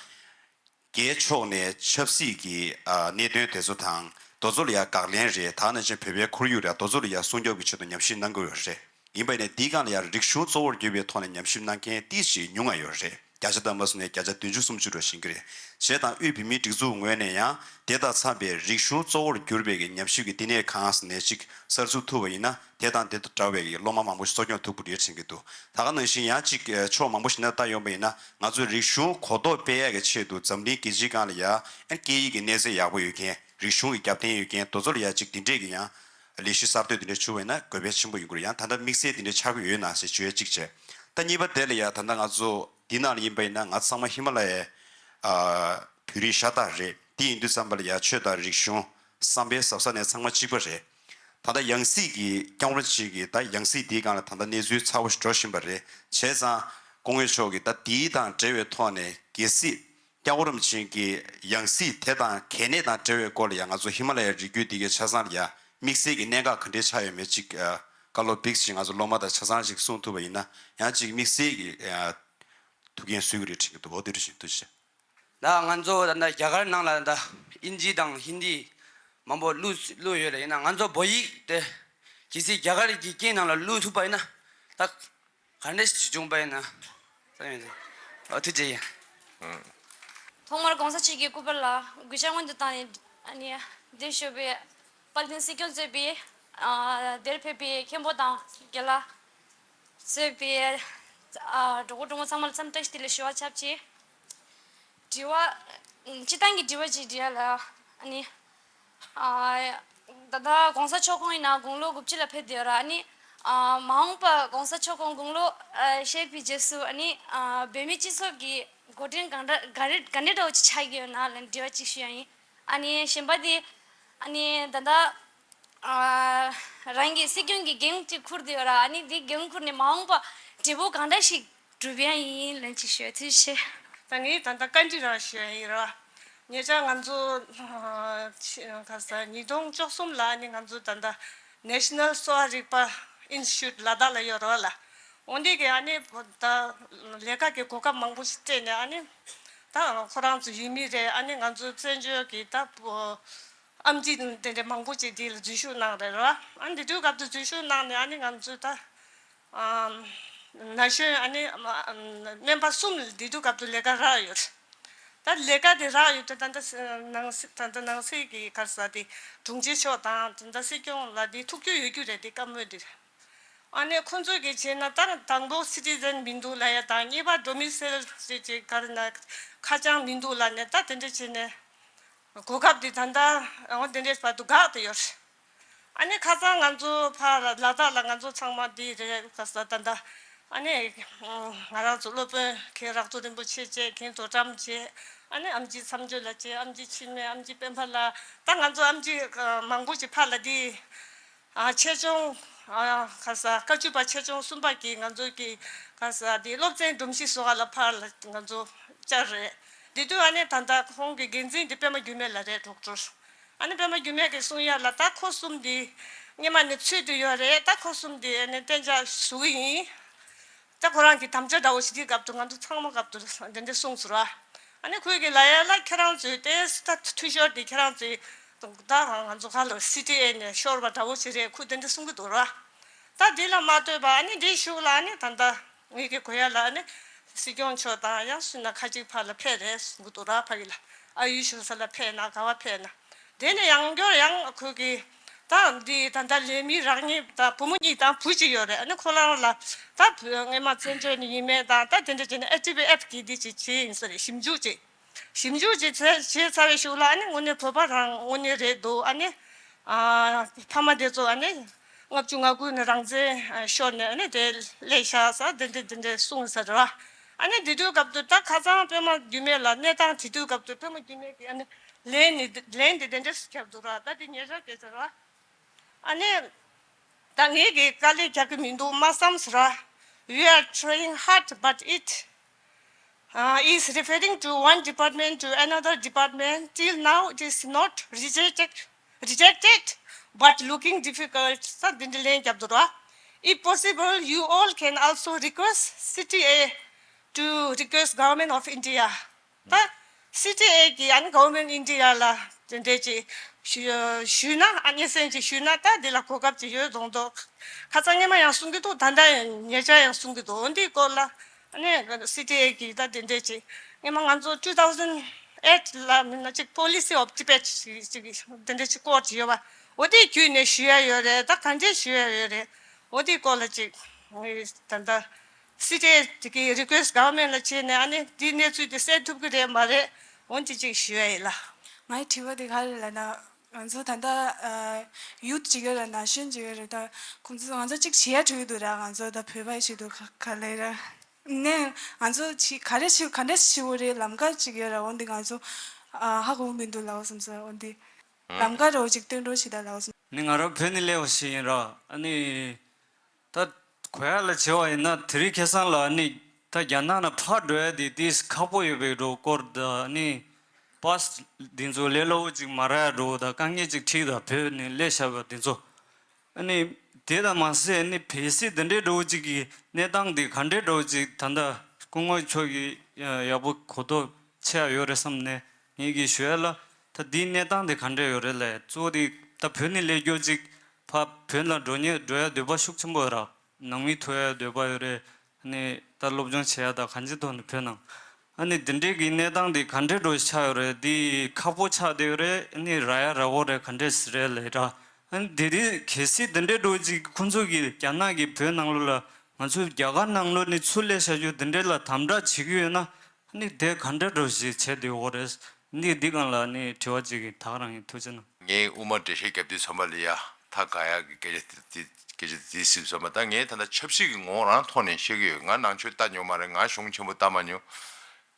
རྒྱའི་ཕྱོགས་ནས་ཆབ་སྲིད་ཀྱི་ཨ་གནད་དོན་དེ་ཚོ་དང་དེ་ཚོ་ལ་ཡང་དགག་ལན་རེད། ད་ནང་བཞིན་བོད་པའི་ཁོར་ཡུག་རེད། དེ་ཚོ་ལ་ཡང་སྲུང་སྐྱོབ་ཀྱི་ཆེད་དུ་ཉམས་ཞིབ་གནང་གི་ཡོད་རེད། ཡིན་པ་ཡིན་ནའི་འདིའི་སྒང་ལ་ཡང་རིག་གཞུང་གཙོ་བོར་གྱུར་པའི་ཐོག་ནས་ཉམས་ཞིབ་གནང་མཁན་ཏོག་ཙམ་ཉུང་ང་ཡོད་རེད། བརྒྱ་ཆ་ལྟར་མ་སོང་ནས་བརྒྱ་ཆ་བདུན་ཅུ་སུམ་ཅུ་འགྲོ་བཞིན་གྱི་རེད། བྱས་ཙང་དབུས་བོད་མིའི་སྒྲིག་འཛུགས་ངོས་ནས་ཡང་དེ་དང་འཚམས་པའི་རིག་གཞུང་གཙོ་བོར་གྱུར་པའི་གི་ཉམས་ཞིབ་ཀྱི་བསྟི་གནས་ཁང་ནས་ཅིག་གསར་འཛུགས་ཐུབ་པ་ཡིན་ན་དེ་དང་དེ་དང་འདྲ་བའི་གི་སློབ་མ་མང་པོ་ཞིག་གསོ་སྐྱོང་ཐུབ་ཀྱི་རེད་དྲན་གྱི་འདུག་ད་ག་ནང་བཞིན་ཡང་ཅིག་ཕྱོགས་མང་པོ་ཞིག་ནས་ལྟ་ཡོང་པ་ཡིན་ན་ང་ཚོའི་རིག་གཞུང་གོ་རྟོགས་སྤེལ་ཡག་གི་ཆེད་དུ་འཛམ་གླིང་རྒྱལ་སྤྱིའི་སྒང་ལ་ཡང་སྐད་ཡིག་གི་གནས་ཚད་ཡག་པོ་ཡོད་མཁན་རིག་གཞུང་གི་རྒྱབ་རྟེན་ཡོད་མཁན་དེ་ཚོ་ལ་ཡང་ཅིག་དེ་འདྲས་ཀྱི་ཡང་ལས་གཞི་གསར་གཏོད་དེ་འདྲ་བྱུང་བ་ཡིན་ན་དགོས་པ་ཆེན་པོ་ཡོང་གི་རེད། ཡང་ད་ལྟ་དམིགས་བསལ་དེ་འདྲ་ཆགས་ཀྱི་ཡོད་ན་ཞེས་བརྗོད་ཡ་གཅིག་བྱས། ད་གཉིས་པ་དེ་ལ་ཡང་ད་ལྟ་ང་ཚོ་འདི་ནང་ལ་ཡིན་པ་ཡིན་ན་ང་ཚང་མ་ཧི་མ་ལ་ཡའི་ཨ་བོད་རིགས་ཤ་སྟག་རེད། དེ་ཡིན་དུས་ཙམ་པ་ལ་ཡང་ཆོས་དང་རིག་གཞུང་བསམ་པའི་ཟབ་ས་ནས་ཚང་མ་གཅིག་པ་རེད། ད་ལྟ་ཡང་སྲིད་ཀྱི་སྐྱབས་མགོན་རིན་པོ་ཆེ་གི་ད་ཡང་སྲིད་འདིའི་སྒང་ལ་ད་ལྟ་གནས་ཚུལ་ཚ་བོ་ཞིག་འགྲོ་བཞིན་པ་རེད། བྱས་ཙང་སྐུ་ངོ་མཆོག་གིས་ད་འདི་དང་འབྲེལ་བའི་ཐོག་ནས་གལ་སྲིད་སྐྱབས་མགོན་རིན་པོ་ཆེ་གི་ཡང་སྲིད་དེ་དང་གལ་གནད་དང་འབྲེལ་བའི་སྐོར་ལ་ཡང་ང་ཚོ་ཧི་མ་ལ་ཡའི་རི་རྒྱུད་འདི་གའི་ཆ་ཚང་ལ་ཡང་དམིགས་བསལ་གྱི་གནད་འགག་ག་འདྲས་ཆགས་ཡོད་མེད་ཅིག་ཨ་བཀའ་སློབ་འབིགས་ཤིག་ང་ཚོ་སློབ་མ་དང་ཆ་ཚང་ཞིག་གསུང་ཐུབ་པ་ཡིན་ན་ཡང་ཅིག་དམིགས་བསལ་གྱི་ཨ་ཐུགས་འགན་གསོས་ཀྱི་རེད་དྲན་གྱི་འདུག་འོ་དེ་འདྲ་ཞིག་ཐུགས་རྗེ་ཆེ། ད་ང་ཚོ་ད་ལྟ་རྒྱ་གར་ནང་ལ་ད་ཨིན་ཇི་དང་ཧིན་དི་མང་པོ་བླུགས་བླུགས་ཡོད་རེད། ཡིན་ན་ང་ཚོ་བོད་ཡིག་དེ་གལ་སྲིད་རྒྱ་གར་གྱི་སྐད་ནང་ལ་བླུགས་ཐུབ་པ་ཡིན་ན་ད་ག་འདྲ་ཞིག་བྱུང་པ་ཡིན་ན་བསམ་ཡོད་དེ། ཨ་ཐུགས་རྗེ་ཆེ། ཐོག་མར་གོང་ས་མཆོག་གི་སྐུ་པར་ལ་གུས་ཕྱག་སྔོན་དུ་བཏང་ནས་ཨ་ནི་འདིར་བཞུགས་པའི་དཔལ་ལྡན་སྲིད་སྐྱོང་གཙོས་པའི་ཨ་འདིར་ཕེབས་པའི་མཁན་པོ་དང་རྒན་ལགས་གཙོས་པའི་ཨ་གྲོགས་པོ་གྲོགས་མོ་ཚང་མ་ལ་འཚམས་བཀྲ་ཤིས་བདེ་ལེགས་ཞུ་བ་ཆབས་ཅིག་དྲི་བ། སྤྱིར་བཏང་གི་དྲི་བ་ཅིག་འདྲི་ཡ་ལ། ཨ་ནི། ཨ། ད་ལྟ་གོང་ས་མཆོག་ཁོང་ཡིན་ན་དགུང་ལོ་དགུ་བཅུ་ལ་ཕེབས་བསྡད་ཡོད་ར། ཨ་ནི། ཨ། མ་འོངས་པ་གོང་ས་མཆོག་ཁོང་དགུང་ལོ་ཨ་བཞེས་པའི་རྗེས་སུ་ཨ་ནི། ཨ། བོད་མིའི་སྤྱི་ཚོགས་ཀྱི་འགོ་འདྲེན་གང་འདྲ་ག་རེ་ག་འདྲ་འདྲ་བོ་ཅིག་ཆགས་ཀྱི་ཡོད་ན་ལབ་དྲི་བ་ཅིག་ཞུ་ཡ་ཡིན། ཨ་ནི་གཞན་པ་དེ། ཨ་ནི་ད་ལྟ། ཨ། རང་གི་སྲིད་སྐྱོང་གི་འགན་ཅིག་འཁུར་བསྡད་ཡོད་ར། ཨ་ནི་འདི་འགན་འཁུར་ནས་མ་འོངས་པ་འབྲས་བུ་གང་འདྲ་ཞིག་སྒྲུབ་ཡ་ཡིན་ལན་ཅིག་ཞུ་ཐུགས་རྗེ་ཆེ། ད་ངས་ད་ལྟ་བཀའ་འདྲི་རང་ཞུ་ཡ་ཡིན་ར། ཉེ་ཆར་ང་ཚོ་ཨ་ཆི་ག་ས་ཉིས་སྟོང་བཅུ་གསུམ་ལ་ནི་ང་ཚོ་ད་ལྟ་National གསོ་བ་རིག་པ་Institute ལ་དྭགས་ལ་ཡོད་ར་ལ། འོན་ཏེ་གི་ཨ་ནི་ད་ལས་ཀ་གི་གོ་སྐབས་མང་པོ་ཞིག་སྤྲད་ནས་ཨ་ནི་ད་ཁོ་རང་ཚོ་ཡུལ་མི་རེད། ཨ་ནི་ང་ཚོ་བཙན་བྱོལ་གི་ད་ཨེམ་ཆི་དེ་འདྲ་མང་པོ་ཅིག་འདི་ལ་འཛུལ་ཞུགས་གནང་རེད་ར། ཨ་ནི་འདི་དུས་སྐབས་དུ་འཛུལ་ཞུགས་གནང་ནས་ཨ་ནི་ང་ཚོ་ད་ཨམ་ན་གཞོན་ཨ་ནི་ཨམ་སྨན་པ་གསུམ་ལ་འདི་དུས་སྐབས་དུ་ལས་ཀ་རག་ཡོད་རེད། ད་ལས་ཀ་དེ་རག་ཡོད་དུས་ད་ལྟ་ནང་སྲིད་ད་ལྟ་ནང་སྲིད་ཀྱི་ག་རེ་ཟེར་དེ་དྲུང་ཆེ་མཆོག་དང་ད་ལྟ་སྲིད་སྐྱོང་ལ་དེ་ཐུགས་རྒྱུས་ཡོད་རྒྱུ་རེད། དེ་བཀའ་མོལ་དེ་རེད། ཨ་ནི་ཁོང་ཚོས་གི་བྱས་ན་ད་དང་པོ་སི་ཊི་ཛན་མི་འདུག་ལབ་ཡ་དང་གཉིས་པ་ཌོ་མི་སེལ་ཟེར་ཅིག་ག་རེ་ན་ཁ་བྱང་མི་འདུག་ལབ་ནས་ད་དེ་འདྲ་བྱས་ནས་གོ་སྐབས་དེ་ད་ལྟ་འོ་དེ་འདྲའི་བར་དུ་འགག་བསྡད་ཡོད་རེད། ཨ་ནི་ཁ་སང་ང་ཚོ་ཕར་ལ་དྭགས་ལ་ང་ཚོ་ཚང་མ་འདི་རེད་ག་ས་ད་ལྟ། ཨ་ནི་ང་རང་ཚོ་སློབ་དཔོན་མཁན་རག་ཐོག་རིན་པོ་ཆེ་བཅས་མཁན་རྡོ་བཀྲམ་བཅས། ཨ་ནི་ཨམ་ཆི་མཚམས་གཅོད་ལགས་བཅས། ཨམ་ཆི་འཆི་མེད། ཨམ་ཆི་སྤེན་པ་ལགས། ད་ང་ཚོ་ཨམ་ཆི་མང་པོ་ཅིག་ཕར་ལ་འདི། ཨ་ཆེད་སྦྱོང་། ཨ་ག་ས་བཀའ་བརྒྱུད་པ་ཆེད་སྦྱོང་གསུམ་པ་གི་ང་ཚོ་གི་ག་ས་འདི་སློབ་ཚན་སྒྲོམ་གཞི་བཟོ་ག་ལ་ཕར་ལ་ང་ཚོ་བཅར་རེད། འདི་དུས་ཨ་ནི་ད་ལྟ་ཁོང་གི་འགན་འཛིན་འདི་པད་མ་འགྱུར་མེད་ལགས་རེད། ཌོག་ཊར། ཨ་ནི་པད་མ་འགྱུར་མེད་ཀྱིས་གསུང་ཡ་ལ་ད་ཁོ་གསུམ་འདི་སྔོན་མ་ནས་ཚུད་དུ་ཡོད་རེད། ད་ཁོ་གསུམ་འདི་ཨ་ནི་གཏན་འཇགས་བཟོ་གི་ཡིན། ད་ཁོ་རང་གི་དམ་བཅའ་འདྲ་བོ་ཞིག་དེའི་སྐབས་དུ་ང་ཚོ་ཚང་མ་སྐབས་དུ་འདི་འདྲ་གསུངས་སོང་ར། ཨ་ནི་ཁོས་གི་ལ་ཡ་ལ་ཁྱེད་རང་ཚོས་ཏེ་ད་འཐུས་ཤོར་འདི་ཁྱེད་རང་ཚོས་ད་ང་ཚོ་ག་ལ་སི་ཊི་ཨེ་ནས་ཤོར་བ་འདྲ་བོ་ཞིག་རེད། ཁོས་འདི་འདྲ་གསུང་གི་འདུག་ར། ད་འདི་ལ་མ་ལྟོས་པ་ཨ་ནི་འདིའི་གཞུག་ལ་ཨ་ནི་ད་ལྟ་ངེད་ཀྱི་གོ་ཡ་ལ་ཨ་ནི་སྲིད་སྐྱོང་མཆོག་དང་ཡང་སུ་ན་ཁ་ཅིག་ཕར་ལ་ཕེབས་རེད་གསུང་གི་འདུག་ར། ཕ་གི་ལ་ཨ་ཡུལ་ཤོར་ས་ལ་ཕེབས་ན་ག་བ་ཕེབས་ན། དེ་ནས་ཡང་བསྐྱར་ཡང་ཁོས་གི་ད་འདི་ད་ལྟ་ལས་མི་རང་ཉིད་ད་བུ་མོ་གཉིས་དང་བུ་གཅིག་ཡོད་རེད། ཨ་ནི་ཁོ་རང་ལ་ད་བུ་སྔོན་མ་བཙན་བྱོལ་ནས་ཡིན་མིན་དང་ད་དེ་འདྲ་བྱས་ནས་ཨེ་ཊི་བི་ཨེཕ་གིས་འདི་ཅིག་བྱས་ཡིན་ས་རེད། ཞིབ་འཇུག་ཅིག་ཞིབ་འཇུག་ཅིག་བྱས་བྱས་ཚར་བའི་གཞུག་ལ་ཨ་ནི་དངོས་གནས་བོད་པ་རང་དངོས་གནས་རེད་འདུག་ཨ་ནི་ཨ་ཕ་མ་དེ་ཚོ་ཨ་ནི་ལྔ་བཅུ་ང་དགུ་ནས་རང་བཙན་ཤོར་ནས་ཨ་ནི་དེ་སླེབས་ཤག་ས་དེ་འདྲ་དེ་འདྲ་གསུངས་ས་རེད་བ། ཨ་ནི་དེ་དུས་སྐབས་དུ་ད་ཁ་སང་པད་མ་འགྱུར་མེད་ལ་གནས་སྟངས་དེ་དུས་སྐབས་དུ་པད་མ་འགྱུར་མེད་ཀྱི་ཨ་ནི་ལན་ནི་ལན་དེ་དེ་འདྲ་ཞིག་བརྒྱབ་འདུག་ར། ད་དེ་ཉེ་ཆར་སྐད་ཆ་ར། ཨ་ནི་ད་ངེད་ཀྱིས་དཀའ་ལས་རྒྱག་གི་མི་འདུག་མ་བསམ་ཟེར་ར། We are trying hard, but it uh, is referring to one department to another department. Till now, it is not rejected, rejected, but looking difficult. ས་འདི་འདྲ་ལན་རྒྱབ་འདུག་ར། If possible, you all can also request C T A to request Government of India. ད་སི་ཊི་ཨེ་གི་ཨ་ནི་Government India ལ་དེ་འདྲས་ཅིག་ཞུ་ཞུས་ན་ཨ་སྙན་སེང་ཅིག་ཞུས་ན་ད་འདི་ལ་གོ་སྐབས་ཅིག་ཡོད་མདོག་མདོག་ཁ་སང་སྔོན་མ་ཡང་གསུང་གི་འདུག་ད་ལྟ་ཡང་ཉེ་ཆར་ཡང་གསུང་གི་འདུག་འོ་འདིའི་སྐོར་ལ་ཨ་ནི་སི་ཊི་ཨེ་གི་ད་དེ་འདྲས་ཅིག་སྔོན་མ་ང་ཚོ་two thousand eight ལ་མིན་ན་ཅིག་Policy of Tibet ཅིག་ཅིག་དེ་འདྲས་ཅིག་སྐོར་ཅིག་ཡོད་པ། འོ་དེའི་བརྒྱུད་ནས་ཞུ་ཡ་ཡོད་རེད། ད་ག་འདྲས་ཞུ་ཡ་ཡོད་རེད། འོ་དེའི་སྐོར་ལ་ཅིག་ད་ལྟ། སི་ཊི་ཨེ་དེ་གི་རི་ཀུ་ཨེ་སི་ཊི་གྷ་བར་མེན་ཊ་ལ་བྱས་ནས་ཨ་ནི་དེའི་གནས་ཚུལ་དེ་སེལ་ཐུབ་ཀྱི་རེད་མ་རེད། འོན་ཏེ་ཅིག་ཞུ་ཡ་ཡིན་ལ། ངའི་དྲི་བ་དེ་ག་རེ་ལབ་ན། ང་ཚོ་ད་ལྟ་ཡུ་ཐི་ཅིག་ཡོད་ར་ན་ཤོན་ཅིག་ཡོད་ར། ད་ཁོང་ཚོ་ང་ཚོ་ཅིག་བྱེད་ཡ་འགྲོ་གི་འདུག་ར། ང་ཚོ་ད་བོད་པ་ཞིག་འདུག་ག་ག་ལེ་ར། ནས་ང་ཚོ་ཅིག་ག་རེ་ཞིག་ག་འདྲ་ཞིག་འོ་རེད། ལམ་ཁ་ཅིག་ཡོད་ར། འོན་ཏེ་ང་ཚོ་ཧ་གོ་མི་འདུག་ལབ་བསམ་སོང་། འོན་ཏེ་ལམ་ཁ་རོ་ཅིག་སྟོན་རོགས་བྱེད་ད་ལབ་བསམ། ནི་ང་རང་བོད་ནས་སླེབས་པ་ཞིག་ཡིན་ར། ཨ་ནི། ད་གོ་ཡ་ལ་བྱས་པ་ཡིན་ན་དེ་རིང་ཁ་སང་ལ་ནི་ད་རྒྱ་ནག་ནས་ཕར་འགྲོ་ཡ་དེ་ཏིས་ཁག་པོ་ཡོད་པའི་འགྲོ་སྐོར་དང་ནི་པཱས་འདི་ཚོ་ལས་སླ་པོ་ཅིག་མ་རག་ཡ་འགྲོ་དང་དཀའ་ངལ་ཅིག་འཕྲད་དང་བོད་ནས་སླེབས་བཞག་པ་འདི་ཚོ་ནི་དེ་དང་མ་ཟད་ནི་གལ་སྲིད་འདི་འདྲའི་འགྲོ་ཅིག་གི་གནས་སྟངས་འདི་ག་འདྲའི་འགྲོ་ཅིག་ད་ལྟ་སྐུ་ངོ་མཆོག་གིས་ཡག་པོ་གོ་རྟོགས་ཆེ་ཡ་ཡོད་རེད་བསམ་ནས་ངེད་ཀྱིས་ཞུ་ཡ་ལ། ད་འདིའི་གནས་སྟངས་དེ་ག་འདྲ་ཡོད་རེད་ལས་གཙོ་བོ་དེ་ད་བོད་ནས་སླེབས་རྒྱུ་ཅིག་ཕ་བོད་ལ་འགྲོ་ཉེ་འགྲོ་ཡ་འདོད་པ་ཤུགས་ཆེན་པོ་ཡོད་ར། ནང་མི་ཐུག་ཡ་འདོད་པ་ཡོད་རེད། ཨ་ནི་ད་སློབ་སྦྱོང་བྱེད་ཡ་ད་གང་ཅི་ཐོག་ནས་བོད་ནང་ཨ་ནི་འདི་འདྲའི་གི་གནས་སྟངས་དེ་ག་འདྲ་འགྲོ་ཆགས་ཡོད་རེད། འདི་ཁག་པོ་ཆགས་བསྡད་ཡོད་རེད། ཨ་ནི་རག་ཡ་རག་གོ་རེད། ག་འདྲ་ཟེར་རེད་ལས་ར། ཨ་ནི་དེ་རིང་གལ་སྲིད་འདི་འདྲའི་འགྲོ་ཅིག་ཁོང་ཚོ་གི་རྒྱ་ནག་གི་བོད་ནང་ལོགས་ལ་ང་ཚོ་རྒྱ་གར་ནང་ལོགས་ནས་ཚུར་སླེབས་བཞག་རྒྱུ་འདི་འདྲའི་ལ་དམ་དྲག་བྱེད་ཀྱི་ཡོད་ན། ཨ་ནི་དེ་ག་འདྲ་འགྲོ་ཞིག་བྱས་བསྡད་ཡོད་རེད། འདི་འདི་སྒང་ལ་ནི་དྲི་བ་གཅིག་གི་ད་ག་རང་ཡིན། ཐུགས་རྗེ་གནང་། ངས་དབུ་མ་འགྲེལ་བཤད་བརྒྱབ་དུས་ཙམ་པ་ལ་ཡ་ཐག་ག་ཡག་གི་སྐད་ཆ་དེ་དེ་སྐད་ཆ་དེ་ཟིག་ཙམ་པ། ད་ངས་ད་ལྟ་ཆབ་སྲིད་ཀྱི་ངོ་བོ་རང་ཐོག་ནས་བཤད་ཀྱི་ཡོད། ང་ནང་ཆོས་ལྟ་མྱོང་མ་རེད། ང་གཞུང་ཆེན་པོ་ལྟ་མ་མྱོང་།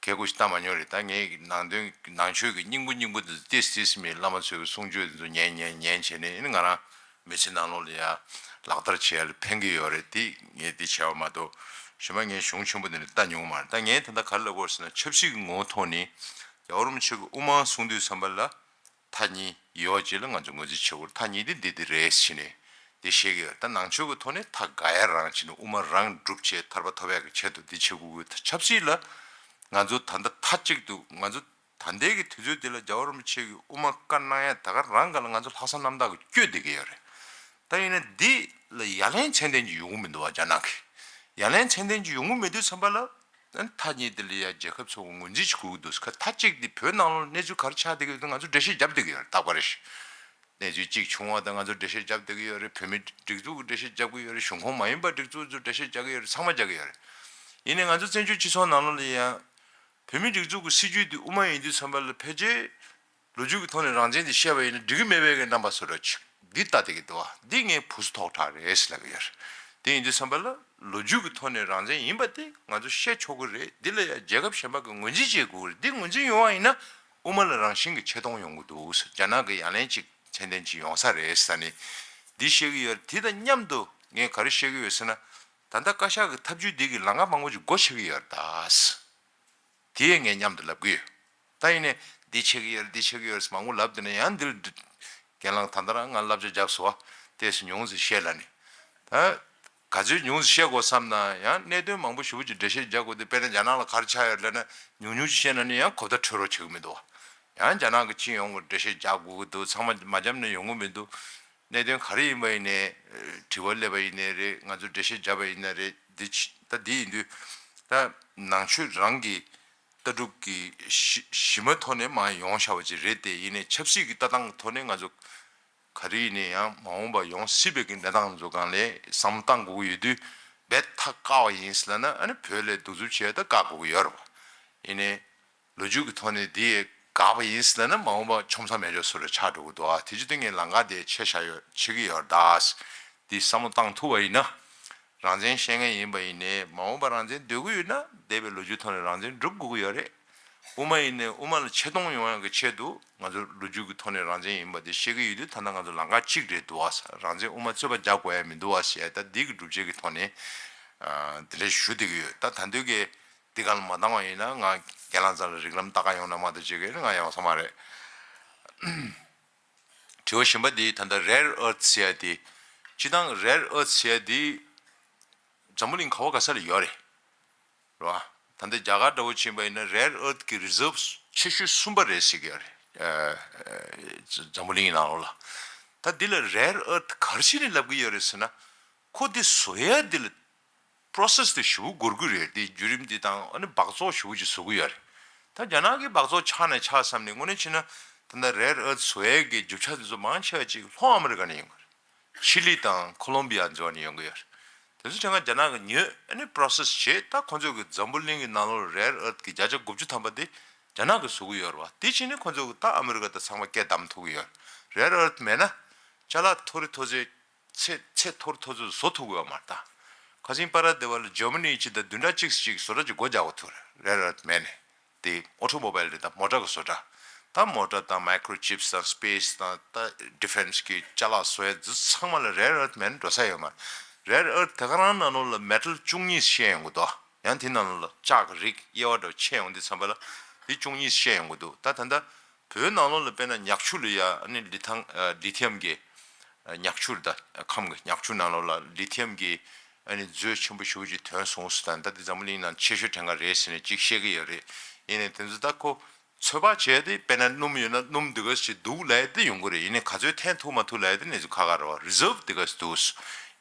གལ་ཁུ་ཞིག་ལྟ་མ་མྱོང་རེད། ད་ངས་ནང་དོན་ནང་ཆོས་ཀྱི་སྙིང་པོ་སྙིང་པོ་དེ་ཚོ་ཏེས་ཏེས་མེད་བླ་མ་ཚོའི་གསུང་ཆོས་དེ་ཚོ་ཉན་ཉན་ཉན་བྱས་ནས་ཨ་ནི་ང་རང་མི་ཚེ་ནང་ལོགས་ལ་ཡ་ལག་བསྟར་བྱེད་ཡ་ལ་ཕན་གྱི་ཡོད་རེད། དེ་ངས་དེ་བྱས་པ་མ་གཏོགས་གཞན་པ་ངས་གཞུང་ཆེན་པོ་འདི་ནས་ལྟ་མྱོང་མ་རེད། ད་ངས་ད་ལྟ་ག་རེ་ལབ་དགོས་ཟེར་ན་ཆབ་སྲིད་ཀྱི་ངོ་བོ་ཐོག་ནས་རྒྱལ་བ་རིན་པོ་ཆེ་གི་དབུ་མ་གསུང་དུས་ཙམ་པ་ལ་མཐའ་གཉིས་ཡོད་ཅེས་ལ་ང་ཚོ་ངོས་འཛིན་བྱེད་དགོས། མཐའ་གཉིས་དེ་འདི་འདི་རེད་ཟེར་ནས་དེ་བཤད་ཀྱི་ཡོད་རེད། ད་ནང་ཆོས་ཀྱི་ཐོག་ནས་ཐག་ག་ཡ་རང་བྱས་ནས་དབུ་མ་རང་སྒྲུབ་བྱས་ཐར་པ་ཐོབ་ཡག་གི་ཆེད་དུ་འདི་བྱེད་དགོས་ཀྱི་ཡོད། ད་ཆབ་སྲིད་ལ་ང་ཚོ་ད་ལྟ་མཐའ་གཅིག་ཏུ་ང་ཚོ་ད་ལྟའི་གི་དུས་ཚོད་འདི་ལ་རྒྱལ་བ་རིན་པོ་ཆེ་གི་དབུ་མ་བཀའ་གནང་ཡ་ད་ག་རང་ག་ལ་ང་ཚོ་ལྷག་བསམ་རྣམ་དག་གི་བསྐྱོད་བསྡད་ཀྱི་ཡོད་རེད། ད་ཡིན་ན་འདི་ལ་ཡ་ལན་ཚད་ལྡན་ཅིག་ཡོང་གི་མི་འདུག་བ། རྒྱ་ནག་གི་ཡ་ལན་ཚད་ལྡན་ཅིག་ཡོང་གི་མེད་དུས་ཙམ་པ་ལ་ཨ་ནི་མཐའ་གཉིས་འདི་ལ་ཡ་རྒྱལ་ཁབ་ཚོ་གི་ངོས་འཛིན་ཅིག་དགོས་ཀྱི་འདུག་ཟེར། ཁ་མཐའ་གཅིག་འདི་བོད་ནང་ལ་གནས་ཚུལ་ག་རེ་ཆགས་བསྡད་ཀྱི་ཡོད་དེ་ང་ཚོ་འགྲེལ་བཤད་བརྒྱབ་བསྡད་ཀྱི་ཡོད་རེད། རྟག་པར་རེ་བཞིན་གནས་ཚུལ་གཅིག་བྱུང་བ་དང་ང་ཚོ་འགྲེལ་བཤད་བརྒྱབ་བསྡད་ཀྱི་ཡོད་རེད། བོད་མི་སྒྲིག་འཛུགས་ཀྱི་འགྲེལ་བཤད་བརྒྱབ་ཀྱི་ཡོད་རེད། གཞུང་ཁོངས་མ་ཡིན་པ་སྒྲིག་འཛུགས་ཚོ་འགྲེལ་བཤད་བརྒྱབ་ཀྱི་ཡོད་རེད། ཚང་མ་བརྒྱབ་ཀྱི་ཡོད་རེད། ཡིན་ནའི་ང་ཚོ་བཙན་བྱོལ་སྤྱི་ཚོགས་ནང་ལོགས་ལ་ཡང་བོད་མི་སྒྲིག་འཛུགས་ཀྱི་སྲིད་བྱུས་འདི་དབུ་མ་ཡིན་དུས་ཙམ་པ་ལ་ཕལ་ཆེར་ལོ་རྒྱུས་ཀྱི་ཐོག་ནས་རང་བཙན་འདི་བཤད་པ་ཡིན་ན་འགྲིག་གི་མེད་པའི་གི་རྣམ་པ་བཟོ་འདྲ་ཅིག་ འདི་ལྟ་བསྡད་ཀྱི་འདུག་བ། འདི་ངས་བུ་གཟུགས་ཐོག་དྲག་རེད་ཟེར་ལབ་ཀྱི་ཡོད་རེད། དེ་ཡིན་དུས་ཙམ་པ་ལ་ལོ་རྒྱུས་ཀྱི་ཐོག་ནས་རང་བཙན་ཡིན་པ་དེ་ང་ཚོ་བཤད་ཆོག་གི་རེད། འདི་ལ་ཡང་རྒྱལ་ཁབ་གཞན་པ་གིས་ངོས་འཛིན་བྱེད་དགོས་རེད། འདི་ངོས་འཛིན་ཡོང་བ་ཡིན་ན་དབུ་མ་ལ་རང་བཞིན་གྱི་ཆེ་མཐོང་ཡོང་གི་འདུག་ཟེར། རྒྱ་ནག་གི་ཡ་ལན་ཅིག་ཚད་ལྡན་ཅིག་ཡོང་ས་རེད་ཟེར་ནས་འདི་བཤད་ཀྱི་ཡོད་རེད། དེ་དང་མཉམ་དུ་ངས་ག་རེ་བཤད་ཀྱི་ཡོད་ཟེར་ན། ད་ལྟ་བཀའ་ཤག་གི་ཐབས་ཇུས་འདི་གི་ལམ་ཁ་མང་པོ་ཅིག་སྒོ་ཕྱེ་གི་ཡོད་རེད་ད། དེ་ངས་མཉམ་དུ་ལབ་གི་ཡོད། ད་ཡིན་ནའི་འདི་བྱེད་ཀྱི་ཡོད་རེད། འདི་བྱེད་ཀྱི་ཡོད་རེད་ཟེར་མང་པོ་ལབ་བསྡད་ན་ཡང་འདིར་འགྲིག་རྒན་ལགས་ད་ལྟ་རང་ང་བསླབ་བྱ་བརྒྱབ་སོང་བ། ཏོག་ཙམ་ཉུང་ཙམ་བཤད་ལབ་ནས། ད་ག་ཚོད་ཉུང་ཙམ་བཤད་དགོས་བསམ་ན་ཡང་གནད་དོན་མང་པོ་ཞེ་པོ་ཅིག་འགྲེལ་བཤད་རྒྱག་དགོས་འདུག་དཔེར་ན་རྒྱ་ནག་ལ་ག་རེ་ཆགས་ཡོད་ལབ་ན་ཉུང་ཉུང་ཅིག་བཤད་ན་ནི་ཡང་གོ་བརྡ་འཕྲོད་རོགས་བྱེད་ཀྱི་མི་འདུག་བ། ཡང་རྒྱ་ནག་གི་སྤྱི་ཡོངས་ཀྱི་འགྲེལ་བཤད་རྒྱག་དགོས་ཀྱི་འདུག་ཚང་མ་མ་བརྒྱབ་ན་ཡོང་གི་མི་འདུག་གནད་དོན་ག་རེ་ཡིན་པ་ཡིན་ནའི། དྲི་བ་སླེབས་པ་ཡིན་ནའི་རེད། ང་ཚོ་འགྲེལ་བཤད་བརྒྱབ་པ་ཡིན་ན་རེད། འདི་ཕྱི་ད་འདི་ཡིན་དུས་ད་ནང་ཆོས་རང་གི་ལྟ་གྲུབ་ཀྱི་གཞི་གཞི་མ་ཐོག་ནས་མར་ཡོང་བཞག་པ་ཅིག་རེད་དེ། ཡིན་ནའི་ཆབ་སྲིད་ཀྱི་ལྟ་སྟངས་ཐོག་ནས་ང་ཚོ་ག་རེ་ཡིན་ནའི་ཡང་མ་འོངས་པ་ཡོང་སྲིད་པའི་གི་གནས་སྟངས་ཚོ་སྒང་ལ་བསམ་བློ་བཏང་དགོས་ཀྱི་ཡོད་དུས་རྦད་ཐག་བཀག་པ་ཡིན་ཟེར་ལབ་ན་ཨ་ནི་བོད་ལ་གདུག་རྩུབ་བྱས་ད་བཀག་དགོས་ཀྱི་ཡོད་རེད་བ། ཡིན་ནའི། ལོ་རྒྱུས་ཀྱི་ཐོག་ནས་འདི་དགག་པ་ཡིན་ཟེར་ན་མ་འོངས་པ་ཆོམ་ས་མེད་ཆོག་བཟོ་འདྲ་ཆགས་འགྲོ་གི་འདུག་ཨ། དེ་ཅི་སྟེང་གི་ལམ་ཁ་དེ་ཆེ་བཞག་ཡོད་ཆེ་གི་ཡོད་ད། འདི་བསམ་བློ་བཏང་ཐུབ་པ་ཡིན་ན། རང་བཙན་བཤད་མཁན་ཡིན་པ་ཡིན་ནའི་མ་འོངས་པ་རང་བཙན་འདོད་ཀྱི་ཡོད་ན་འདས་པའི་ལོ་རྒྱུས་ཐོག་ནས་རང་བཙན་སྒྲུབ་དགོས་ཀྱི་ཡོད་རེད། དབུ་མ་ཡིན་ནའི་དབུ་མ་ལ་ཆེ་མཐོང་ཡོང་ཡག་གི་ཆེད་དུ་ང་ཚོ་ལོ་རྒྱུས་ཀྱི་ཐོག་ནས་རང་བཙན་ཡིན་པ་དེ་བཤད་ཀྱི་ཡོད་དུས་ད་ལྟ་ང་ཚོ་ལམ་ཁ་གཅིག་རེད་འདུག་ཨ། རང་བཙན་དབུ་མ་རྩོད་པ་རྒྱག་དགོས་ཡ་མི་འདུག་ཨ་ཞེས་ད་འདི་གི་སྒྲུབ་བྱེད་ཀྱི་ཐོག་ནས་དེ་འདྲ་ཞུ་བསྡད་ཀྱི་ཡོད། ད་ད་འདོད་ཀྱི། འདི་ག་ལ་མ་བཏང་བ་ཡིན་ན་ང་རྒན་ལགས་རྩ་ལ་རིགས་ལམ་ལྟ་ག་ཡོང་ན་མ་གཏོགས་བྱེད་ཀྱི་ཡོད་ན་ང་ཡོང་ས་མ་རེད། དྲི་བ་གཞན་པ་འདི་ད་ལྟ་rare earth ཟེར་ཡ་འདི། སྤྱིར་བཏང་rare earth ཟེར་ཡ་འདི་འཛམ་བུ་གླིང་ག་བ་ག་ས་ལ་ཡོད་རེད། རེད་བ། ད་ལྟ་རྒྱ་གར་འདྲ་བོ་ཕྱིན་པ་ཡིན་ན་rare earth གི་reserves ཆེ་ཤོས་གསུམ་པ་རེད་ཟེར་གྱི་ཡོད་རེད། འཛམ་བུ་གླིང་གི་ནང་ལོགས་ལ། ད་འདི་ལ་rare earth ག་རེ་བྱས་ནས་ལབ་ཀྱི་ཡོད་རེད་ཟེར་ན། ཁོ་འདི་བཟོ་ཡ་འདི་ལ། process དེ་ཞེ་པོ་འགོར་གི་རེད། དེ་བརྒྱུད་རིམ་འདི་དང་ཨ་ནི་སྦགས་བཙོག་ཞེ་པོ་ཅིག་བཟོ་གི་ཡོད་རེད། ད་རྒྱ་ནག་གི་སྦགས་བཙོག་ཆགས་ནས་ཆགས་བསམ་ནས་དངོས་གནས་བྱས་ན་ད་ལྟ་rare earth བཟོ་ཡས་ཀྱི་རྒྱུ་ཆ་དེ་ཚོ་མང་ཆེ་བ་ཅིག་ལྷོ་ཨ་མི་རི་ཀ་ནས་ཡོང་གི་རེད། ཆི་ལི་དང་ཁོ་ལོམ་བི་ཡ་འཛོ་ནས་ཡོང་གི་ཡོད་རེད། དེ་ཚོ་དེ་སྔ་རྒྱ་ནག་གི་ཉོས་ཨ་ནི་process བྱས་ད་ཁོ་ཚོ་གི་འཛམ་བུ་གླིང་གི་ནང་ལོགས་rare earth གི་བརྒྱ་ཆ་དགུ་བཅུ་ཐམ་པ་དེ་རྒྱ་ནག་གིས་བཟོ་གི་ཡོད་རེད་བ། དེ་བྱས་ནས་ཁོ་ཚོ་གི་ད་ཨ་མི་རི་ཀ་དང་ཚང་མ་སྐད་བསྡམས་ཐུབ་ཀྱི་ཡོད་རེད། rare earth མེད་ན་ཅ་ལག་མཐོ་རིགས་མཐོ་ཚད། ཚད་ཚད་མཐོ་རུ་མཐོ་ཚད་བཟོ་ཐུབ་ཀྱི་ཡོད་མ་རེད་ད། ཁ་སང་པ་ར་དེ་བ་ལ་ཇར་མ་ནི་གཅིག་དང་བདུན་ཕྲག་གཅིག་ཅིག་བཟོ་གྲྭ་གཅིག་སྒོ་རྒྱག་དགོས་ཐུག་རེད། རེད་རེད་མེད་ནས་དེ་ཨོ་ཊོ་མོ་བལ་རེད་ད་མོ་ཊ་གི་བཟོ་གྲྭ། ད་མོ་ཊ་དང་microchips དང་space དང་ད་defense གི་ཅ་ལག་བཟོ་ཡ་འདི་ཚང་མ་ལ་རེད་རེད་མེད་ན་འགྲོ་ས་ཡོད་མ་རེད། རེད་རེད་དེ་ག་རང་ནང་ལོགས་ལ་མེ་ཊལ་བཅུ་གཉིས་བཤད་ཡོང་གི་འདུག་ཡང་དེ་ནང་ལོགས་ལ་ལྕགས་ཀྱི་རིགས་དབྱེ་བ་འདྲ་བོ་ཕྱེ་ཡོང་དུས་ཙམ་པ་ལ་དེ་བཅུ་གཉིས་བཤད་ཡོང་གི་འདུག་ད་ད་ལྟ། བོད་ནང་ལོགས་ལ་དཔེར་ན་ཉག་ཆུ་ལ་ཡ་ཨ་ནི་ལི་ཐང་ལི་ཐི་ཡམ་གྱི་ཉག་ཆུ་རེད་ད། ཁམས་ཀྱི་ཉག་ཆུ་ནང་ལོགས་ལ་ལི་ཐི་ཡམ་གྱི་ཨ་ནི་མཛོད་ཆེན་པོ་ཞེ་པོ་ཅིག་ཐོན་སོང་ཟེར་དང་ད་འདི་འཛམ་བུ་གླིང་ནང་ཆེ་ཤོས་གྲས་འགའ་རེད་ཟེར་ནས་ཅིག་བཤད་ཀྱི་ཡོད་རེད། ཡིན་ནའི་དེ་ཚོ་ད་ཁོ་ཚོད་དཔག་བྱས་ཏེ་དཔེར་ན་སྣུམ་ཡོད་ན་སྣུམ་འདི་ག་ཞིག་འདུག་ལབ་ཡ་དེ་ཡོང་གི་རེད། ཡིན་ནའི་ག་ཚོད་འཐེན་ཐུབ་མ་ཐུབ་ལབ་ཡ་དེ་གནས་ཚུལ་ཁག་ཁག་རེད་བ། རི་ཛརབ་འདི་ག་ཞིག་འདུག་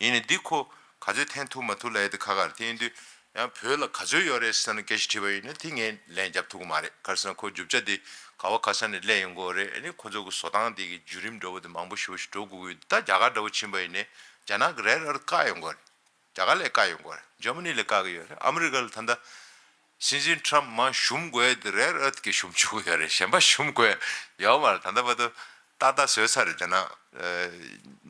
ཡིན་ནའི་འདི་ཁོ་ག་ཚོད་འཐེན་ཐུབ་མ་ཐུབ་ལབ་ཡ་དེ་ཁག་ཁག་རེད། དེ་ཡིན་དུས། ཡང་བོད་ལ་ག་ཚོད་ཡོད་རེད་ཟེར་ན་སྐད་ཆ་དྲིས་པ་ཡིན་ན་དེ་ངས་ལན་རྒྱབ་ཐུབ་ཀྱི་མ་རེད། ག་རེ་ཟེར་ན་ཁོ་རྒྱུ་ཆ་དེ་ག་བ་ག་ས་ནས་སླེབས་ཡོང་གི་ཡོད་རེད། ཨ་ནི་ཁོ་ཚོ་གི་བཟོ་སྟངས་དེ་གི་བརྒྱུད་རིམ་འདྲ་བོ་དེ་མང་པོ་ཞེ་པོ་ཞིག་འགྲོ་དགོས་ཀྱི་ཡོད། ད་རྒྱ་གར་འདྲ་བོ་ཕྱིན་པ་ཡིན་ནའི་རྒྱ་ནག་གི་རེར་ཨར་བཀག་ཡོང་གི་ཡོད་རེད། རྒྱ་གར་ལ་བཀག་ཡོང་གི་ཡོད་རེད། འཇར་མ་ནི་ལ་བཀག་གི་ཡོད་རེད། ཨ་མི་རི་ཀ་ལ་ད་ལྟ་སྲིད་འཛིན་ཊརམ་མར་ཞུམ་དགོས་ཡ་དེ་རེར་ཨར་གི་ཞུམ་བཅུག་གི་ཡོད་རེད། གཞན་པ་ཞུམ་དགོས་ཡ་ཡོད་མ་རེད། ད་ལྟ་བར་དུ། ཏག་ཏག་བཟོས་ཚར་རེད། རྒྱ་ནག་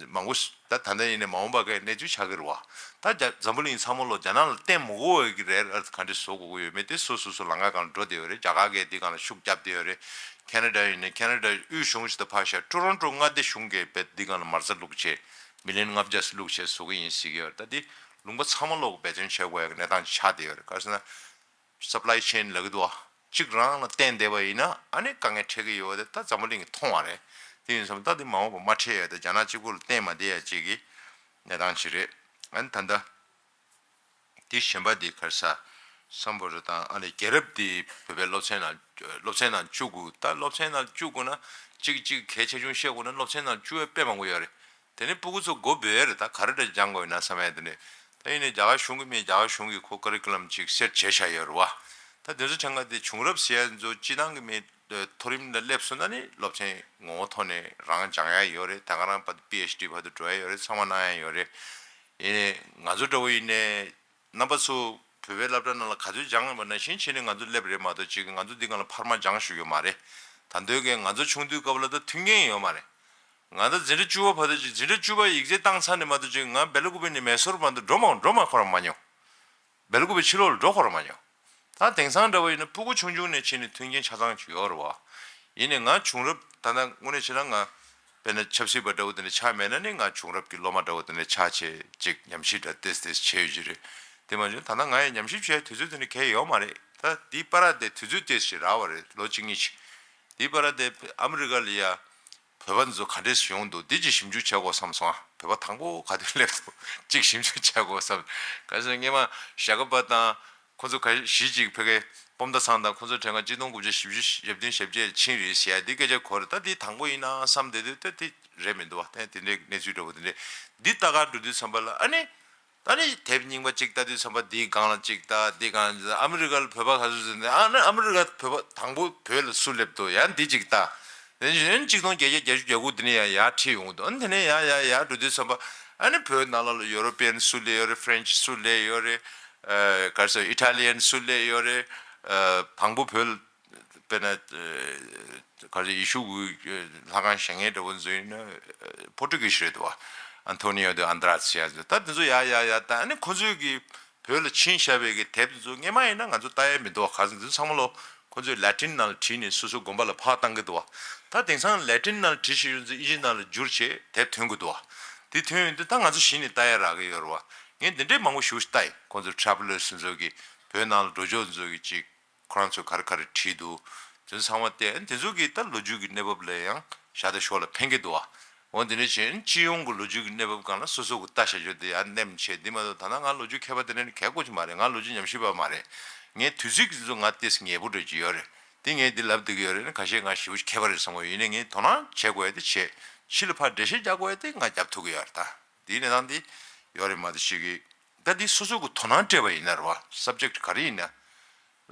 མང་པོ་ད་ད་ལྟ་ཡིན་ནའི་མ་འོངས་པ་གའི་གནས་ཚུལ་ཆགས་ཀྱི་རེད་བ། ད་རྒྱ་འཛམ་བུ་གླིང་ཚང་མ་ལོ་རྒྱ་ནག་ལ་བརྟེན་མ་དགོས་པའི་གི་རེར་ཨར་ག་འདྲ་བཟོ་དགོས་ཀྱི་ཡོད་མེད་དེ་སོ་སོ་སོ་ལམ་ཁ་སྒང་ལ་འགྲོ་བསྡད་ཡོད་རེད། རྒྱ་གར་གས་འདི་སྒང་ལ་ཤུགས་བརྒྱབ་བསྡད་ཡོད་རེད། ཁེ་ན་ཌ་ཡིན་ནའི་ཁེ་ན་ཌ་དབུས་གཞུང་ཞིག་ད་ཕར་བཞག་ཊོ་རོན་ཊོ་མངའ་སྡེ་གཞུང་གིས་བས་འདི་སྒང་ལ་མ་རྩ་བླུགས་བྱས་མི་ལི་ཡོན་ལྔ་བརྒྱ་བླུགས་བྱས་བཟོ་གི་ཡིན་ཟེར་གྱི་ཡོད་རེད། ད་འདི་ལུང་པ་ཚང་མ་ལོག་འབད་བརྩོན་བྱེད་དགོས་ཡ་གི་གནས་སྟངས་ཆགས་བསྡད་ཡོད་རེད། ག་རེ་ཟེར་ན། supply chain ལབ་ཀྱི་འདུག་བ། གཅིག་རང་ལ་བརྟེན་བསྡད་པ་ཡིན་ན་ཨ་ནི་དཀའ་ངལ་འཕྲད་ཀྱི་ཡོད་དེ་ད་འཛམ་བུ་གླིང་གིས་མཐོང་བ་རེད། དེ་ཡིན་ཙང་ད་དེ་མ་འོངས་པ་མ་འཕྲད་ཡ་དེ་རྒྱ་ནག་གཅིག་པུ་ལ་བརྟེན་མ་བསྡད་ཡ་གཅིག་གི་གནས་སྟངས་ཤིག་རེད། ཨ་ནི་ད་ལྟ་དེ་གཞན་པ་དེ་ག་རེ་ཟ་སམ་བྷོ་ཊ་དང་ཨ་ནི་རྒྱལ་རབས་དེ་བོད་པའི་སློབ་ཚན་ནང་སློབ་ཚན་ནང་བཅུག་དགོས། ད་སློབ་ཚན་ནང་བཅུག་དགོས་ན་གཅིག་གཅིག་གལ་ཆེ་ཆུང་བཤད་དགོས་ན་སློབ་ཚན་ནང་བཅུག་ཡ་དཔེ་མང་པོ་ཡོད་རེད། དེ་ནས་སྤུ་གུ་ཚོ་མགོ་འབོལ་ཡ་རེད། ད་ག་རེ་འདྲ་སྦྱང་དགོས་ཡིན་ན་བསམ་ཡ་དེ་ནས་ད་ཡིན་ནའི་རྒྱ་གར་གཞུང་གི་མི་རྒྱ་གར་གཞུང་གི་ཁོ་ཀ་རི་ཀུ་ལམ་ཅིག་སེཊ་བྱས་བཞག་ཡོད་རེད་བ། ད་དེ་ཚོ་ཆང་ག་དེ་བྱུང་རབས་ཟེར་ཡ་ཚོ་སྤྱི་བཏང་གི་མི་མཐོ་རིམ་ལ་སླེབས་སོང་ན་ནི་སློབ་ཚན་ངོ་བོ་ཐོག་ནས་རང་སྦྱང་ཡ་ཡོད་རེད། ད་ག་རང་བར་དུ་པི་ཨེཆ་ཌི་བར་དུ་འགྲོ་ཡ་ཡོད་རེད། ཚང་མ་གནང་ཡ་ཡོད་རེད། ཡིན་ནའི་ང་ཚོ་འདྲ་བོ་ཡིན་ནའི་རྣམ་པ་ཚོ་བོད་པའི་སློབ་གྲྭ་ནང་ལ་ག་ཚོད་སྦྱངས་པ་ནང་བཞིན་བྱས་ནས་ང་ཚོ་སླེབས་རེད་མ་གཏོགས་ཅིག་ང་ཚོ་འདི་སྒང་ལ་འཕར་མ་སྦྱངས་བཞུགས་ཡོད་མ་རེད། ད་འདོད་མཁན་ང་ཚོ་ཆུང་དུས་སྐབས་ལ་ད་མཐུན་རྐྱེན་ཡོད་མ་རེད། ང་ད་འཛིན་གྲྭ་བཅུ་པ་བར་དུ་ཅིག་འཛིན་གྲྭ་བཅུ་པ་ཡིག་ཚད་བཏང་ཚར་ནས་མ་གཏོགས་ཅིག་ང་སྦེལ་ཀོབ་ནས་མེ་སོར་བར་དུ་འགྲོ་མ་འགྲོ་མ་ཁོ་རང་མ་མྱོང་། སྦེལ་ཀོབ་ཕྱི་ལོགས་ལ་འགྲོ་ཁོ་རང་མ་མྱོང་། ད་དེང་སང་འདྲ་བོ་ཡིན་ན་ཕྲུ་གུ་ཆུང་ཆུང་ནས་ཕྱིན་ནས་མཐུན་རྐྱེན་ཆ་ཚང་ཅིག་ཡོད་རེད་བ། ཡིན་ནའི་ང་བྱུང་རབས་ད་ལྟ་དངོས་གནས་བྱས་ན་ང་དཔེར་ན་ཆབ་སྲིད་པ་འདྲ་བོ་དེ་འདྲ་ཆགས་མེད་ན་ནི་ང་བྱུང་རབས་ཀྱི་སློབ་མ་འདྲ་བོ་དེ་འདྲ་ཆགས་བྱས་ཅིག་ཉམས་ཞིབ་འདྲ་ཏོག་ཙམ་བྱས་ཡོད་ཀྱི་རེད། དེ་མ་བྱུང་ད་ལྟ་ང་ཡང་ཉམས་ཞིབ་བྱས་དུས་ཚོད་དེ་འདྲ་གང་ཡང་ཡོད་མ་རེད། ད་འདི་པར་དེ་དུས་ཚོད་ཏོག་ཙམ་རག་པ་རེད། ལོ་གཅིག་གཉིས་ཅིག་འདི་པར་དེ་ཨ་མི་རི་ཀ་ལ་ཡ། བོད་པ་ཚོ་ག་འདྲས་ཡོང་འདུག་འདི་ཅིག་ཞིབ་འཇུག་བྱ་དགོས་བསམ་སོང་ཨ། བོད་པ་དང་པོ་ག་དུས་སླེབས་འདུག་ཅིག་ཞིབ་འཇུག་བྱ་དགོས་བསམ། ག་ཚོད་སྔས་མ་ཞྭ་སྒབ་པ་དང་ཁོ་ཚོ་ག་གཞིས་ཅིག་ཕ་གི་སྤོམ་མདའ་ཚང་དང་ཁོ་ཚོ་གྲས་ང་གཅིག་སྟོང་དགུ་བརྒྱ་བཞི་བཅུ་ཞེ་བདུན་ཞེ་བརྒྱད་ཕྱིན་རེད་ཟེར་ཡ་འདི་སྐད་ཆ་གོ་རེད། ད་འདི་དང་པོ་ཡིན་ན་བསམ་བསྡད་དུས་ད་འདི་རེད་མི་འདུག་བ། ད་དེ་འདྲའི་གནས་ཚུལ་འདྲ་བོ་དེ་འདྲས་འདི་ལྟ་ག་འགྲོ་དུས་ཙམ་པ་ལ་ཨ་ནི། ད་ནི་དེབ་རྙིང་པ་གཅིག་ལྟ་དུས་ཙམ་པ་འདིའི་སྒང་ལ་གཅིག་ལྟ། འདིའི་སྒང་ལ་གཅིག་ལྟ། ཨ་མི་རི་ཀ་ལ་བོད་པ་ག་ཚོད་ཟེར་ནས་ཨ་ནི་ཨ་མི་རི་ཀ་བོད་པ་དང་པོ་བོད་ལ་སུ་སླེབས་འདུག་ཡང་འདི་གཅིག་ལྟ། དེ་བཞིན་གཅིག་སྟོང་བརྒྱད་བརྒྱ་བརྒྱད་ཅུ་གྱ་དགུ་འདི་ནས་ཡང་ཡར་ཁྲིད་ཡོང་འདུག་ཨ་ནི་དེ་ནས་ཡར་ཡར་ཡར་འགྲོ་དུས་ཙམ་པ་ཨ་ནི་བོད་ནང་ལོགས་ལ་ཡོ་རོ་པི་ཡན་སུ་སླེབས་ཡོད་རེད། ཧྥ་རན་ཆི་སུ་སླེབས་ཡོད་རེད། ཨ་ག་རེ་ཟེར་ཨི་ཊ་ལི་ཡན་སུ་སླེབས་ཡོད་རེད། ཨ་དང་པོ་བོད་དཔེར་ན་ག་རེ་ཡེ་ཤུ་གི་ལྷ་ཁང་བཞེངས་མཁན་འདྲ་བོ་ཚོ་ཡིན་ན་པོ་ཏུ་གི་ཤི་རེད་འདུག་བ། ཨན་ཐོ་ནི་ཡོ་དེ་ཨན་དྲ་ཙི་ཡ་ཚོ་ད་དེ་ཚོ་ཡ་ཡ་ཡ་ད་ཨ་ནི་ཁོ་ཚོས་ཀྱི་བོད་ལ་ཕྱིན་བཞག་པའི་གི་དེབ་དེ་ཚོ་སྔས་མ་ཡིན་ན་ང་ཚོ་ལྟ་ཡ་མི་འདུག་བ། ག་ཚོད་དེ་ཚོ་ཚང་མ་ལོ་ཁོ་ཚོས་ལ་ཏིན་ནང་ལ་བྲིས་ནས་སོ་སོའི་དགོན་པ་ལ་ཕར་བཏང་གི་འདུག་བ། ད་དེང་སང་ལ་ཏིན་ནང་ལ་བྲིས་ཤིག་ཡོད་ཚེ་ཨིན་ཇི་ནང་ལ་བསྒྱུར་བྱས་དེབ་ཐོན་གི་འདུག་བ། དེ་ཐོན་ཡོང་དུས་ད་ང་ཚོ་གཞི་ནས་ལྟ་ཡ་རག་གི་ཡོད་རེད་བ། ངས་འདི་འདྲའི་མང་པོ་ཞེ་པོ་ཞིག་ལྟ་ཡིན། ཁོ་ཚོ་ཊ་རེ་བེ་ལར་སི་ཚོ་གི་བོད་ནང་ལ་འགྲོ་ཕྱོགས་ཚོ་གི་ཅིག་ཁོ་རང་ཚོས་ག་རེ་ག་རེ་བྲིས་འདུག་དེ་ཚོ་ཚང་མ་བལྟས། དེ་ཚོ་གིས་ད་ལོ་རྒྱུས་ཀྱི་གནས་བབ་ལ་ཡང་ཞར་དང་ཞོར་ལ་ཕན་གྱི་འདུག་བ། འོ་དེ་འདྲ་བྱས་ན་སྤྱི་ཡོངས་ཀྱི་ལོ་རྒྱུས་ཀྱི་གནས་བབ་སྒང་ལ་སོ་སོ་གི་ལྟ་བྱ་རྒྱུ་དེ་ཡང་ནེམ་བྱས། འདི་མ་གཏོགས་ད་ལྟ་ང་ལོ་རྒྱུས་མཁས་པ་དེ་འདྲ་ནི་གལ་དགོས་ཀྱི་མ་རེད། ང་ལོ་རྒྱུས་ཉམས་ཞིབ་པ་མ་རེད། ངའི་དུས་ཚིགས་དེ་ཚོ་ང་ཏོག་ཙམ་ཉེ་པོ་འདྲ་ཅིག་ཡོད་རེད། དེ་ངས་འདི་ལབ་བསྡད་ཀྱི་ཡོད་རེད་ན་ཁ་ཤས་ང་ཞེ་པོ་ཅིག་མཁས་པ་རེད་བསམ་གྱི་ཡོད། ཡིན་ནའི་ངས་དོ་སྣང་བྱེད་དགོས་ཡ་དེ་བྱས། ཕྱི་ལ་ཕར་འགྲེལ་བཤད་རྒྱག་དགོས་ཡ་དེ་ང་རྒྱབ་ཐུབ་ཀྱི་ཡོད་རེད། ད་འདིའི་གནས་སྟངས་འདི་ཡོད་རེད་མ་གཏོགས་ཅིག་གི་ད་འདི་སོ་སོ་གི་དོ་སྣང་སྤྲད་པ་ཡིན་ན་རེད་བ། སབ་ཇེག་ག་རེ་ཡིན་ན།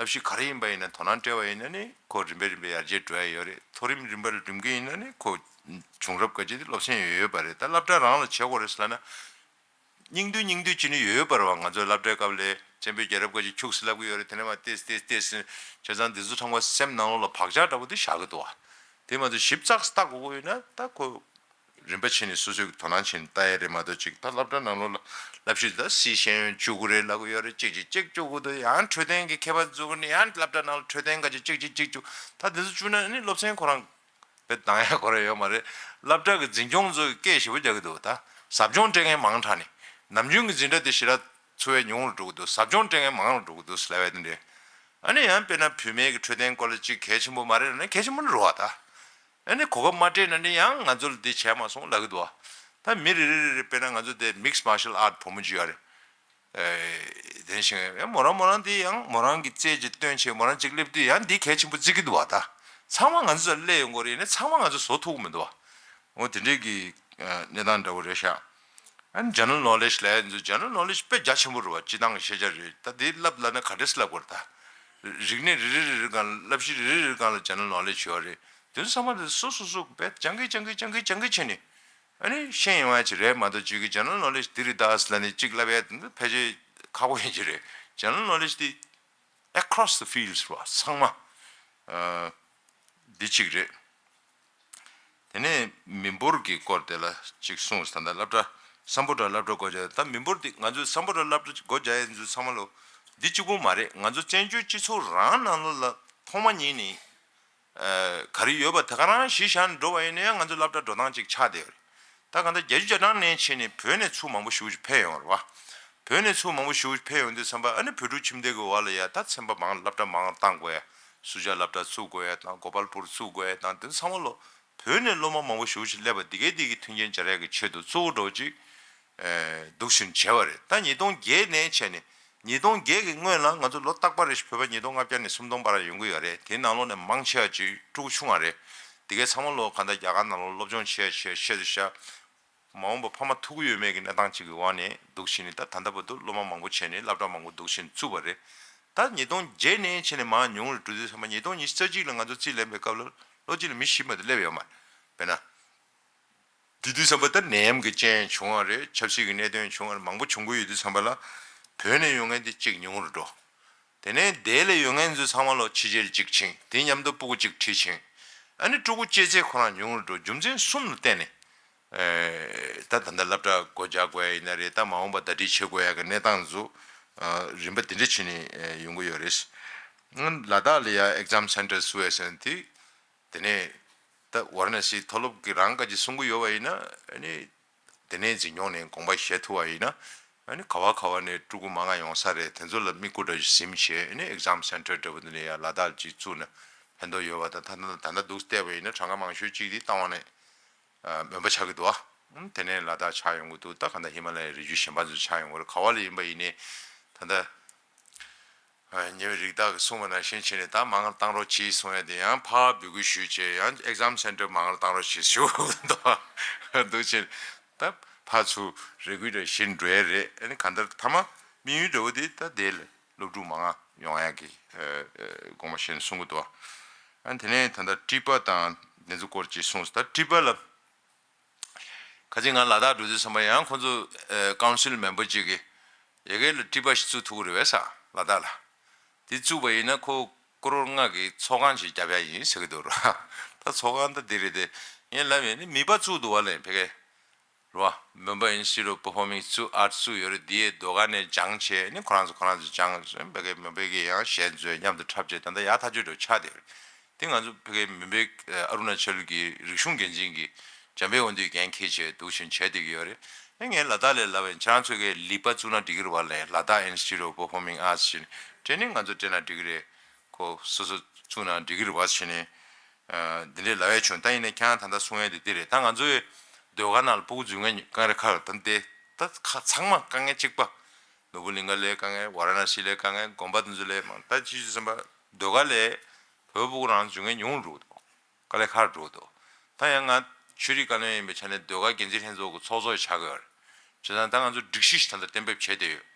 བསླབ་གཞི་ག་རེ་ཡིན་པ་ཡིན་ན་དོ་སྣང་སྤྲད་པ་ཡིན་ན་ནི་ཁོ་རིམ་པས་རིམ་པས་ཡར་རྒྱས་འགྲོ་ཡ་ཡོད་རེད། མཐོ་རིམ་རིམ་པར་རིམ་གྱིས་ཡིན་ན་ནི་ཁོ་བྱུང་རབས་ག་ཅིག་དེ་སློབ་ཚན་ཡོད་ཡོད་པ་རེད། ད་སློབ་གྲྭ་རང་ལ་བྱེད་དགོས་རེད་ཟེར་ལབ་ན། སྙིང་བསྡུས་སྙིང་བསྡུས་ཅིག་ནི་ཡོད་ཡོད་པ་རེད་བ། ང་ཚོའི་སློབ་གྲྭའི་སྐབས་ལ་བཙན་པོའི་རྒྱལ་རབས་ག་ཅིག་ཁྱུག་ཙམ་ལབ་ཀྱི་ཡོད་རེད། དེ་ནས་མར་ཏོག་ཙམ་ཏོག་ཙམ་ཏོག་ཙམ་བྱས་ཙང་འདི་ཚོ་ཚང་མ་སེམས་ནང་ལོགས་ལ་བག་ཆགས་འདྲ་པོ་དེ་བཞག་གི་འདུག་བ། དེ་མ་གཏོགས་ཞིབ་ཚགས་སུ་ལྟ་དགོས་ཀྱི་ཡོད་ན་ད་ཁོ། རིམ་པ་ཕྱེ་ནས་སོ་སོའི་དོ་སྣང་བྱས་ནས་ལྟ་ཡ་རེད་མ་གཏོགས་ཅིག་ད་སློབ་གྲྭ་ནང་ལོགས་ལ་བསླབ་གཞི་ད་སཱི་ཤེས་ཡོན་བཅུ་དགུ་རེད་ལབ་ཀྱི་ཡོད་རེད། གཅིག་གཅིག་གཅིག་བཅུ་དགུ་འདུག་ཡང་འཕྲོད་བསྟེན་གྱི་མཁས་པ་ཚོ་གི་ནི་ཡང་སློབ་གྲྭ་ནང་ལ་འཕྲོད་བསྟེན་ག་ཅིག་གཅིག་གཅིག་བཅུ་ད་དེ་ཚོ་བཅུག་ན་ནི་སློབ་ཚན་ཁོ་རང་དཔེ་འདང་ཡ་ཁོ་རང་ཡོད་མ་རེད། སློབ་གྲྭ་གི་འཛིན་སྐྱོང་ཚོ་གི་སྐད་ཞེ་པོ་རྒྱག་གི་འདུག་ད་ཟབ་སྦྱོང་སྤྲད་མཁན་མང་དྲགས་ནས་ནམ་རྒྱུན་གྱི་འཛིན་གྲྭ་དེ་ཞེ་དྲག་འཚོ་བའི་ཉུང་རུ་འགྲོ་གི་འདུག་ཟབ་སྦྱོང་སྤྲད་མཁན་མང་རུ་འགྲོ་གི་འདུག་ཟེར་ལབ་ཡ་དེ་འདྲས། ཨ་ནི་ཡང་དཔེར་ན་བུད་མེད་ཀྱི་འཕྲོད་བསྟེན་སྐོར་ལ་ཅིག་གལ་ཆེན་པོ་མ་རེད་ལབ་ན་གལ་ཆེན་པོ་ནི་རེད་བ་ད། ཨ་ནི་གོ་སྐབས་མ་སྤྲད་ན་ནི་ཡང་ང་ཚོ་ལ་འདི་བྱས་མ་སོང་ལབ་ཀྱི་འདུག་བ། ད་མི་རེ་རེ་རེ་རེ་དཔེར་ན་ང་ཚོ་དེ་མིགས་མར་ཤལ་ཨར་ཊི་བུ་མོ་ཅིག་ཡོད་རེད། ཨེ། དེ་བཞིན་ཡང་མོ་རང་མོ་རང་དེ་ཡང་མོ་རང་གི་རྩལ་ཅིག་སྟོན་བྱས་མོ་རང་ཅིག་སླེབས་དུས་ཡང་འདི་གལ་ཆེན་པོ་བརྩི་གི་འདུག་བ་ད། ཚང་མ་ང་ཚོ་ཚོ་སླེབས་ཡོང་གི་རེད་ནི་ཚང་མ་ང་ཚོ་བཟོ་ཐུབ་ཀྱི་མི་འདུག་བ། འོ་དེ་འདྲའི་གི་ཨ་གནས་སྟངས་འདྲ་བོ་རེད་ཤག་ཨ་ནི་ཇེ་ནེ་རལ་ནོ་ལེཇ་ལབ་ཡ་འདི་ཚོ་ཇེ་ནེ་རལ་ནོ་ལེཇ་དཔེ་རྒྱ་ཆེན་པོ་རེད་བ། སྤྱི་བཏང་གི་ཤེས་བྱ་རེད། ད་དེ་བསླབ་ལབ་ན་ག་འདྲས་སེ་བསླབ་དགོས་རེད་ད། རིག་གནས་རེ་རེ་རེ་རེ་སྒང་ལ་བསླབ་གཞི་རེ་རེ་རེ་སྒང་ལ་ཇེ་ནེ་རལ་ནོ་ལེཇ་ཡོད་རེད། དེ་ཚོ་ཚང་མ་དེ་སོ་སོ་སོ་དཔེ་སྦྱང་གི་སྦྱང་གི་སྦྱང་གི་སྦྱང་གི་བྱས་ནས་ཨ་ནི་ཤེས་ཡོང་ཡ་ཅིག་རེད་མ་གཏོགས་ཅིག་གི་ཇེ་ནེ་རལ་ནོ་ལེཇ་འདི་རེད་ད་ཟེར་ལབ་ནས་ཅིག་བསླབ་ཡ་དེ་ཚོ་ཕལ་ཆེར་ཁག་པོ་ཡིན་གྱི་རེད། ཇེ་ནེ་རལ་ནོ་ལེཇ་དེ་across the fields རེད་བ་ཚང་མ། ཨ་འདི་གཅིག་རེད། དེ་ནས་མི་འབོར་གྱི་སྐོར་དེ་ལ་གཅིག་གསུངས། ད་ལྟ་སློབ་གྲྭ་སམ་བྷོ་ཊ་སློབ་གྲྭ་སྒོ་རྒྱག་ད་མི་འབོར་དེ་ང་ཚོའི་སམ་བྷོ་ཊ་སློབ་གྲྭ་སྒོ་རྒྱག་ཡས་ཚོ་ཚང་མ་ལོ་འདི་གཅིག་པུ་མ་རེད། ང་ཚོ་བཙན་བྱོལ་སྤྱི་ཚོགས་རང་ནང་ལོགས་ལ་ཐོག་མ་ཉིད་ནས་ཨ་ག་རེ་ཡོད་པ་དེ་ག་རང་གཞི་བཞག་ནས་འགྲོ་བ་ཡིན་ན་ཡང་ང་ཚོ་སློབ་གྲྭ་འགྲོ་སྟངས་གཅིག་ཆགས་བསྡད་ཡོད་རེད། ད་གང་ལྟར་བརྒྱད་ཅུ་གྱ་གྲངས་ནས་བྱས་ནས་བོད་ནས་ཚུར་མང་པོ་ཞེ་པོ་ཅིག་ཕེབས་ཡོང་རེད་བ། བོད་ནས་ཚུར་མང་པོ་ཞེ་པོ་ཅིག་ཕེབས་ཡོང་དུས་ཙམ་པ་ཨ་ནི་བོད་ཕྲུག་ཁྱིམ་སྡེ་གི་འོག་ལ་ཡ་ད་ཚན་པ་མང་སློབ་གྲྭ་མང་བཏང་དགོས་ཡ། སུ་ཇཱ་སློབ་གྲྭ་བཙུགས་དགོས་ཡ་དང་གོ་པལ་པུར་བཙུགས་དགོས་ཡ་དང་དེ་ཚང་མ་ལོ་བོད་ནས་སློབ་མ་མང་པོ་ཞེ་པོ་ཅིག་སླེབས་པ་འདི་གའི་འདི་གི་མཐུན་རྐྱེན་སྦྱར་ཡ་གི་ཆེད་དུ་གཙོ་བོ་འདྲ་བོ་ཅིག་འདུག་བཞིན་བྱས་པ་རེད། ད་ཉིས་སྟོང་བརྒྱད་ནས་བྱས་ནས་ཉིས་སྟོང་བརྒྱད་ཀྱི་སྔོན་ལ་ང་ཚོ་ལོ་རྟག་པར་རེ་བཞིན་བོད་པ་ཉིས་སྟོང་ལྔ་བརྒྱ་ནས་སུམ་སྟོང་བར་ཡོང་གི་ཡོད་རེད། དེའི་ནང་ལོགས་ནས་མང་ཆེ་བ་ཅིག་ཕྲུ་གུ་ཆུང་བ་རེད། དེ་གའི་ཚང་མ་ལོ་གང་ལྟར་རྒྱ་གར་ནང་ལོགས་སློབ་སྦྱོང་བྱས་བྱས་བཤད་དུ་བཞག་མ་འོངས་པ་ཕ་མ་ཐུག་གི་ཡོད་མེད་ཀྱི་གནས་སྟངས་ཅིག་གི་འོག་ནས་འདུག་བྱས་ནས་ད་ད་ལྟ་བར་དུ་སློབ་མ་མང་པོ་བྱས་ནས་སློབ་གྲྭ་མང་པོ་འདུག་བྱས་ནས་བཙུགས་པ་རེད། ད་ཉིས་སྟོང་བརྒྱད་ནས་བྱས་ནས་མར་ཉུང་རུ་འགྲོ་དུས་ཙམ་པ་ཉིས་སྟོང་རྩ་གཅིག་ལ་ང་ཚོ་རྩིས་ལེན་པའི་སྐབས་ལ་ལོ་གཅིག་ལ་མི་བཞི་མ་གཏོགས་སླེབས་ཡོད་མ་རེད། དཔེར་ན། དེ་དུས་ཙམ་པ་ད་ནད་ཡམས་ཀྱི་རྐྱེན་བྱུང་བ་རེད། ཆབ་སྲིད་ཀྱི་གནད་དོན་བྱུང་བ་རེད། མང་པོ་བྱུང་གི་ཡོད་དུས་ཙམ་པ་ལ་བོད་ནས་ཡོང་མཁན་དེ་གཅིག་ཉུང་རུ་འགྲོ། དེ་ནས་འདི་ལ་ཡོད་མཁན་ཚོ་ཚང་མ་ལོ་ཕྱི་རྒྱལ་གཅིག་ཕྱིན། དེ་མཉམ་དུ་སྤུ་གུ་གཅིག་ཁྲིད་ཕྱིན། ཨ་ནི་ཕྲུ་གུ་སྐྱེས་ཚད་ཁོ་རང་ཉུང་རུ་འགྲོ། རྒྱུ་མཚན་གསུམ་ལ་བརྟེན་ནས་ ད་ད་ལྟ་སློབ་གྲྭ་སྒོ་རྒྱག་དགོས་ཡ་ཡིན་ན་རེད། ད་མ་འོངས་པ་ཟླ་སྒྲིལ་བྱེད་དགོས་ཡ་གི་གནས་སྟངས་ཚོ་རིམ་པ་དེ་འདྲ་བྱས་ནས་ཡོང་གི་ཡོད་རེད། ལ་དྭགས་ལ་ཡ་exam center བཙུགས་ཡ་ཟེར་ན་དེ། དེ་ནས་ད་ཝཱ་ར་ཎ་སི་མཐོ་སློབ་ཀྱི་རང་བཀའ་ཅི་གསུང་གི་ཡོད་པ་ཡིན་ན། ཨ་ནི་དེ་ནས་འཛིན་སྐྱོང་ནས་དགོངས་པ་བཞེས་ཐུབ་པ་ཡིན་ན། ཨ་ནི་ག་བ་ག་བ་ནས་ཕྲུ་གུ་མང་ང་ཡོང་ས་རེད། དེ་ཚོ་ལ་དམིགས་སྐོར་འདྲ་ཞིག་ཟིན་བྱས། ཨ་ནི་exam center འདྲ་པོ་དེ་ནས་ཡ་ལ་དྭགས་ཅིག་བཙུགས་ན་ཕན་ཐོགས་ཡོད་པ་དང་། ད་ད་ད་ལྟ་འདུག་བལྟས་པ་ཡིན་ན་གྲངས་ཀ་མང་ཤོས་གཅིག་དེ་རྟ་དབང་ནས་མོན་པ་ཆགས་ཀྱི་འདུག་ཨ། དེ་ནས་ལ་དྭགས་ཆགས་ཡོང་གི་འདུག་ད་ག་ད་ཧི་མ་ལ་ཡའི་རི་རྒྱུད་གཞན་པ་ཚོ་ཆགས་ཡོང་གི་རེད། ག་བ་ལ་ཡིན་པ་ཡིན་ནའི་ད་ལྟ། ཉེ་བའི་རིགས་བདག་གིས་གསུངས་པ་ནང་བཞིན་བྱས་ནས་ད་མང་བཏང་རོགས་གྱིས་གསུང་ཡ་དེ་ཡང་ཕར་འབོད་སྐུལ་ཞུས་བྱས། ཡང་exam center མང་བཏང་རོགས་གྱིས་ཞུ་འདུག་ཅེས་ད་ཕར་ཚུར་རེ་སྐུལ་འདྲ་བྱེད་འགྲོ་ཡ་རེད། ཨ་ནི་གང་ལྟར་མཐའ་མ་དམིགས་ཡུལ་འདྲ་བོ་དེ་ད་དེ་ལ་སློབ་ཕྲུག་མང་ང་ཡོང་ཡ་གི་དགོངས་པ་བཞེས་ནས་གསུང་གི་འདུག་ཨ་ནི་དེ་ནས་ད་ལྟ་ཊི་པ་དང་དེ་ཚོ་སྐོར་ཅིག་གསུངས་སོང་། ད་ཊི་པ་ལ། ཁ་ཅིག་ང་ལ་དྭགས་འགྲོ་དུས་ཙམ་པ་ཡང་ཁོང་ཚོ་ཨ་council member ཅིག་གིས་ཡ་གི་ལ་ཊི་པ་ཞིག་བཙུགས་ཐུབ་ཀྱི་རེད་པས་ལ་དྭགས་ལ། དེ་བཙུགས་པ་ཡིན་ན་ཁོ་ཀོ་རོར་ལྔ་གི་ཚོགས་ཁང་ཞིག་བརྒྱབ་ཡ་ཡིན་ཟེར་གྱི་འདུག་ར། ད་ཚོགས་ཁང་ད་འདི་རེད་དེ། ངས་ལབ་ཡིན་ནི་མིད་པ་བཙུགས་འདུག་པ་ལས་ཕ་གི་ར། Mumbai Institute of Performing Arts བཙུགས་ཡོད་རེད། དེའི་ཟློས་གར་ནས་སྦྱངས་བྱས་ནི་ཁོ་རང་ཚོ་ཁོ་རང་ཚོ་སྦྱངས། ཕ་གི་མུམ་བྷེ་གི་ཡང་གཞས་མཛོད་མཉམ་དུ་འཁྲབ་བྱས། ད་ལྟ་ཡག་ཐག་ཆོད་འདྲ་ཆགས་བསྡད་ཡོད་རེད། དེ་ང་ཚོ་ཕ་གིའི་མུམ་བྷེ་ཨ་རུ་ན་ཅལ་གྱི་རིག་གཞུང་འགན་འཛིན་གྱི་འཇམ་དཔལ་དབང་འདུས་འགན་འཁྱེར་བྱས་འདུག་བཞིན་བྱས་བསྡད་ཀྱི་ཡོད་རེད། ཨེ་ངས་ལ་དྭགས་ལ་ལབ་པ་ཡིན། ཁྱེད་རང་ཚོ་གིས་ལིད་པ་བཙུགས་ན་འགྲིག་གི་རེད་པ་ལབ་ཡིན། Ladakh Institute of Performing Arts ཞེས་ནས་སྤྲད་ནས་ང་ཚོ་སྤྲད་ན་འགྲིག་གི་རེད། ཁོ་སོ་སོ་བཙུགས་ན་འགྲིག་གི་རེད་པ་ཞེས་ནས་འདི་འདྲའི་ལབ་ཡ་བྱུང་། ད་ཡིན་ནའི་ཁྱེད་རང་ད་ལྟ་གསུང་ཡ་དེ་འདི་རེད། ད་ང་ཚོའི་ཟློས་གར་ནང་ལ་སྤུ་གུ་འཛུལ་མཁན་དཀའ་ངལ་ཁག་ད་འདི་ད་ཁ་ཚང་མ་དཀའ་ངལ་གཅིག་པ། ནོར་བུ་གླིང་ག་ལའི་དཀའ་ངལ། ཝཱ་ར་ཎ་སི་ལའི་དཀའ་ངལ། དགོན་པ་དེ་ཚོ་ལའི་མང་། ད་ཅི་ཞིག་བསམ་པ་ཟློས་གར་ལས་བོད་ཕྲུ་གུ་རང་འཛུལ་མཁན་ཉུང་རུ་འགྲོ་གི་འདུག་དཀའ་ལས་ཁག་འགྲོ་གི་འདུག་ད་ཡང་ང་ཆོས་རིག་བཀའ་བློན་ཡིན་པའི་ཆ་ནས་ཟློས་གར་འགན་འཛིན་ལྷན་ཚོགས་ཀྱི་ཚོགས་གཙོ་ཆགས་ཀྱི་ཡོད་རེད། བྱས་ཙང་ད་ང་ཚོ་སྒྲིག་གཞི་ཞིག་ད་ལྟ་གཏན་འབེབས་བྱས་བསྡད་ཡོད།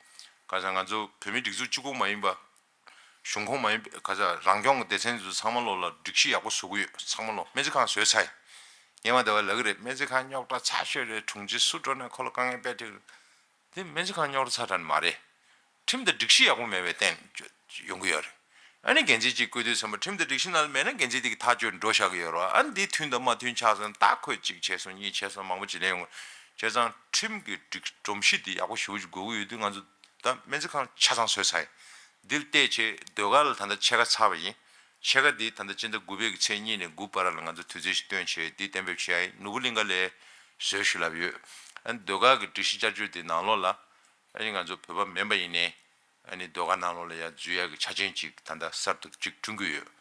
ག་ས་ང་ཚོ་བོད་མིའི་སྒྲིག་འཛུགས་གཅིག་པོ་མ་ཡིན་པ། གཞུང་ཁོངས་མ་ཡིན་པའི་ག་ས་རང་སྐྱོང་གི་སྡེ་ཚན་ཚོ་ཚང་མ་ལོག་ལ་སྒྲིག་གཞི་ཡག་པོ་བཟོ་གི་ཡོད། ཚང་མ་ལོག་སྨན་རྩིས་ཁང་བཟོས་ཚར་ཡིན། སྔོན་མ་དེ་བ་ལབ་ཀྱི་རེད། སྨན་རྩིས་ཁང་རྙོག་དྲ་ཚ་ཤོས་རེད། དྲུང་ཆེ་སུ་འགྲོ་ནས་ཁོ་ལ་དཀའ་ངལ་སྤྲད་ཀྱི་རེད། དེ་སྨན་རྩིས་ཁང་རྙོག་དྲ་ཚ་དྲགས་ནི་མ་རེད། ཁྲིམས་དང་སྒྲིག་གཞི་ཡག་པོ་མེད་པའི་སྟེང་ཡོང་གི་ཡོད་རེད། ཨ་ནི་འགན་འཛིན་གཅིག་བསྐོས་དུས་ཙམ་པ་ཁྲིམས་དང་སྒྲིག་གཞི་ནང་ལ་མེད་ན་འགན་འཛིན་དེ་གི་ཐག་གཅོད་འགྲོ་བཞག་གི་ཡོད་རེད། ཨ་ནི་འདི་མཐུན་དང་མ་མཐུན་ཆགས་སོང་། ད་ཁོས་གཅིག་བྱས་སོང་། གཉིས་བྱས་སོང་། མང་པོ་ཅིག་ལེན་ཡོང་གི། བྱས་ཙང་ཁྲིམས་ཀྱི་སྒྲིག་སྒྲོམ་གཞི་འདི་ཡག་པོ་ཞེ་པོ་ཅིག་དགོས་ཀྱི་ཡོད་དུས་ང་ཚོ་ད་སྨན་རྩིས་ཁང་ཆ་ཚང་བཟོས་ཚར་ཡིན། འདིར་བལྟས་བྱས་ཟློས་གར་ལ་ད་ལྟ་ཕྱེད་ཀ་ཚར་བ་ཡིན། ཕྱེད་ཀ་འདི་ད་ལྟ་སྤྱི་ཟླ་དགུ་པའི་གི་ཚེས་གཉིས་ནས་དགུ་བར་ལ་ང་ཚོ་དུས་ཚོད་ཞིག་བཏོན་བྱས་འདི་གཏན་འབེབས་བྱས་ཡ་ཡིན། ནོར་བུ་གླིང་ག་ལའི་བཟོས་ཞུ་ལབ་ཡོད། ཨ་ནི་ཟློས་གར་གྱི་སྒྲིག་གཞི་བསྐྱར་བཅོས་འདི་ནང་ལོགས་ལ། ཨ་ནི་ང་ཚོ་བོད་པ་མིན་པ་ཡིན་ནའི། ཨ་ནི་ཟློས་གར་ནང་ལོགས་ལ་ཡ་འཛུལ་ཡ་གི་ཆ་རྐྱེན་ཅིག་ད་ལྟ་གསར་དུ་ཅིག་བསྐྲུན་གྱི་ཡོད།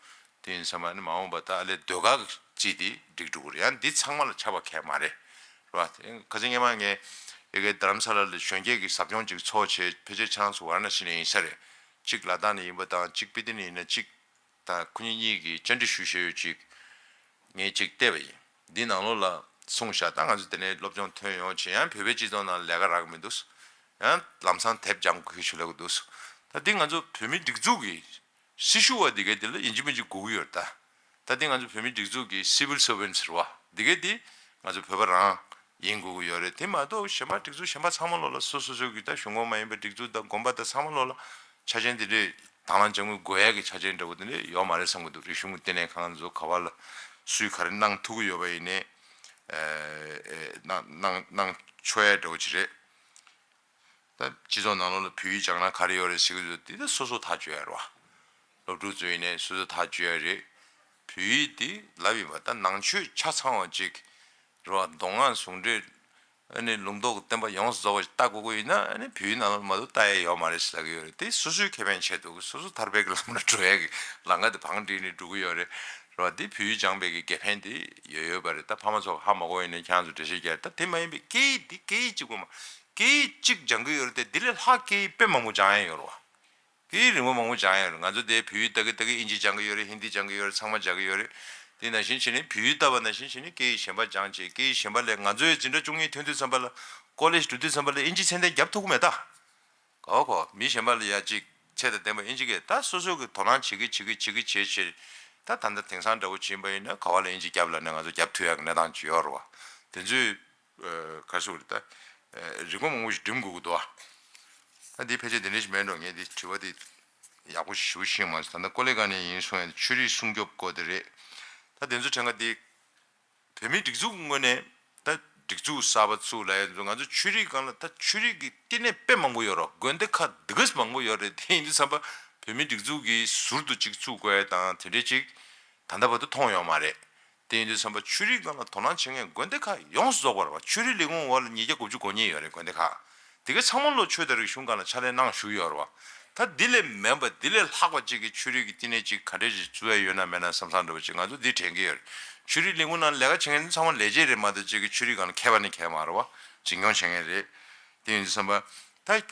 དེ་ཡིན་ཙང་ཨ་ནི་མ་འོངས་པ་ད་ཨ་ལས་ཟློས་གར་གྱི་རྩིས་དེ་འགྲིག་འགྲོ་གི་རེད། ཡང་འདི་ཚང་མ་ལ་ཆགས་པ་གང་ཡང་མ་རེད། རེད་པ། ཁ་སང་སྔོན་མ་ངས་ཡ་གི་རྡ་རམ་ས་ལ་ལ་གཞོན་སྐྱེས་ཀྱི་ཟབ་སྦྱོང་ཅིག་ཚོགས་བྱས། ཕལ་ཆེར་ཁྱེད་རང་ཚོ་ཝཱ་ར་ཎ་སི་ནས་ཡིན་ས་རེད། གཅིག་ལ་དྭགས་ནས་ཡིན་པ་དང་གཅིག་སྤི་ཏི་ནས་ཡིན་ན་གཅིག་ད་ཁོ་གཉིས་གཉིས་ཀྱིས་བཅར་འདྲི་ཞུ་བཞིན་ཡོད་ཅིག་ངས་ཅིག་བལྟས་པ་ཡིན། འདི་ནང་ལོགས་ལ་གསུངས་བཞག་ད་ང་ཚོ་དེ་ནས་སློབ་སྦྱོང་ཐོན་ཡོང་བྱས། ཡང་བོད་པའི་སྤྱི་ཚོགས་ནང་ལས་ཀ་རག་མི་འདུག་ཡང་ལམ་སང་དེབ་སྦྱང་དགོས་ཞུ་ལབ་ཀྱི་འདུག་ད་འདི་ང་ཚོ་བོད་མིའི་སྒྲིག་འཛུགས་ཀྱི་སྲི་ཞུ་བ་འདི་གས་འདི་ལ་ཡིན་གཅིག་མིན་གཅིག་དགོས་ཀྱི་ཡོད་རེད་ད། ད་འདི་ང་ཚོ་བོད་མིའི་སྒྲིག་འཛུགས་ཀྱི་civil servants རེད་པ། འདི་གས་འདི་ང་ཚོ་བོད་པ་རང་ཡིན་དགོས་ཀྱི་ཡོད་རེད། དེ་མ་གཏོགས་གཞན་པ་སྒྲིག་འཛུགས་གཞན་པ་ཚང་མ་ལོགས་ལ་སོ་སོ་སོ་གི་ད་གཞུང་ཁོངས་མ་ཡིན་པའི་སྒྲིག་འཛུགས་དང་དགོན་པ་དང་ཚང་མ་ལོགས་ལ་ཆ་རྐྱེན་དེ་འདྲའི་དང་བླངས་དཔྱ་དངུལ་དགོས་ཡ་གི་ཆ་རྐྱེན་འདྲ་བོ་དེ་འདྲ་ཡོད་མ་རེད་བསམ་གྱི་འདུག་རིག་གཞུང་གི་ལྟེ་གནས་ཁང་ཚོ་ག་བ་ལ་སུས་ག་རེ་གནང་ཐུབ་ཀྱི་ཡོད་པ་ཡིན་ནའི་གནང་གནང་གནང་ཆོག་ཡ་འདྲ་བོ་ཅིག་རེད། ད་སྤྱི་ཚོགས་ནང་ལོགས་ལ་བོད་ཡིག་སྦྱང་ན་ག་རེ་ཡོད་རེད་ཟེར་གྱི་འདུག་དེ་ད་སོ་སོ་ཐག་གཅོད་ཡ་རེད་པ། སློབ་ཕྲུག་ཚོ་ཡིན་ནའི་སོ་སོ་ཐག་གཅོད་ཡ་རེད། བོད་ཡིག་དེ་ལབ་ཡིན་པ་ད་ནང་ཆོས་ཆ་ཚང་བ་ཅིག་རེད་པ། མདོ་སྔགས་ཟུང་འབྲེལ། ཨ་ནི་ལུང་རྟོགས་ཀྱི་བསྟན་པ་ཡོངས་སུ་རྫོགས་པ་ཞིག་ལྟ་དགོས་ཀྱི་ཡིན་ན། ཨ་ནི་བོད་ཡིག་ནང་ལ་མ་གཏོགས་ལྟ་ཡ་ཡོད་མ་རེད་ཟེར་ལབ་ཀྱི་ཡོད་རེད། དེ་སོ་སོའི་ཁེ་ཕན་ཆེད་དུ་སོ་སོ་ཐར་པའི་གི་ལམ་ལ་འགྲོ་ཡ་གི་ལམ་ཁ་དེ་བང་བསྒྲིགས་ནས་འགྲོ་གི་ཡོད་རེད། རེད་པ། དེ་བོད་ཡིག་སྦྱངས་པའི་གི་དགེ་ཕན་དེ་ཡོད་ཡོད་པ་རེད། ད་ཕ་མ་ཚོ་ཧ་མ་གོ་ཡིན་ནའི་ཁྱེད་རང་ཚོ་འགྲེལ་བཤད་རྒྱག་ད་དེ་མ་ཡིན་པའི་སྐད་ཡིག་འདི་སྐད་ཡིག་གཅིག་པོ་མ། སྐད་ཡིག་གཅིག་སྦྱང་གི་ཡོད་རེད་དེ་འདི་ལས་ལྷག་སྐད་ཡིག་དཔེ་མང་པོ་སྦྱང་ཡ་ཡོད་རེད་པ། སྐད་ཡིག་རིང་པོ་མང་པོ་སྦྱང་ཡ་ཡོད་རེད། ང་ཚོ་དེ་བོད་ཡིག་ལྟ་གི་ལྟ་གི་ཨིན་ཇི་སྦྱང་གི་ཡོད་རེད། ཧིན་དི་སྦྱང་གི་ཡོད་རེད། ཚང་མ་སྦྱང་གི་ཡོད་རེད། དེ་ནང་བཞིན་བྱས་ནས་བོད་ཡིག་ལྟ་བ་ནང་བཞིན་བྱས་ནས་སྐད་ཡིག་གཞན་པ་སྦྱང་བྱས། སྐད་ཡིག་གཞན་པ་ལས་ང་ཚོའི་འཛིན་གྲྭ་བཅུ་གཉིས་ཐོན་དུས་ཙམ་པ་ལ་ཀོ་ལེཇ་འགྲོ་དུས་ཙམ་པ་ལ་ཨིན་ཇི་ཚད་ལྡན་རྒྱབ་ཐུབ་ཀྱི་མེད་ད། གོ་གོ་མི་གཞན་པ་ལ་ཡ་གཅིག་ཚད་དང་ལྡན་པ་ཨིན་ཇི་སྐད་ད་སོ་སོ་གི་དོ་སྣང་བྱེད་ཀྱི་བྱེད་ཀྱི་བྱེད་ཀྱི་བྱེད་བྱེད་ད་ད་ལྟ་དེང་སང་འདྲ་བོ་བྱིན་པ་ཡིན་ན་ག་བ་ལ་ཨིན་ཇི་རྒྱབ་ལབ་ན་ང་ཚོ་རྒྱབ་ཐུབ་ཡ་གི་གནས་སྟངས་ཅིག་ཡོད་རེད་པ། དེ་ཚོའི་ག་རེ་ཟེར་དགོས་རེད་ད། རིག་པ་མང་པོ་ཞིག་སྒྲིམ་དགོས་ཀྱི་འདུག་ཨ། ད་འདི་ཕལ་ཆེར་འདི་འདྲ་ཞིག་མིན་འགྲོ། ངས་འདི་དྲི་བ་འདི་ཡག་པོ་ཞིག་ཤེས་མ་སོང་། ད་ལྟ་ཀོ་ལེ་ག་ནས་ཡིན་གསུང་ཡ་ཆོས་རིག་སྲུང་སྐྱོབ་སྐོར་དེ་རེད། ད་དེ་ཚོ་དྲན་ག་འདི་བོད་མིའི་སྒྲིག་འཛུགས་ངོས་ནས་ད་ སྒྲིག་འཛུགས་གསར་པ་བཙུགས་ལབ་ཡ་ཚོ་ང་ཚོ་ཆོས་རིག་སྒང་ལ་ད་ཆོས་རིག་གི་བསྟི་གནས་དཔེ་མང་པོ་ཡོད་རེད། དགོན་སྡེ་ཁག་འདི་ག་མང་པོ་ཡོད་རེད། དེ་ཡིན་དུས་ཙམ་པ་བོད་མིའི་སྒྲིག་འཛུགས་ཀྱིས་ཟུར་དུ་གཅིག་བཙུགས་དགོས་ཡ་དང་དེ་འདྲའི་ཅིག་ད་ལྟ་བར་དུ་མཐོང་ཡོད་མ་རེད། དེ་ཡིན་དུས་ཙམ་པ་ཆོས་རིག་སྒང་ལ་དོ་སྣང་བྱེད་མཁན་དགོན་སྡེ་ཁག་ཡོངས་སུ་རྫོགས་པ་རེད་བ། ཆོས་རིག་ལས་ཁུངས་འོག་ལ་ཉིས་བརྒྱ་དགུ་བཅུ་གོ་གཉིས་ཡོད་རེད་དགོན་སྡེ་ཁག། དེ་ག་ཚང་མ་ལོ་ཆོས་དང་རིག་གཞུང་སྒང་ལ་ཕྱག་ལས་གནང་བཞུགས་ཡོད་རེད་བ། ད་འདི་ལས་མེད་པ་འདི་ལས་ལྷག་པ་ཅིག་གི་ཆོས་རིག་གི་བསྟི་གནས་ཅིག་ག་འདྲས་ཅིག་བཙུགས་ཡ་ཡོད་ན་མེད་ན་བསམ་བསམ་འདྲ་བོ་ཅིག་ང་ཚོ་འདི་དྲན་གྱི་ཡོད་རེད། ཆོས་རིག་ལས་ཁུངས་ནང་ལས་ཀ་བྱེད་མཁན་ཚང་མ་ལས་བྱེད་རེད་མ་གཏོགས་ཅིག་གི་ཆོས་རིག་སྒང་ལ་མཁས་པ་ནི་མཁས་མ་རེད་བ། འཛིན་སྐྱོང་བྱེད་མཁན་རེད། དེ་ཡིན་དུས་ཙམ་པ་ད་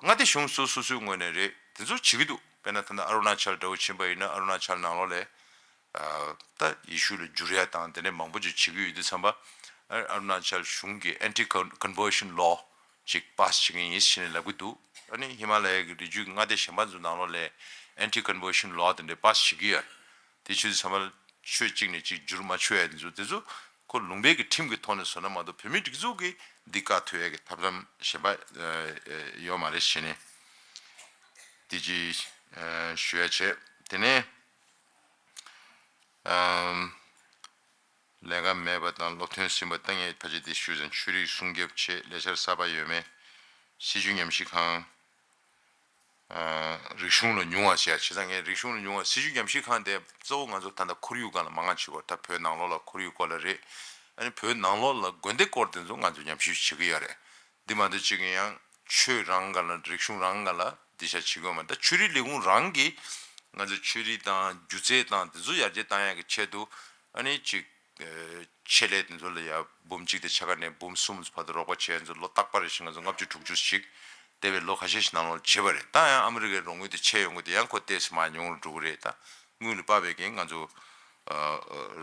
མངའ་སྡེ་གཞུང་སོ་སོ་སོའི་ངོས་ནས་རེད་དེ་ཚོ་བྱེད་ཀྱི་འདུག་དཔེར་ན་ད་ལྟ་ཨ་རུ་ན་ཅལ་འདྲ་བོ་ཕྱིན་པ་ཡིན་ན་ཨ་རུ་ན་ཅལ་ནང་ལོགས་ལས་ད་ཡེ་ཤུ་ལ་འགྱུར་ཡ་དང་དེ་འདྲའི་མང་པོ་ཅིག་བྱེད་ཀྱི་ཡོད་དུས་ཙམ་པ་ཨ་རུ་ན་ཅལ་གཞུང་གིས་anti conversion law ཅིག་པཱ་སི་བྱེད་ཀྱི་ཡིན་ཞེས་ནས་ལབ་ཀྱི་འདུག་ཨ་ནི་ཧི་མ་ལ་ཡའི་རི་རྒྱུད་ཀྱི་མངའ་སྡེ་གཞན་པ་ཚོའི་ནང་ལོགས་ལས་anti conversion law དེ་འདྲའི་པཱ་སི་བྱེད་ཀྱི་ཡོད། དེ་ཆུ་ཚོད་ཚང་མ་ཆོས་གཅིག་ནས་གཅིག་བསྒྱུར་མ་ཆོག་ཡ་དེ་ཚོ་དེ་ཚོ་ཁོ་ལུང་པའི་གི་ཁྲིམས་ཀྱི་ཐོག་ནས་བཟོ་ན་མ་གཏོགས་བོད་མིའི་སྒྲིག་འཛུགས་ཀྱིས་འདི་བཀག་ཐུབ་ཡ་གི་ཐབས་ལམ་གཞན་པ་ཡོད་མ་རེད་ཞེས་ནས་དེ་ཅིག་ཞུ་ཡ་བྱས། དེ་ནས་ལས་ཀ་མེད་པ་དང་སློབ་ཐོན་ཟིན་པ་ལྟ་ངན་ཕལ་ཆེར་དེ་ཞུས་ཙང་ཆོས་རིག་སྲུང་སྐྱོབ་ཆེད་ལས་འཆར་གསར་པ་ཡོད་མེད། སྲིད་བྱུས་ཉམས་ཞིབ་ཁང་། རིག་གཞུང་ལ་ཉུང་བ་བྱས། བྱས་ཙང་ངས་རིག་གཞུང་ལ་ཉུང་བ་སྲིད་བྱུས་ཉམས་ཞིབ་ཁང་དེ་གཙོ་བོ་ང་ཚོ་ད་ལྟ་ཁོར་ཡུག་སྒང་ལ་མང་ང་བྱེད་དགོས། ད་བོད་ནང་ལོགས་ལ་ཁོར་ཡུག་སྐོར་ལ་རེད། ཨ་ནི་བོད་ནང་ལོགས་ལ་དགོན་སྡེ་སྐོར་དེ་ཚོ་ང་ཚོ་ཉམས་ཞིབ་བྱེད་ཀྱི་ཡོད་རེད། འདི་མ་གཏོགས་གཅིག་ཡང་ཆོས་རང་སྒང་ལ་རིག་གཞུང་རང་སྒང་ལ་འདི་ཆ་བྱེད་དགོས་མ་ད་ཆོས་རིག་ལས་ཁུངས་རང་གིས་ང་ཚོ་ཆོས་རིག་དང་སྒྱུ་རྩལ་དང་འདི་ཚོ་ཡར་རྒྱས་བཏང་ཡག་གི་ཆེད་དུ་ཨ་ནི་གཅིག་ཆེད་ལས་དེ་ཚོ་ལ་ཡ་འབུམ་གཅིག་དང་ཕྱེད་ཀ་ནས་འབུམ་གསུམ་བར་དུ་རོགས་པ་བྱས་ཚོ་ལོ་རྟག་པར་རེ་བཞིན་ང་ཚོ་ལྔ་བཅུ་དྲུག་ཅུ་ཞིག་འདས་པའི་ལོ་ཁ་ཤས་ཤིག་ནང་ལོགས་བྱས་པ་རེད། ད་ཡང་ཨ་མི་རི་ཀའི་རོགས་དངུལ་དེ་ཆད་ཡོང་གི་དེ་ཡང་ཁོ་ཏོག་ཙམ་མར་ཉུང་རུ་འགྲོ་གི་རེད། ད་དངུལ་ལ་དཔག་པའི་གིན་ང་ཚོ་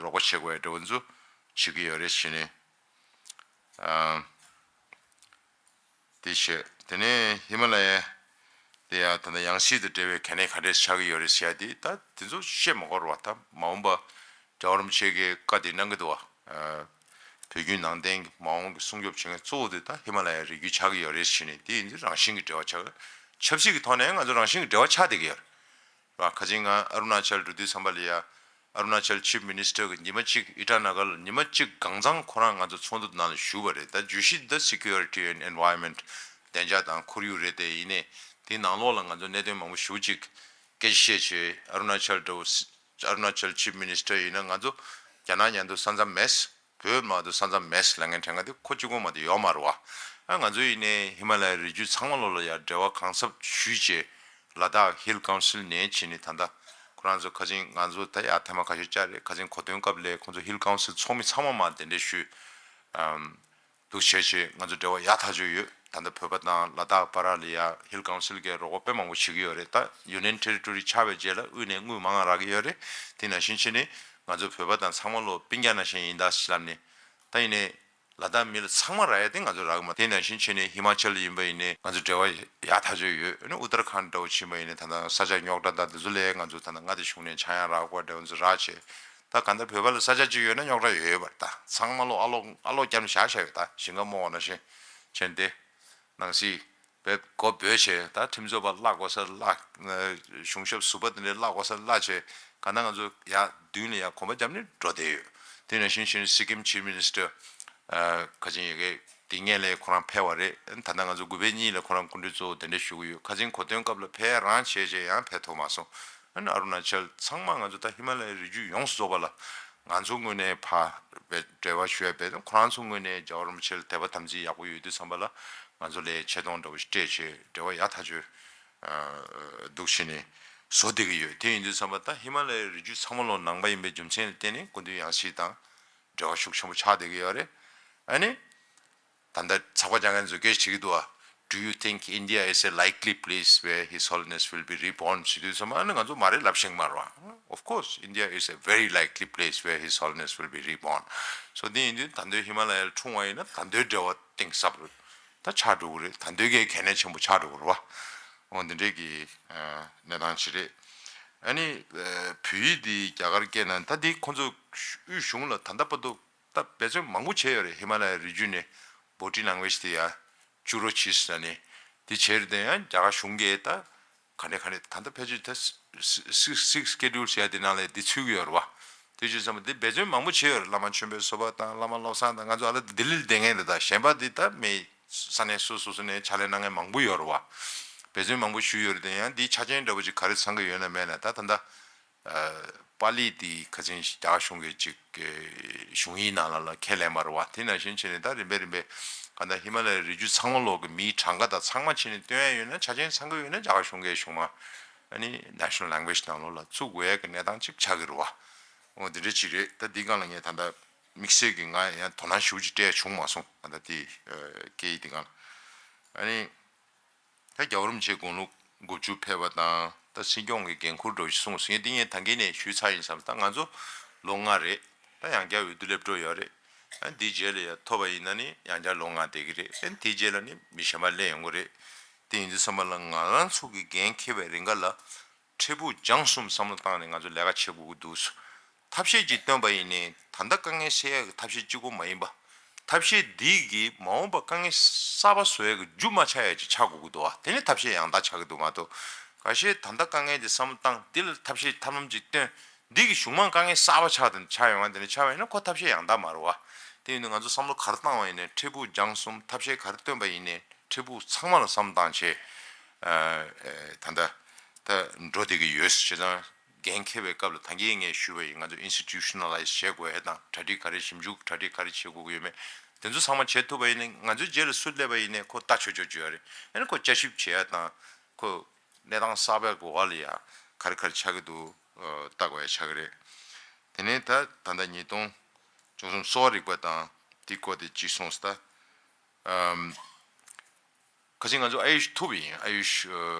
རོགས་པ་བྱེད་དགོས་ཡ་འདྲ་བོ་ཚོ་བྱེད་ཀྱི་ཡོད་རེད་ཞེས་ནས། དེ་བཤད། དེ་ནས་ཧི་མ་ལ་ཡ་དེ་ཡང་ད་ལྟ་ཡང་སྲིད་དུ་འབྲེལ་བའི་གལ་གནད་ག་འདྲས་ཆགས་ཀྱི་ཡོད་རེད་ཟེར་ཡ་དེ་ད་དེ་ཚོ་བཤད་མ་དགོས་རེད་བ། ད་མ་འོངས་པ་རྒྱལ་བ་རིན་པོ་ཆེ་གིས་བཀའ་དེ་གནང་གི་འདུག་བ། བོད་བརྒྱུད་ནང་བསྟན་གྱི་མ་འོངས་ཀྱི་སྲུང་སྐྱོབ་བྱེད་མཁན་གཙོ་བོ་དེ་ད་ཧི་མ་ལ་ཡའི་རི་རྒྱུད་ཆགས་ཀྱི་ཡོད་རེད་ཟེར་ནས་དེ་ཡིན་དུས་རང་བཞིན་གྱི་འབྲེལ་བ་ཆགས་ཆབ་སྲིད་ཀྱི་ཐོག་ནས་ང་ཚོ་རང་བཞིན་གྱི་འབྲེལ་བ་ཆགས་བསྡད་ཀྱི་ཡོད་རེད་བ། ཁ་ཅིག་ང་ཨ་རུ་ན་ཅལ་འགྲོ་དུས་ཙམ་པ་ལ་ཡ། ཨ་རུ་ན་ཅལ་ཆིབ་མི་ནི་སི་ཊར་གི་ཉི་མ་གཅིག་ཨི་ཊ་ན་གར་ལ་ཉི་མ་གཅིག་གང་ཚང་ཁོ་རང་ང་ཚོ་ཚོགས་འདུ་ནང་ལ་ཞུགས་པ་རེད། ད་བརྗོད་གཞི་འདི་སི་ཁུ་རི་ཊི་ཨེན་ཌི་ཨེན་ཝའི་རོན་མེན་ཊི་བདེ་འཇགས་དང་ཁོར་ཡུག་རེད་དེ་ཡིན་ནའི་དེའི་ནང་ལོགས་ལ་ང་ཚོ་གནད་དོན་མང་པོ་ཞེ་པོ་ཅིག་སྐད་ཆ་བཤད་བྱས་ཨ་རུ་ན་ཅལ་འདྲ་བོ་ཨ་རུ་ན་ཅལ་ཆིབ་མི་ནི་སི་ཊར་ཡིན་ན་ང་ཚོ་རྒྱ་ནག་མཉམ་དུ་ས་མཚམས་མེད། བོད་མ་གཏོགས་ས་མཚམས་མེད་ལབ་མཁན་དྲན་ག་དེ་ཁོ་གཅིག་པོ་མ་གཏོགས་ཡོད་མ་རེད་བ། ཨ་ང་ཚོ་ཡིན་ནའི་ཧི་མ་ལ་ཡའི་རི་རྒྱུད་ཚང་མ་ལོགས་ལ་ཡ་འབྲེལ་བ་གང་ཟབ་ཞུས་བྱས། ལ་དྭགས་ཧིལ་ཀའུན་སིལ་ནས་བྱས་ནས་ད་ལྟ་ཁོ་རང་ཚོ་ཁ་ཅིག་ང་ཚོ་ད་ཡ་ཐེངས་མ་ཁ་ཤས་བཅར་རེད། ཁ་ཅིག་གོ་སྟོན་སྐབས་ལ་ཁོང་ཚོ་ཧིལ་ཀའུན་སིལ་ཚོགས་མི་ཚང་མ་མར་གདན་འདྲེན་ཞུས། ཨམ། འདུག་བྱས་བྱས་ང་ཚོ་འབྲེལ་བ་ཡག་ཐག་ཆོད་ཡོད། ད་ལྟ་བོད་པ་དང་ལ་དྭགས་བར་ལ་ཡ་ཧིལ་ཀའུན་སིལ་གྱི་རོགས་པ་དཔེ་མང་པོ་བྱེད་ཀྱི་ཡོད་རེད། ད་ཡུ་ནི་ཡན་ཊེ་རི་ཊོ་རི་ཆགས་པའི་རྗེས་ལ་དབུས་ནས་དངུལ་མང་ང་རག་གི་ཡོད་རེད། དེ་ནང་བཞིན་བྱས་ནས་ང་ཚོ་བོད་པ་དང་ཚང་མ་ལོ་སྤུན་ཀྱག་ནང་བཞིན་ཡིན་ད་ཞེས་ལབ་ནས། ད་ཡིན་ནའི་ལ་དྭགས་མི་ལ་ཚང་མ་རག་ཡ་དེ་ང་ཚོ་རག་གི་མ། དེ་ནང་བཞིན་བྱས་ནས་ཧི་མ་ཅལ་ཡིན་པ་ཡིན་ནའི་ང་ཚོ་འབྲེལ་བ་ཡག་ཐག་ཆོད་ཡོད། ཨ་ནི་ཨུ་ཏར་ཁཱན་འདྲ་བོ་ཕྱིན་པ་ཡིན་ནའི་ད་ལྟ་ས་ཆ་རྙོག་དྲ་དང་དེ་ཚོ་ལས་ང་ཚོ་ད་ལྟ་མངའ་སྡེ་གཞུང་ནས་ཆག་ཡང་རག་པ་འདྲ་བོ་ཚོ་རག་བྱས། ད་གང་ལྟར་བོད་པ་ལ་ས་ཆ་གཅིག་ཡོད་ན་རྙོག་དྲ་ཡོད་ཡོད་པ་རེད། ད་ཚང་མ་ལོ་ཨ་ལོ་ཨ་ལོ་བརྒྱབ་ནས་བཞག་བཞག་ཡོད། ད་ཞིང་ཁ་རྨོ་བ་ནང་བཞིན་བྱས་ཏེ་ནང་སྲིད་བས་མགོ་འབོད་བྱས། ད་ཁྲིམས་རྩོད་པ་གླ་དགོས་ས་གླ། གཞུང་ཞབས་ཟུར་པ་དེ་འདྲའི་གླ་དགོས་ས་གླ་བྱས། གང་ལྟར་ང་ཚོ་ཡར་མདུན་ལ་ཡར་གོམ་པ་བརྒྱབ་ནས་འགྲོ་བསྡད་ཡོད། དེ་ནང་བཞིན་བྱས་ནས་སི་ཀིམ་ཆིབ་མི་ནི་སི་ཊར་ཁ་ཆེན་ཡ་གི་དེ་སྔོན་ལ་ཁོ་རང་ཕེབས་པ་རེད། ད་ལྟ་ང་ཚོ་དགུ་པའི་གཉིས་ལ་ཁོ་རང་སྐུ་མགྲོན་གཙོ་བོ་གདན་འདྲེན་ཞུ་གི་ཡོད། ཁ་ཆེན་གོ་སྟོན་སྐབས་ལ་ཕེབས་རང་བྱས་བྱས་ཡང་ཕེབས་ཐུབ་མ་སོང་། ཨ་ནི་ཨ་རུ་ན་ཅལ་ཚང་མ་ང་ཚོ་ད་ཧི་མ་ལ་ཡའི་རི་རྒྱུད་ཡོངས་སུ་རྫོགས་པ་ལ་ང་ཚོ་ངོས་ནས་ཕར་འབྲེལ་བ་ཞུ་ཡ་བྱས་ཁོ་རང་ཚོ་ངོས་ནས་རྒྱལ་བ་རིན་པོ་ཆེ་ལ་དད་པ་དམ་ཚིག་ཡག་པོ་ཡོད་དུས་ཙམ་པ་ལ་ང་ཚོ་ལ་ཆེ་མཐོང་འདྲ་བོ་ཞིག་སྤྲད་བྱས་འབྲེལ་བ་ཡག་ཐག་ཆོད་འདུག་བྱས་ནས་བཟོ་བསྡད་ཀྱི་ཡོད། དེ་ཡིན་དུས་ཙམ་པ་ད་ཧི་མ་ལ་ཡའི་རི་རྒྱུད་ཚང་མ་ལོ་ནང་པ་ཡིན་པའི་རྒྱུ་མཚན་ལ་བརྟེན་ནས་སྐུ་མདུན་ཡང་སྲིད་དང་འབྲེལ་བ་ཤུགས་ཆེན་པོ་ཆགས་བསྡད་ཀྱི་ཡོད་རེད། ཨ་ནི། ད་ལྟ་ཚགས་པར་རྒྱག་མཁན་ཚོས་སྐད་ཆ་དྲིས་ཀྱི་འདུག་བ། Do you think India is a likely place where His Holiness will be reborn? ཞུ་དུས་ཙམ་པ་ཨ་ནི་ང་ཚོ་མ་རེད་ལབ་ཤེས་ཀྱི་མ་རེད་བ། Of course, India is a very likely place where His Holiness will be reborn. So དེ་ཡིན་དུས་ད་འདོད་ཧི་མ་ལ་ཡར་འཁྲུངས་པ་ཡིན་ན་ད་འདོད་འབྲེལ་བ་གཏིང་ཟབ་རུ་ད་ཆགས་འགྲོ་གི་རེད། ད་འདོད་ཀྱི་གལ་གནད་ཆེན་པོ་ཆགས་འགྲོ་གི་རེད་བ། འོ་འདི་འདྲས་ཀྱི་གནས་སྟངས་ཅིག་རེད། ཨ་ནི་བོད་ཡིག་འདི་རྒྱ་གར་སྐད་ནང་ད་འདི་ཁོང་ཚོ་དབུས་གཞུང་ལ་ད་ལྟ་བར་དུ། ད་འབད་བརྩོན་མང་པོ་བྱས་ཡོད་རེད། ཧི་མ་ལ་ཡའི་རི་རྒྱུད་ནས་body language དེ་ཡ་བཅུག་རོགས་གྱིས་ཟེར་ནས་དེ་བྱས་རེད། དེ་ཡང་རྒྱ་གར་གཞུང་གིས་ད་ག་ནས་ག་ནས་ད་ལྟ་ཕལ་ཆེར་ད་six six schedule ཟེར་ཡ་དེ་ནང་ལ་དེ་ཚུད་ཀྱི་ཡོད་རེད་བ། དེ་བྱས་ཙང་འདི་འབད་བརྩོན་མང་པོ་བྱས་ཡོད་རེད། བླ་མ་ཆོས་འཕེལ་བཟོ་པ་དང་བླ་མ་བློ་བཟང་དང་ང་ཚོ་ཨ་ལ་ལྡི་ལིར་བསྡད་མཁན་རེད། ད་གཞན་པ་འདི་ད་མི་ས་གནས་སོ་སོ་སོ་ནས་ཕྱག་ལས་གནང་མཁན་མང་པོ་ཡོད་རེད་བ། འབད་བརྩོན་མང་པོ་ཞུས་ཡོད་རེད། དེ་ཡང་འདི་ཆ་རྐྱེན་འདྲ་པོ་ཅིག་ག་རེ་ཚང་གི་ཡོད་ན་མེད་ན་ད་ད་ལྟ་པཱ་ལི་འདི་ཁ་སང་རྒྱ་གར་གཞུང་གི་ཅིག་གཞུང་ཡིག་ནང་ལ་ལ་ཁས་ལེན་པ་རེད་བ། དེ་ནང་བཞིན་བྱས་ནས་ད་རིམ་པས་རིམ་པས་ག་ད་ཧི་མ་ལ་ཡའི་རི་རྒྱུད་ཚང་མ་ལོག་གི་མིའི་གྲངས་ཀ་དང་ཚང་མ་བྱས་ནས་སྟོན་ཡ་ཡོད་ན་ཆ་རྐྱེན་ཚང་གི་ཡོད་ན་རྒྱ་གར་གཞུང་གི་གཞུང་མ་ཨ་ནི་national language་ནང་ལོགས་ལ་བཙུགས་དགོས་ཡ་གི་གནས་སྟངས་ཅིག་ཆགས་ཀྱི་རེད་བ། འོ་འདི་འདྲ་ཅིག་རེད། ད་འདི་སྒང་ལ་ངས་ད་ལྟ་དམིགས་བསལ་གྱི་ང་ཡང་དོ་སྣང་ཞེ་པོ་ཅིག་སྤྲད་བྱུང་མ་སོང་། ད་ལྟ་དེ་སྐད་ཡིག་འདི་སྒང་ལ་ཨ་ནི་ད་རྒྱལ་བ་རིན་པོ་ཆེའི་དགུང་ལོ་དགུ་བཅུ་ཕེབས་པ་དང་ད་སྲིད་སྐྱོང་གི་འགན་འཁུར་འགྲོ་ཞེས་གསུངས་སོང་། ངས་འདི་ངས་ད་གིན་ནས་ཞུས་ཚར་ཡིན་བསམ། ད་ང་ཚོ་ལོ་ལྔ་རེད། ད་ཡང་བསྐྱར་འོས་བསྡུ་སླེབས་འགྲོ་ཡོད་རེད། ཨ་འདིའི་རྗེས་ལ་ཡང་ཐོབ་པ་ཡིན་ན་ནི་ཡང་བསྐྱར་ལོ་ལྔ་བསྡད་ཀྱི་རེད། ཨ་དེའི་རྗེས་ལ་ནི་མི་གཞན་པ་སླེབས་ཡོང་གི་རེད། དེ་ཡིན་དུས་ཙམ་པ་ལ་ང་རང་ཚོ་གི་འགན་འཁྱེར་བའི་རིང་ག་ལ་འཕྲལ་ཕུགས་འགྱངས་གསུམ་བསམ་བློ་བཏང་ནས་ང་ཚོ་ལས་ཀ་བྱེད་དགོས་ཀྱི་འདུག། ཐབས་ཤེས་ཅིག་བཏོན་པ་ཡིན་ནའི་ད་ལྟ་དཀའ་ངལ་སེལ་ཡག་གི་ཐབས་ཤེས་གཅིག་པོ་མ་ཡིན་པ། ཐབས་ཤེས་འདི་གིས་མ་འོངས་པ་དཀའ་ངལ་གསར་པ་བཟོ་ཡག་གི་རྒྱུ་མ་ཆགས་ཡག་ཅིག་ཆགས་དགོས་ཀྱི་འདུག་བ། དེ་ནི་ཐབས་ཤེས་ཡང་དག་ཆགས་ཀྱི་འདུག་མ་གཏོགས། ཁ་ཤས་ད་ལྟ་དཀའ་ངལ་འདི་བསམ་བློ་བཏང་འདི་ལ་ཐབས་ཤེས་ཐབས་ལམ་ཅིག་བཏོན། འདི་གི་གཞུག་མ་དཀའ་ངལ་གསར་པ་ཆགས་དེ་ཆགས་ཡོང་བ་དེ་ནི་ཆགས་པ་ཡིན་ན་ཁོ་ཐབས་ཤེས་ཡང་དག་མ་རེད་བ། དེ་ཡིན་དུས་ང་ཚོ་བསམ་བློ་ག་རེ་བཏང་བ་ཡིན་ནའི་འཕྲལ་ཕུགས་འགྱངས་གསུམ། ཐབས་ཤེས་ག་རེ་བཏོན་པ་ཡིན་ནའི་འཕྲལ་ཕུགས་ཚང་མ་ལ་བསམ་བློ་བཏང་བྱས། ཨ་ཨ་ད་ལྟ་ད་འགྲོ་བསྡད་ཀྱི་ཡོད། བྱས་ཙང་འགན་འཁྱེར་བའི་སྐབས་ལ་ད་གིན་ངས་ཞུས་པ་ཡིན། ང་ཚོ་institutionalize་བྱེད་དགོས་ཡ་དང་གྲ་སྒྲིག་ག་རེ་ཞིབ་འཇུག་གྲ་སྒྲིག་ག་རེ་བྱེད་དགོས་ཀྱི་ཡོད་མེད་དེ་ཚོ་ཚང་མ་བྱེད་ཐུབ་པ་ཡིན་ན་ང་ཚོའི་རྗེས་ལ་སུ་སླེབས་པ་ཡིན་ནའི་ཁོ་ལྟ་ཆོག་ཆོག་བྱེད་ཡ་རེད། ཨ་ནི་ཁོ་བསྐྱར་ཞིབ་བྱེད་ཡ་དང་ཁོ་གནས་སྟངས་གསར་པའི་འགོ་བ་ལ་ཡ་ག་རེ་ག་རེ་ཆགས་ཀྱི་འདུག་ལྟ་དགོས་ཡ་ཆགས་ཀྱི་རེད། དེ་ནས་ད་ད་ལྟ་ཉིས་སྟོང་བཅུ་གསུམ་གསོ་བ་རིག་པ་དང་དེའི་སྐོར་དེ་གཅིག་གསུངས་སོང་ད། ཨམ། ཁ་སང་ང་ཚོ་ཨ་ཡུཤ་ཐུག་པ་ཡིན། ཨ་ཡུཤ་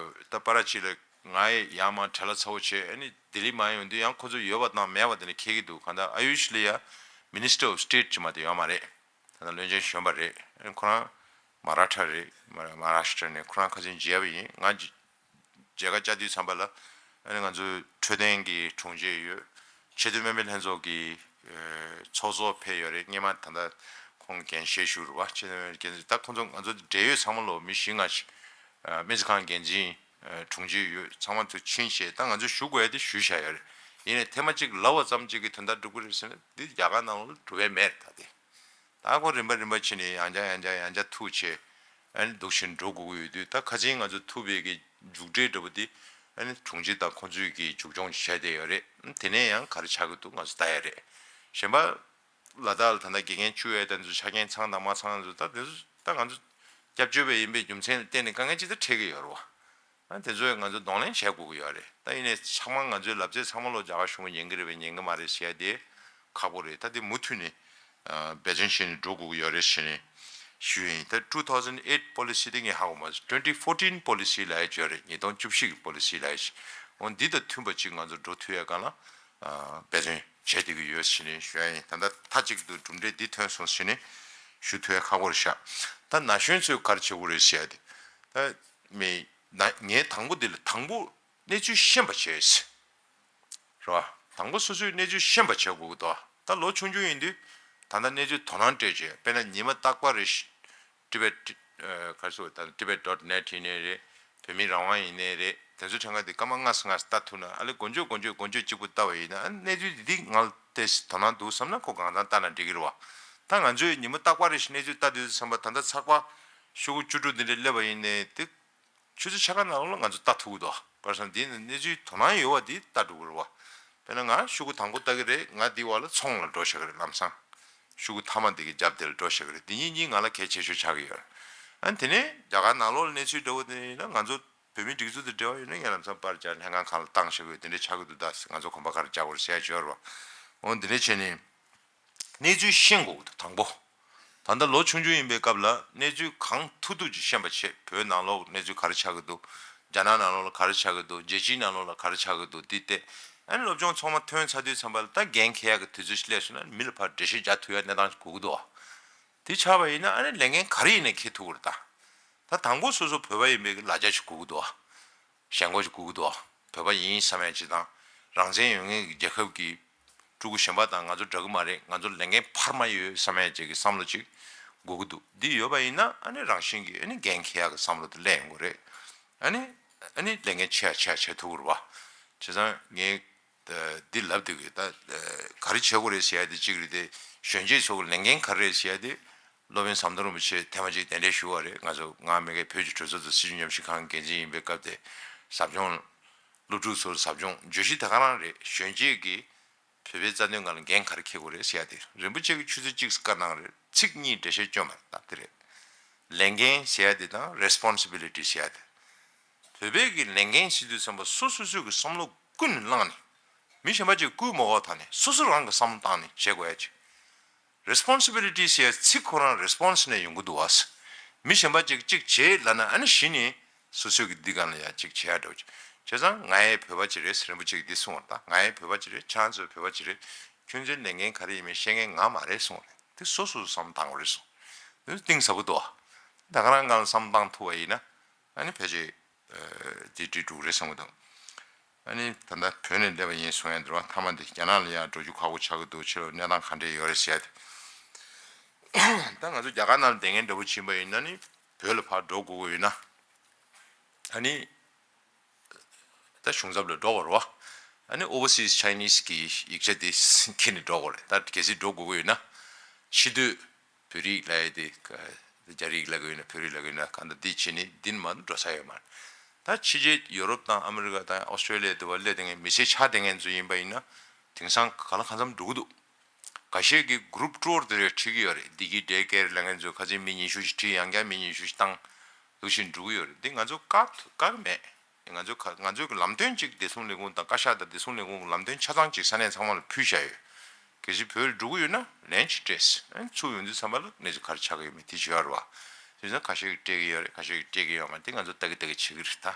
ད་པ་ར་ཅི་ལ་ང་ཡི་ཡར་མར་བྲེལ་བ་ཚ་བོ་བྱས། ཨ་ནི་ལྡི་ལི་མར་ཡོང་དུས་ཡང་ཁོ་ཚོ་ཡོད་པ་དང་མེད་པ་དེ་ནི་ཁྱད་ཀྱི་འདུག་གང་ལྟར་ཨ་ཡུཤ་ལ་ཡ་Minister of State་ཅིག་མ་གཏོགས་ཡོད་མ་རེད། ད་ལྟ་བློན་ཆེན་གཞོན་པ་རེད། ཨ་ནི་ཁོ་རང་མ་ར་ཐ་རེད། མ་ར་མ་ར་ཤི་ཏྲ་ནས་ཁོ་རང་ཁ་སང་མཇལ་བ་ཡིན། ང་མཇལ་ཁ་བཅར་དུས་ཙམ་པ་ལ་ཨ་ནི་ང་ཚོའི་འཕྲོད་བསྟེན་གྱི་དྲུང་ཆེ་ཡོད། ཆེས་མཐོའི་སྨན་པའི་ལྷན་ཚོགས་ཀྱི་ཚོགས་གཙོ་ཕེབས་ཡོད་རེད། སྔོན་མ་ད་ལྟ་ཁོང་འགན་བཞེས་བཞུགས་རེད་བ། ཆེས་མཐོའི་སྨན་པའི་འགན་འཛིན། ད་ཁོང་ཚོ་ང་ཚོ་འབྲེལ་ཡོད་ཚང་མ་ལོ་མི་བཞི་ལྔ་ཞིག་སྨན་རྩིས་ཁང་འགན་འཛིན་དྲུང་ཆེ་ཡོད། ཚང་མ་ཚོ་ཕྱིན་བྱས་ད་ང་ཚོ་ཞུ་དགོས་ཡ་དེ་ཞུས་བཞག་ཡོད་རེད། ཡིན་ནའི་ཐེངས་མ་གཅིག་ལབ་པ་ཙམ་གཅིག་གིས་དོན་དག་འགྲུབ་ཀྱི་རེད་ཟེར་ན་འདི་རྒྱ་གར་ནང་ལ་འགྲུབ་ཡ་མེད་རེད། ད་དེ། ད་ཁོ་རིམ་པ་རིམ་པ་ཕྱིན་ནས་ཡང་བསྐྱར་ཡང་བསྐྱར་ཡང་བསྐྱར་ཐུག་བྱས་ཨ་ནི་འདུག་བཞིན་འགྲོ་དགོས་ཀྱི་ཡོད་དུས། ད་ཁ་སང་ང་ཚོ་ཐུག་པའི་གི་མཇུག་འབྲས་འདྲ་པོ་འདི་ཨ་ནི་དྲུང་ཆེ་དང་ཁོང་ཚོས་ཀྱི་མཇུག་སྐྱོང་བྱས་བསྡད་ཡོད་རེད། དེ་ནས་ཡང་ག་རེ་ཆགས་ཀྱི་འདུག་ང་ཚོ་ལྟ་ཡ་རེད། གཞན་པ་ལ་དྭགས་ལ་ད་ལྟ་དགེ་རྒན་བཅུ་ཡས་དེ་ཚོ་ཆ་རྐྱེན་ཚང་དང་མ་ཚང་ཚོ་ད་དེ་ཚོ་ད་ང་ཚོ་སྐྱབས་བཅོལ་བ་ཡིན་པའི་རྒྱུ་མཚན་ལ་བརྟེན་ནས་དཀའ་ངལ་ཅི་ལྟར་འཕྲད་ཀྱི་ཡོད་རེད་བ། ཨ་དེ་ཚོས་ང་ཚོ་གདོང་ལེན་བྱེད་དགོས་ཀྱི་ཡོད་རེད། ད་ཡིན་ནའི་ཚང་མ་ང་ཚོའི་ལབ་ཚད་ཚང་མ་ལོ་རྒྱ་གར་གཞུང་གིས་ཉན་གྱི་རེད་པས་ཉན་གྱི་མ་རེད་ཟེར་ཡ་དེ་ཁག་པོ་རེད། ད་དེ་མུ་མཐུད་ནས་འབད་བརྩོན་བྱས་ནས་འགྲོ་དགོས་ཀྱི་ཡོད་རེད་ཟེར་ནས་ཞུས་ཡིན། ད་two thousand eight policy་དེ་ངས་ཧ་གོ་མ་སོང་། twenty fourteen policy་ལབ་ཡ་ཅིག་ཡོད་རེད། ཉིས་སྟོང་བཅུ་བཞི་གི་policy་ལབ་ཡ་ཞིག་འོ་འདི་དང་མཐུན་པ་ཅིག་ང་ཚོ་འགྲོ་ཐུབ་ཡ་སྒང་ལ་འབད་བརྩོན་བྱས་བསྡད་ཀྱི་ཡོད་ཟེར་ནས་ཞུ་ཡ་ཡིན། ད་ལྟ་མཐའ་གཅིག་ཏུ་གྲུབ་འབྲས་འདི་ཐོན་སོང་ཟེར་ནས་ཞུ་ཐུབ་ཡ་ཁག་པོ་རེད་ཤག་ད་ན་གཞོན་ཚོས་ག་རེ་བྱེད་དགོས་རེད་ཟེར་ཡ་དེ་ད་མི་ན་ངས་དང་པོ་འདི་ལ་དང་པོ་གནས་ཚུལ་ཤེས་པ་བྱས། རེད་བ། དང་པོ་སོ་སོའི་གནས་ཚུལ་ཤེས་པ་བྱེད་དགོས་ཀྱི་འདུག་ད་ལོ་ཆུང་ཆུང་ཡིན་དུས་ད་ལྟ་གནས་ཚུལ་དོ་སྣང་སྤྲད་བྱས། དཔེར་ན་ཉི་མ་རྟག་པར་རེ་བཞིན་Tibet་ག་རེ་ཟེར་ད་Tibet dot net་ཡིན་ནའི་རེད། བོད་མི་རང་དབང་ཡིན་ནའི་རེད། དེ་ཚོ་ཕྲན་ཁ་དེ་སྐར་མ་ལྔ་ཙམ་ལྔ་ཙམ་ལྟ་ཐུབ་ན་ཨ་ལེ་མགོ་མཇུག་མགོ་མཇུག་མགོ་མཇུག་གཅིག་པུ་ལྟ་བ་ཡིན་ན་ཨ་གནས་ཚུལ་འདི་འདི་ང་ལ་ཏོག་ཙམ་དོ་སྣང་འདུག་བསམ་ན་ཁོ་གང་ལྟར་ལྟ་ན་འགྲིག་གི་རེད་བ། ད་ང་ཚོས་ཉི་མ་རྟག་པར་རེ་བཞིན་གནས་ཚུལ་ལྟ་དུས་ཙམ་པ་ད་ལྟ་ཚགས་པར་ཤོག་གུ་བཅུ་དྲུག་འདི་འདྲ་སླེབས་པ་ཡིན་ནའི་དེ། ཆུ་ཚོད་ཕྱེད་ཀ་ནང་ལོགས་ལ་ང་ཚོ་ལྟ་ཐུབ་ཀྱི་འདུག་ག་རེ་ཟེར་ན་འདི་ནི་གནས་ཚུལ་དོ་སྣང་ཡོད་པ་འདི་ལྟ་འགྲོ་གི་རེད་བ། དཔེར་ན་ང་ཤོག་གུ་དང་པོ་ལྟ་གི་རེད། ང་འདི་བར་ལ་ཚོང་ལ་འགྲོ་བཞག་གི་རེད། ལམ་སང་ཤོག་གུ་མཐའ་མ་འདི་གི་རྒྱབ་དེ་ལ་འགྲོ་བཞག་གི་རེད། འདི་གཉིས་གཉིས་ང་ལ་གལ་ཆེ་ཤོས་ཆགས་ཀྱི་ཡོད་རེད། ཨ་ནི་དེ་ནས་རྒྱ་གར་ནང་ལོགས་ལ་གནས་ཚུལ་འདྲ་བོ་དེ་ཡིན་ན་ང་ཚོ་བོད་མི་སྒྲིག་འཛུགས་དེ་འབྲེལ་བ་ཡོད་ན་ངས་ལམ་སང་པར་རྒྱག་ལྷན་ཁང་ཁག་ལ་བཏང་བཞག་གི་ཡོད། དེ་འདྲས་ཆགས་ཀྱི་འདུག་ད་ང་ཚོ་གོམ་པ་ག་རེ་རྒྱག་དགོས་རེད་ཟེར་ཡ་ཅིག་ཡོད་རེད་བ། འོ་འདི་འདྲས་བྱས་ནས། གནས་ཚུལ་ཤེས་དགོས་ཀྱི་འདུག་དང་པོ། ད་ལྟ་ལོ་ཆུང་ཆུང་ཡིན་པའི་སྐབས་ལ་གནས་ཚུལ་གང་ཐུབ་ཐུབ་ཅིག་ཤེས་པ་བྱེད། བོད་ནང་ལོགས་གནས་ཚུལ་ག་རེ་ཆགས་ཀྱི་འདུག་རྒྱ་ནག་ནང་ལོགས་ལ་ག་རེ་ཆགས་ཀྱི་འདུག་རྒྱལ་སྤྱིའི་ནང་ལོགས་ལ་ག་རེ་ཆགས་ཀྱི་འདུག་འདི་བལྟས། ཨ་ནི་སློབ་སྦྱོང་ཚང་མ་ཐོན་ཚར་དུས་ཙམ་པ་ལ་ད་འགན་འཁྱེར་ཡག་གི་དུས་ཚོད་ཞིག་སླེབས་སོང་ན་མི་ལ་ཕར་འགྲེལ་བཤད་རྒྱག་ཐུབ་ཡག་གནས་སྟངས་ཤིག་དགོས་ཀྱི་འདུག་དེ་ཆགས་པ་ཡིན་ན་ཨ་ནི་ལས་འགན་ག་རེ་ཡིན་ནའི་འཁྱེར་ཐུབ་ཀྱི་རེད་ད། ད་དང་པོ་སོ་སོ་བོད་པ་ཡིན་པའི་གི་ལ་རྒྱ་ཞིག་དགོས་ཀྱི་འདུག་ཞེན་ཁོག་ཅིག་དགོས་ཀྱི་འདུག་བོད་པ་ཡིན་བསམ་ཡ་ཅིག་དང་། རང་བཙན་ཡོད་མཁན་གྱི་རྒྱལ་ཁབ་ཀྱི་ཕྲུ་གུ་གཞན་པ་དང་ང་ཚོ་འདྲ་གི་མ་རེད། ང་ཚོ་ལས་འགན་འཕར་མ་ཡོད་བསམ་ཡ་ཅིག་གི་བསམ་བློ་ཅིག་དགོས་ཀྱི་འདུག་འདི་ཡོད་པ་ཡིན་ན་ཨ་ནི་རང་བཞིན་གྱིས་ཨ་ནི་འགན་འཁྱེར་ཡག་གི་བསམ་བློ་དེ་སླེབས་ཡོང་གི་རེད། ཨ་ནི་ཨ་ནི་ལས་འགན་ཆེ་ཡ་ཆེ་ཡ་བྱེད་ཐུབ་ཀྱི་རེད་བ། བྱས་ཙང་ངས་འདི་ལབ་བསྡད་ཀྱི་ད་ག་ ག་རེ་བྱེད་དགོས་རེད་ཟེར་ཡ་དེ་གཅིག་རེད་དེ། གཞོན་སྐྱེས་ཚོ་གི་ལས་འགན་ག་རེ་རེད་ཟེར་ཡ་དེ། སློབ་དཔོན་ཟམ་གདོང་རིན་པོ་ཆེ་ཐེངས་མ་གཅིག་གདན་འདྲེན་ཞུ་བ་རེད། ང་ཚོ་ང་མི་སྒེར་བོད་ཀྱི་གྲོས་ཚོགས་དང་སྲིད་བྱུས་ཉམས་ཞིབ་ཁང་འགན་འཛིན་ཡིན་པའི་སྐབས་དེ། ཟབ་སྦྱོང་། སློབ་ཕྲུག་ཚོར་ཟབ་སྦྱོང་བརྗོད་གཞི་ད་ག་རང་རེད། གཞོན་སྐྱེས་ཀྱིས་བོད་པའི་རྩ་དོན་སྒང་ལ་འགན་ག་རེ་འཁྱེར་དགོས་རེད་ཟེར་ཡ་དེ། རིན་པོ་ཆེ་གིས་ཆུ་ཚོད་གཅིག་བཀའ་གནང་རེད། ཚིག་གཉིས་འགྲེལ་བཤད་བསྐྱོན་པ་རེད། ད་དེ་རེད། ལས་འགན་ཟེར་ཡ་དེ་དང་རེ་སི་པོན་སི་བི་ལི་ཊི་ཟེར་ཡ་དེ། བོད་པའི་གི་ལས་འགན་ཟེར་དུས་ཙམ་པ་སོ་སོ་སོས་ཀྱི་བསམ་བློ་ཀུན་ནས་བླངས་ནས། མི་གཞན་པ་ཅིག་བསྐུལ་མ་དགོས་ཐོག་ནས་སོ་སོ་རང་གི་བསམ་བློ་བཏང་ནས་བྱེད་དགོས་ཡ་ཅིག་རེ་སི་པོན་སི་བི་ལི་ཊི་ཟེར་ཡ་ཚིག་ཁོ་རང་རེ་སི་པོན་སི་ནས་ཡོང་གི་འདུག་བ། མི་གཞན་པ་ཅིག་ཅིག་བྱེད་ལབ་ན་ཨ་ནི་གཞི་ནས་སོ་སོས་ཀྱི་འདི་སྒང་ལ་ཡ་ཅིག་བྱེད་ཡ་འདྲ་བོ་ཅིག་བྱས་ཙང་ང་ཡང་བོད་པ་ཅིག་རེད། རིན་པོ་ཆེ་གིས་འདི་གསུངས་པ་རེད། ད་ང་ཡང་བོད་པ་ཅིག་རེད། ཁྱེད་རང་ཚོ་བོད་པ་ཅིག་རེད། ཁྱོད་ཚོའི་ལས་འགན་ག་རེ་ཡིན་མིན་བཤད་མཁན་ང་མ་རེད་གསུངས་པ་རེད། དེ་སོ་སོས་བསམ་བློ་བཏང་དགོས་རེད་གསུངས། དེ་གཏིང་ཟབ་པོ་འདུག་བ། ད་ག་རང་སྒང་ལ་བསམ་བློ་བཏང་ཐུབ་པ་ཡིན་ན། ཨ་ནི་ཕལ་ཆེར་ཨ་འདི་འགྲིག་འགྲོ་གི་རེད་བསམ་གྱི་འདུག་ཨ་ནི་ད་ལྟ་བོད་ནས་སླེབས་པ་ཡིན་གསུང་ཡ་འདི་རེད་བ། མཐའ་མ་འདི་རྒྱ་ནག་ལ་ཡང་འགྲོ་རྒྱུ་ཁག་པོ་ཆགས་ཀྱི་འདུག་ཕྱི་ལོགས་གནས་སྟངས་ག་འདྲས་ཡོད་རེད་ཟེར་ཡ་དེ། ད་ང་ཚོ་རྒྱ་གར་ནང་ལ་བསྡད་མཁན་འདྲ་པོ་ཕྱིན་པ་ཡིན་ན་ནི་བོད་ལ་ཕར་འགྲོ་དགོས་ཀྱི་ཡོད་ན། ཨ་ནི་ད་གཞུང་ཚབ་ལ་འགྲོ་དགོས་རེད་བ། ཨ་ནི་Overseas Chinese གི་ཡིག་ཆ་དེ་འཁྱེར་ནས་འགྲོ་དགོས་རེད། ད་གལ་སྲིད་འགྲོ་དགོས་ཀྱི་ཡོད་ན། ཕྱི་སྡོད་བོད་རིགས་ལབ་ཡ་དེ་ཀ་རྒྱ་རིགས་ལབ་ཀྱི་ཡོད་ན་བོད་རིགས་ལབ་ཀྱི་ཡོད་ན་གང་ལྟར་འདི་བྱས་ནས་འདི་ནས་མར་འགྲོ་ས་ཡོད་མ་རེད། ད་ཕྱི་རྒྱལ་ཡོ་རོབ་དང་ཨ་མི་རི་ཀ་དང་ཨོ་སི་ཀྲོ་ལི་ཡ་དེ་བ་སླེབས་བསྡད་མཁན་མི་སེར་ཆགས་བསྡད་མཁན་ཚོ་ཡིན་པ་ཡིན་ན། དེང་སང་གང་ལ་གང་འཚམ་འགྲོ་གི་འདུག་ཁ་ཤས་ཀྱིས་group tour དེ་འདྲ་ཁྲིད་ཀྱི་ཡོད་རེད། བདེ་སྐྱིད་day care ལབ་མཁན་ཚོས་ཁ་སང་མི་ཉི་ཤུ་ཞིག་ཁྲིད། ཡང་བསྐྱར་མི་ཉི་ཤུ་ཞིག་བཏང་། འདུག་བཞིན་འགྲོ་གི་ཡོད་རེད། འདི་ང་ཚོ་བཀག་བཀག་མེད། ང་ཚོ་ག་ང་ཚོའི་གི་ལམ་སྟོན་ཅིག་བདེ་སྲུང་ལས་ཁུངས་དང་བཀའ་ཤག་དང་བདེ་སྲུང་ལས་ཁུངས་ཀྱི་ལམ་སྟོན་ཆ་ཚང་ཅིག་ས་གནས་ཚང་མ་ལ་ཕུལ་བཞག་ཡོད། གལ་སྲིད་བོད་ལ་འགྲོ་གི་ཡོད་ན་ལན་ཅིག་སྤྲད། ཨ་ནི་ཚུར་ཡོང་དུས་ཙམ་པ་ལ་གནས་ཚུལ་ག་རེ་ཆགས་ཀྱི་ཡོད་མེད་དེ་ཞུ་ཡ་རེད་བ། དེ་ཚོ་ཁ་ཤས་ཀྱིས་སྤྲད་ཀྱི་ཡོད་རེད། ཁ་ཤས་ཀྱིས་སྤྲད་ཀྱི་ཡོད་མ་རེད། དེ་ང་ཚོ་ལྟ་གི་ལྟ་གི་བྱེད་ཀྱི་རེད། ད་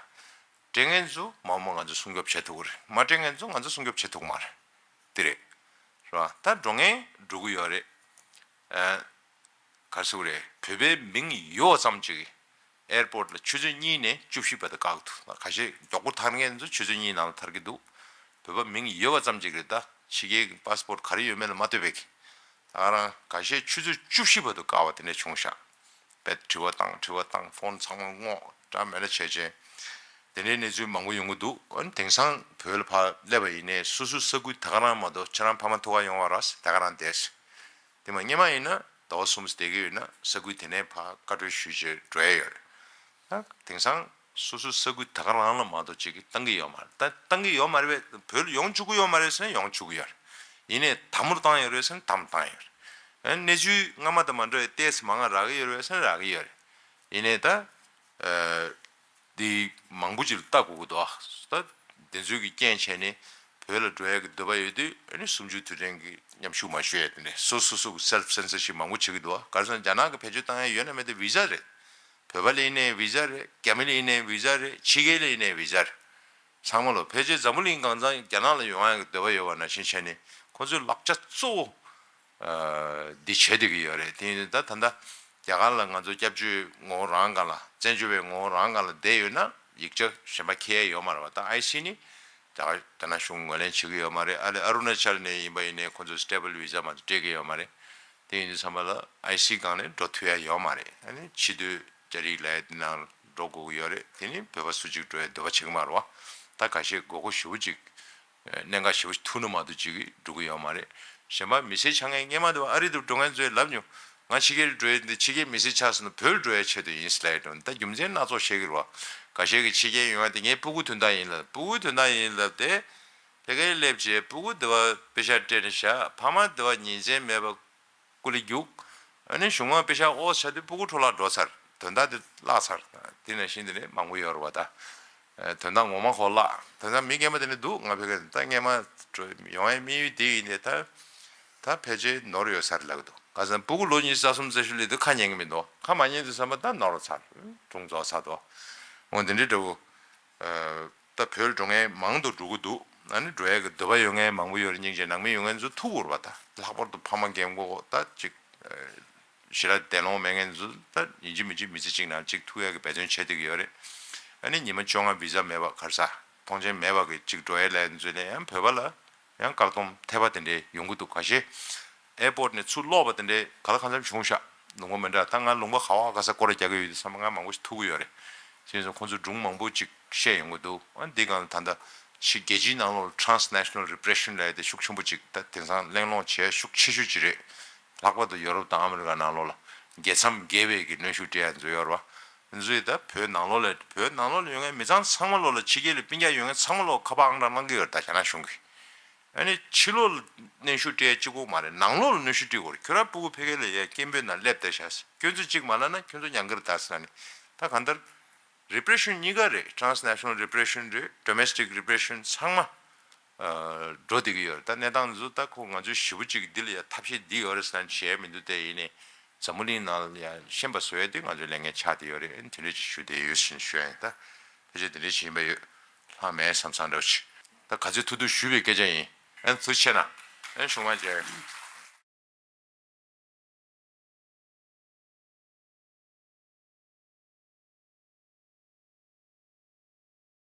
སྤྲད་མཁན་ཚོ་མ་འོངས་པ་ང་ཚོ་སྲུང་སྐྱོབ་བྱེད་ཐུབ་ཀྱི་རེད། མ་སྤྲད་མཁན་ཚོ་ང་ཚོ་སྲུང་སྐྱོབ་བྱེད་ཐུབ་ཀྱི་མ་རེད། དེ་རེད། རེད་བ། ད་འགྲོ་མཁན་འགྲོ་གི་ཡོད་རེད། ཨ། ག་རེ་ཟེར་དགོས་རེད། བོད་པའི་མིང་ཡོད་ཙམ་ཅིག་གིས་ཨེར་པོར་ཊི་ལ་ཆུ་ཚོད་གཉིས་ནས་བཅུ་བཞི་བར་དུ་བཀག་འདུག་ཁ་ཤས་མགྱོགས་པོ་ཐར་མཁན་ཚོ་ཆུ་ཚོད་གཉིས་ནང་ལ་ཐར་གྱི་འདུག་བོད་པ་མིང་ཡོད་པ་ཙམ་ཅིག་རེད། ད་ཕྱི་རྒྱལ་གྱི་པ་སི་པོར་ཊི་ག་རེ་ཡོད་མེད་ལ་མ་ལྟོས་པའི་གི། ད་ག་རང་ཁ་ཤས་ཆུ་ཚོད་བཅུ་བཞི་བར་དུ་བཀག་པ་དེ་འདྲ་བྱུང་ཤག་དཔེ་དྲི་བ་བཏང་། དྲི་བ་བཏང་། ཕོན་ཚང་མ་སྔོག་འདྲ་མི་འདྲ་བྱས་བྱས། དེ་འདྲའི་གནས་ཚུལ་མང་པོ་ཡོང་གི་འདུག་ཨ་ནི་དེང་སང་བོད་ལ་ཕར་སླེབས་པ་ཡིན་ནའི་སོ་སོའི་ས་ཁུལ་ད་ག་རང་མ་གཏོགས་ཁྱེད་རང་ཕ་མ་ཐུག་ག་ཡོང་བ་ར་ཟེར་ད་ག་རང་བསྡད་ཟེར། དེ་མ་སྔོན་མ་ཡིན་ན་ཟླ་བ་གསུམ་བསྡད་ཀྱི་ཡོད་ན་ས་ཁུལ་དེ་ནས་ཕར་བཀའ་འཁྲོལ་ཞུས་བྱས་འགྲོ་ཡ་ཡོད་རེད། ད་དེང་སང་སོ་སོའི་ས་ཁུལ་ད་ག་རང་ལ་མ་གཏོགས་ཅིག་གིས་བཏང་གི་ཡོད་མ་རེད། ད་བཏང་གི་ཡོད་མ་རེད་པས། བོད་ལ་ཡོང་བཅུག་གི་ཡོད་མ་རེད་ཟེར་ན་ཡོང་བཅུག་གི་ཡོད་རེད། ཡིན་ནའི་དམ་པོར་བཏང་ཡོད་རེད་ཟེར་ན་དམ་བཏང་ཡོད་རེད། ཨ་ནི་གནས་ཚུལ་སྔ་མ་དང་མ་འདྲ་བའི་ཏོག་ཙམ་མང་ང་རག་གི་ཡོད་རེད་པས་ཟེར་ན་རག་གི་ཡོད་རེད། ཡིན་ནའི་ད། ཨ། འདི་མང་པོ་ཅིག་ལ་ལྟ་དགོས་ཀྱི་འདུག་ཨ། ད་འདི་ཚོའི་གི་རྐྱེན་བྱས་ནས་བོད་ལ་འགྲོ་ཡ་གི་འདོད་པ་ཡོད་དུས་ཨ་ནི་གསུམ་བཅུ་དུས་དྲན་གྱི་མཉམ་ཞུགས་མ་ཞུ་ཡ་དེ་འདྲ་སོ་སོ་སོ་གི་སེལ་ཕི་སེན་སར་ཤིབ་མང་པོ་བྱེད་ཀྱི་འདུག་ཨ། ག་རེ་ཟེར་ན་རྒྱ་ནག་གི་བེད་སྤྱོད་བཏང་ཡ་ཡོད་ན་མེད་ན་བི་ཟ་རེད། བོད་པ་ལ་ཡིན་ནའི་བི་ཟ་རེད། རྒྱ་མི་ལ་ཡིན་ནའི་བི་ཟ་རེད། ཕྱི་རྒྱལ་ལ་ཡིན་ནའི་བི་ཟ་རེད། ཚང་མ་ལོ་ཕལ་ཆེར་འཛམ་བུ་གླིང་གང་ཚང་རྒྱ་ནག་ལ་ཡོང་ཡ་གི་འདོད་པ་ཡོད་པ་ནང་བཞིན་བྱས་ནས་ཁོང་ཚོའི་ལག་ཆ་གཙོ་བོ། ཨ། འདི་བྱེད་བསྡད་ཀྱི་ཡོད་རེད། དེ་ཡིན་ད་ད་ལྟ་རྒྱ་གར་ལ་ང་ཚོ་སྐྱབས་བཅོལ་ངོ་བོ་རང་སྒང་ལ་བཙན་བྱོལ་བའི་ངོ་བོ་རང་སྒང་ལ་བསྡད་ཡོད་ན་ཡིག་ཆ་གཞན་པ་འཁྱེར་ཡ་ཡོད་མ་རེད་བ། ད་ཨའི་སི་ནི་རྒྱ་གར་རྒྱ་ནག་གཞུང་ངོས་ལེན་བྱེད་ཀྱི་ཡོད་མ་རེད། ཨ་ལེ་ཨ་རུ་ན་ཅལ་ནས་ཡིན་པ་ཡིན་ནའི་ཁོ་ཚོས་སི་ཊེ་བལ་བི་ཟ་མ་གཏོགས་སྤྲད་ཀྱི་ཡོད་མ་རེད། དེ་ཡིན་དུས་ཙམ་པ་ལ་ཨའི་སི་སྒང་ནས་འགྲོ་ཐུབ་ཡ་ཡོད་མ་རེད། ཨ་ནི་ཕྱི་སྡོད་རྒྱ་རིགས་ལབ་ཡ་དེ་ནང་འགྲོ་དགོས་ཀྱི་ཡོད་རེད། དེ་ནི་བོད་པ་སུ་གཅིག་འགྲོ་ཡ་འདོད་པ་བྱེད་ཀྱི་མ་རེད་བ། ད་ཁ་ཤས་དགོས་མཁོ་ཞེ་པོ་ཅིག་གནད་འགག་ཞེ་པོ་ཐུག་ན་མ་གཏོགས་ཅིག་གིས་འགྲོ་གི་ཡོད་མ་རེད། གཞན་པ་མི་སེར་ཆགས་མཁན་སྔོན་མ་དུ་ཨ་རི་དུ་འགྲོ་མཁན་ཚོས་ལབ་མྱོང་། ང་ཕྱི་རྒྱལ་འགྲོ་ཡས་འདི་ཕྱི་རྒྱལ་མི་སེར་ཆགས་སོང་ན་བོད་འགྲོ་ཡས་ཆེད་དུ་ཡིན་ཟེར་ལབ་ཡས་འགྲོ། ད་རྒྱུ་མཚན་སྣ་ཚོགས་བཤད་ཀྱི་རེད་བ། འགའ་ཤས་ཀྱིས་ཕྱི་རྒྱལ་ཡོང་ཡ་དེ་ངའི་སྤུ་གུ་དོན་དག་ཡིན་ལབ། སྤུ་གུ་དོན་དག་ཡིན་ལབ་དེ། ཕ་གིར་སླེབས་རྗེས་སྤུ་གུ་འདི་བ་པེ་ཤག་སྤྲད་ནས་བཞག་ཕ་མ་འདི་བ་ཉིན་མཚན་མེད་པ། སྐུ་ལས་རྒྱུག་ཨ་ནི་གཞུང་མང་པེ་ཤག་ཨོ་ཆ་དུས་སྤུ་གུ་འཕྲོ་བརླག་འགྲོ་ཚར། དོན་དག་དེ་བརླག་ཚར། དེ་ནང་བཞིན་དེ་ནས་མང་པོ་ཡོད་རེད་བ་ད། ཨ། དོན་དག་ངོ་མ་ཧོ་བརླག་དོན་དག་མི་རྒན་པ་དེ་ནས་འདུག་ང་ཕ་གིར་ད་སྔོན་མ་འགྲོ་ཡོང་ཡའི་དམིགས་ཡུལ་དེ་ཡིན་ནས་ད། ད་ཕལ་ཆེར་ནོར་ཡོད་ས་རེད་ལབ་ཀྱི་འདུག་ག་ཟེར་ན་སྤུ་གུ་ལོ་ཉི་ཤུ་རྩ་གསུམ་རྩ་བཞི་སླེབས་དུས་ཁ་ཉན་གྱི་མི་འདུག་ཁ་མ་ཉན་དུས་ཙམ་པ་ད་ནོར་ཚར། གྲོངས་རྫོགས་ཚར་འདུག་འོ་དེ་འདྲའི་འདྲ་བོ། ཨ། ད་བོད་ལ་འགྲོ་མཁན་མང་དུ་འགྲོ་གི་འདུག་ཨ་ནི་འགྲོ་ཡས་ཀྱི་འདོད་པ་ཡོད་མཁན་མང་པོ་ཡོད་རེད། སྙིང་རྗེ་ནང་མི་ཡོད་མཁན་ཚོ་ཐུག་དགོས་རེད་པ། ད་ལྷག་པར་དུ་ཕ་མ་རྒན་གོག་ད་ཅིག་ཨ། ཞེ་དྲག་འདས་ལོང་མེད་མཁན་ཚོ་ད་ཡིན་གཅིག་མིན་གཅིག་མི་ཚེ་གཅིག་ནང་གཅིག་ཐུག་ཡས་ཀྱི་འབད་བརྩོན་བྱེད་བསྡད་ཀྱི་ཡོད་རེད། ཨ་ནི་ཉི་མ་བཅོ་ལྔ་བི་ཟ་མེད་པ་ག་རེ་ཟ་ཐོངས་མཆན་མེད་པ་གི་གཅིག་འགྲོ་ཡས་ལབ་ཡས་ཚོ་ལ་ཡང་བོད་པ་ལ་ཡང་བཀག་སྡོམ་ཐེབས་པ་དེ་འདྲའི་ཡོང་གི་འདུག་ཁ་ཤས་ཨེར་པོར་ཊི་ནས་ཚུར་ལོག་པ་དེ་འདྲའི་ག་ལ་གང་འཚམ་བྱུང་ཤག་ལུང་པ་མི་འདྲ། ད་ང་ལུང་པ་ག་བ་ག་ས་སྐོར་ར་རྒྱག་གི་ཡོད་དུས་ཙམ་པ་ང་མང་པོ་ཞིག་ཐུག་གི་ཡོད་རེད། བྱས་ཙང་ཁོང་ཚོས་སྒྲུང་མང་པོ་ཅིག་བཤད་ཡོང་གི་འདུག་ཨ། འདི་སྒང་ལ་ད་ལྟ་ ཕྱི་རྒྱལ་སྤྱིའི་ནང་ལོགས་ལ་transnational repression་ལབ་ཡ་དེ་ཤུགས་ཆེན་པོ་ཅིག་ད་དེང་སང་གླེང་སློང་བྱེད་ཡ་ཤུགས་ཆེ་ཤོས་ཅིག་རེད། ལྷག་པར་དུ་ཡོ་རོབ་དང་ཨ་མི་རི་ཀ་ནང་ལོགས་ལ་རྒྱལ་མཚམས་བརྒལ་བའི་གི་གནོན་ཤུགས་སྤྲད་ཡ་ཚོ་ཡོད་རེད་བ། ང་ཚོས་ད་བོད་ནང་ལོགས་ལ་བོད་ནང་ལོགས་ལ་ཡོད་མཁན་མི་ཚང་ཚང་མ་ལོགས་ལ་ཕྱི་རྒྱལ་ལ་སྤུན་ཀྱག་ཡོད་མཁན་ཚང་མ་ལོགས་ཁ་པར་ཨང་གྲངས་གནང་གི་ཡོད་རེད་ད་རྒྱ་ནག་གཞུང་གིས། ཨ་ནི་ཕྱི་ལོགས་ལ་གནོན་ཤུགས་སྤྲད་གཅིག་པོ་མ་རེད། ནང་ལོགས་ལ་གནོན་ཤུགས་སྤྲད་དགོས་རེད། ཁྱོད་རང་སྤུ་གུ་ཕ་གི་ལ་ཡ་སྐད་འབོད་ནང་སླེབས་བསྡད་ཤག་ཁྱོད་ཚོས་གཅིག་མ་ལབ་ན་ཁྱོད་ཚོ་ཉན་གི་རེད་ད་ཟེར་ནས་ད་གང་ལྟར་repression་གཉིས་ཀ་རེད། transnational repression་རེད། domestic repression་ཚང་མ་འགྲོ་བསྡད་ཀྱི་ཡོད་རེད། ད་གནས་སྟངས་འདི་ཚོ་ད་ཁོ་ང་ཚོས་ཞེ་པོ་ཅིག་འདི་ལ་ཡ་ཐབས་ཤེས་འདི་ཡོད་རེད་ཟེར་ནས་བྱས་མི་འདུག་དེ་ཡིན་ནའི་འཛམ་བུ་གླིང་ནང་ལ་ཡ་ཤེས་པ་བཟོ་ཡ་དེ་ང་ཚོའི་ལས་འགན་ཆགས་བསྡད་ཡོད་རེད། ཨ་ནི་དེ་འདྲས་ཅིག་ཞུ་བསྡད་ཡོད་ཟེར་ནས་ཞུ་ཡ་ཡིན། ད་ཕལ་ཆེར་དེ་འདྲས་ཅིག་ཡིན་པ་ཡོད། ལྷག་མེད་བསམ་བསམ་འདྲ་བོ་ཅིག་ད་ག་ཚོད་ཐུབ་ཐུབ་ཞུས་པའི་སྐད་ཆ་ཡིན། ཨ་ནི་ཐུགས་རྗེ་ཆེ་གནང་། ཨ་ནི་བཞུགས་མ་མཇལ།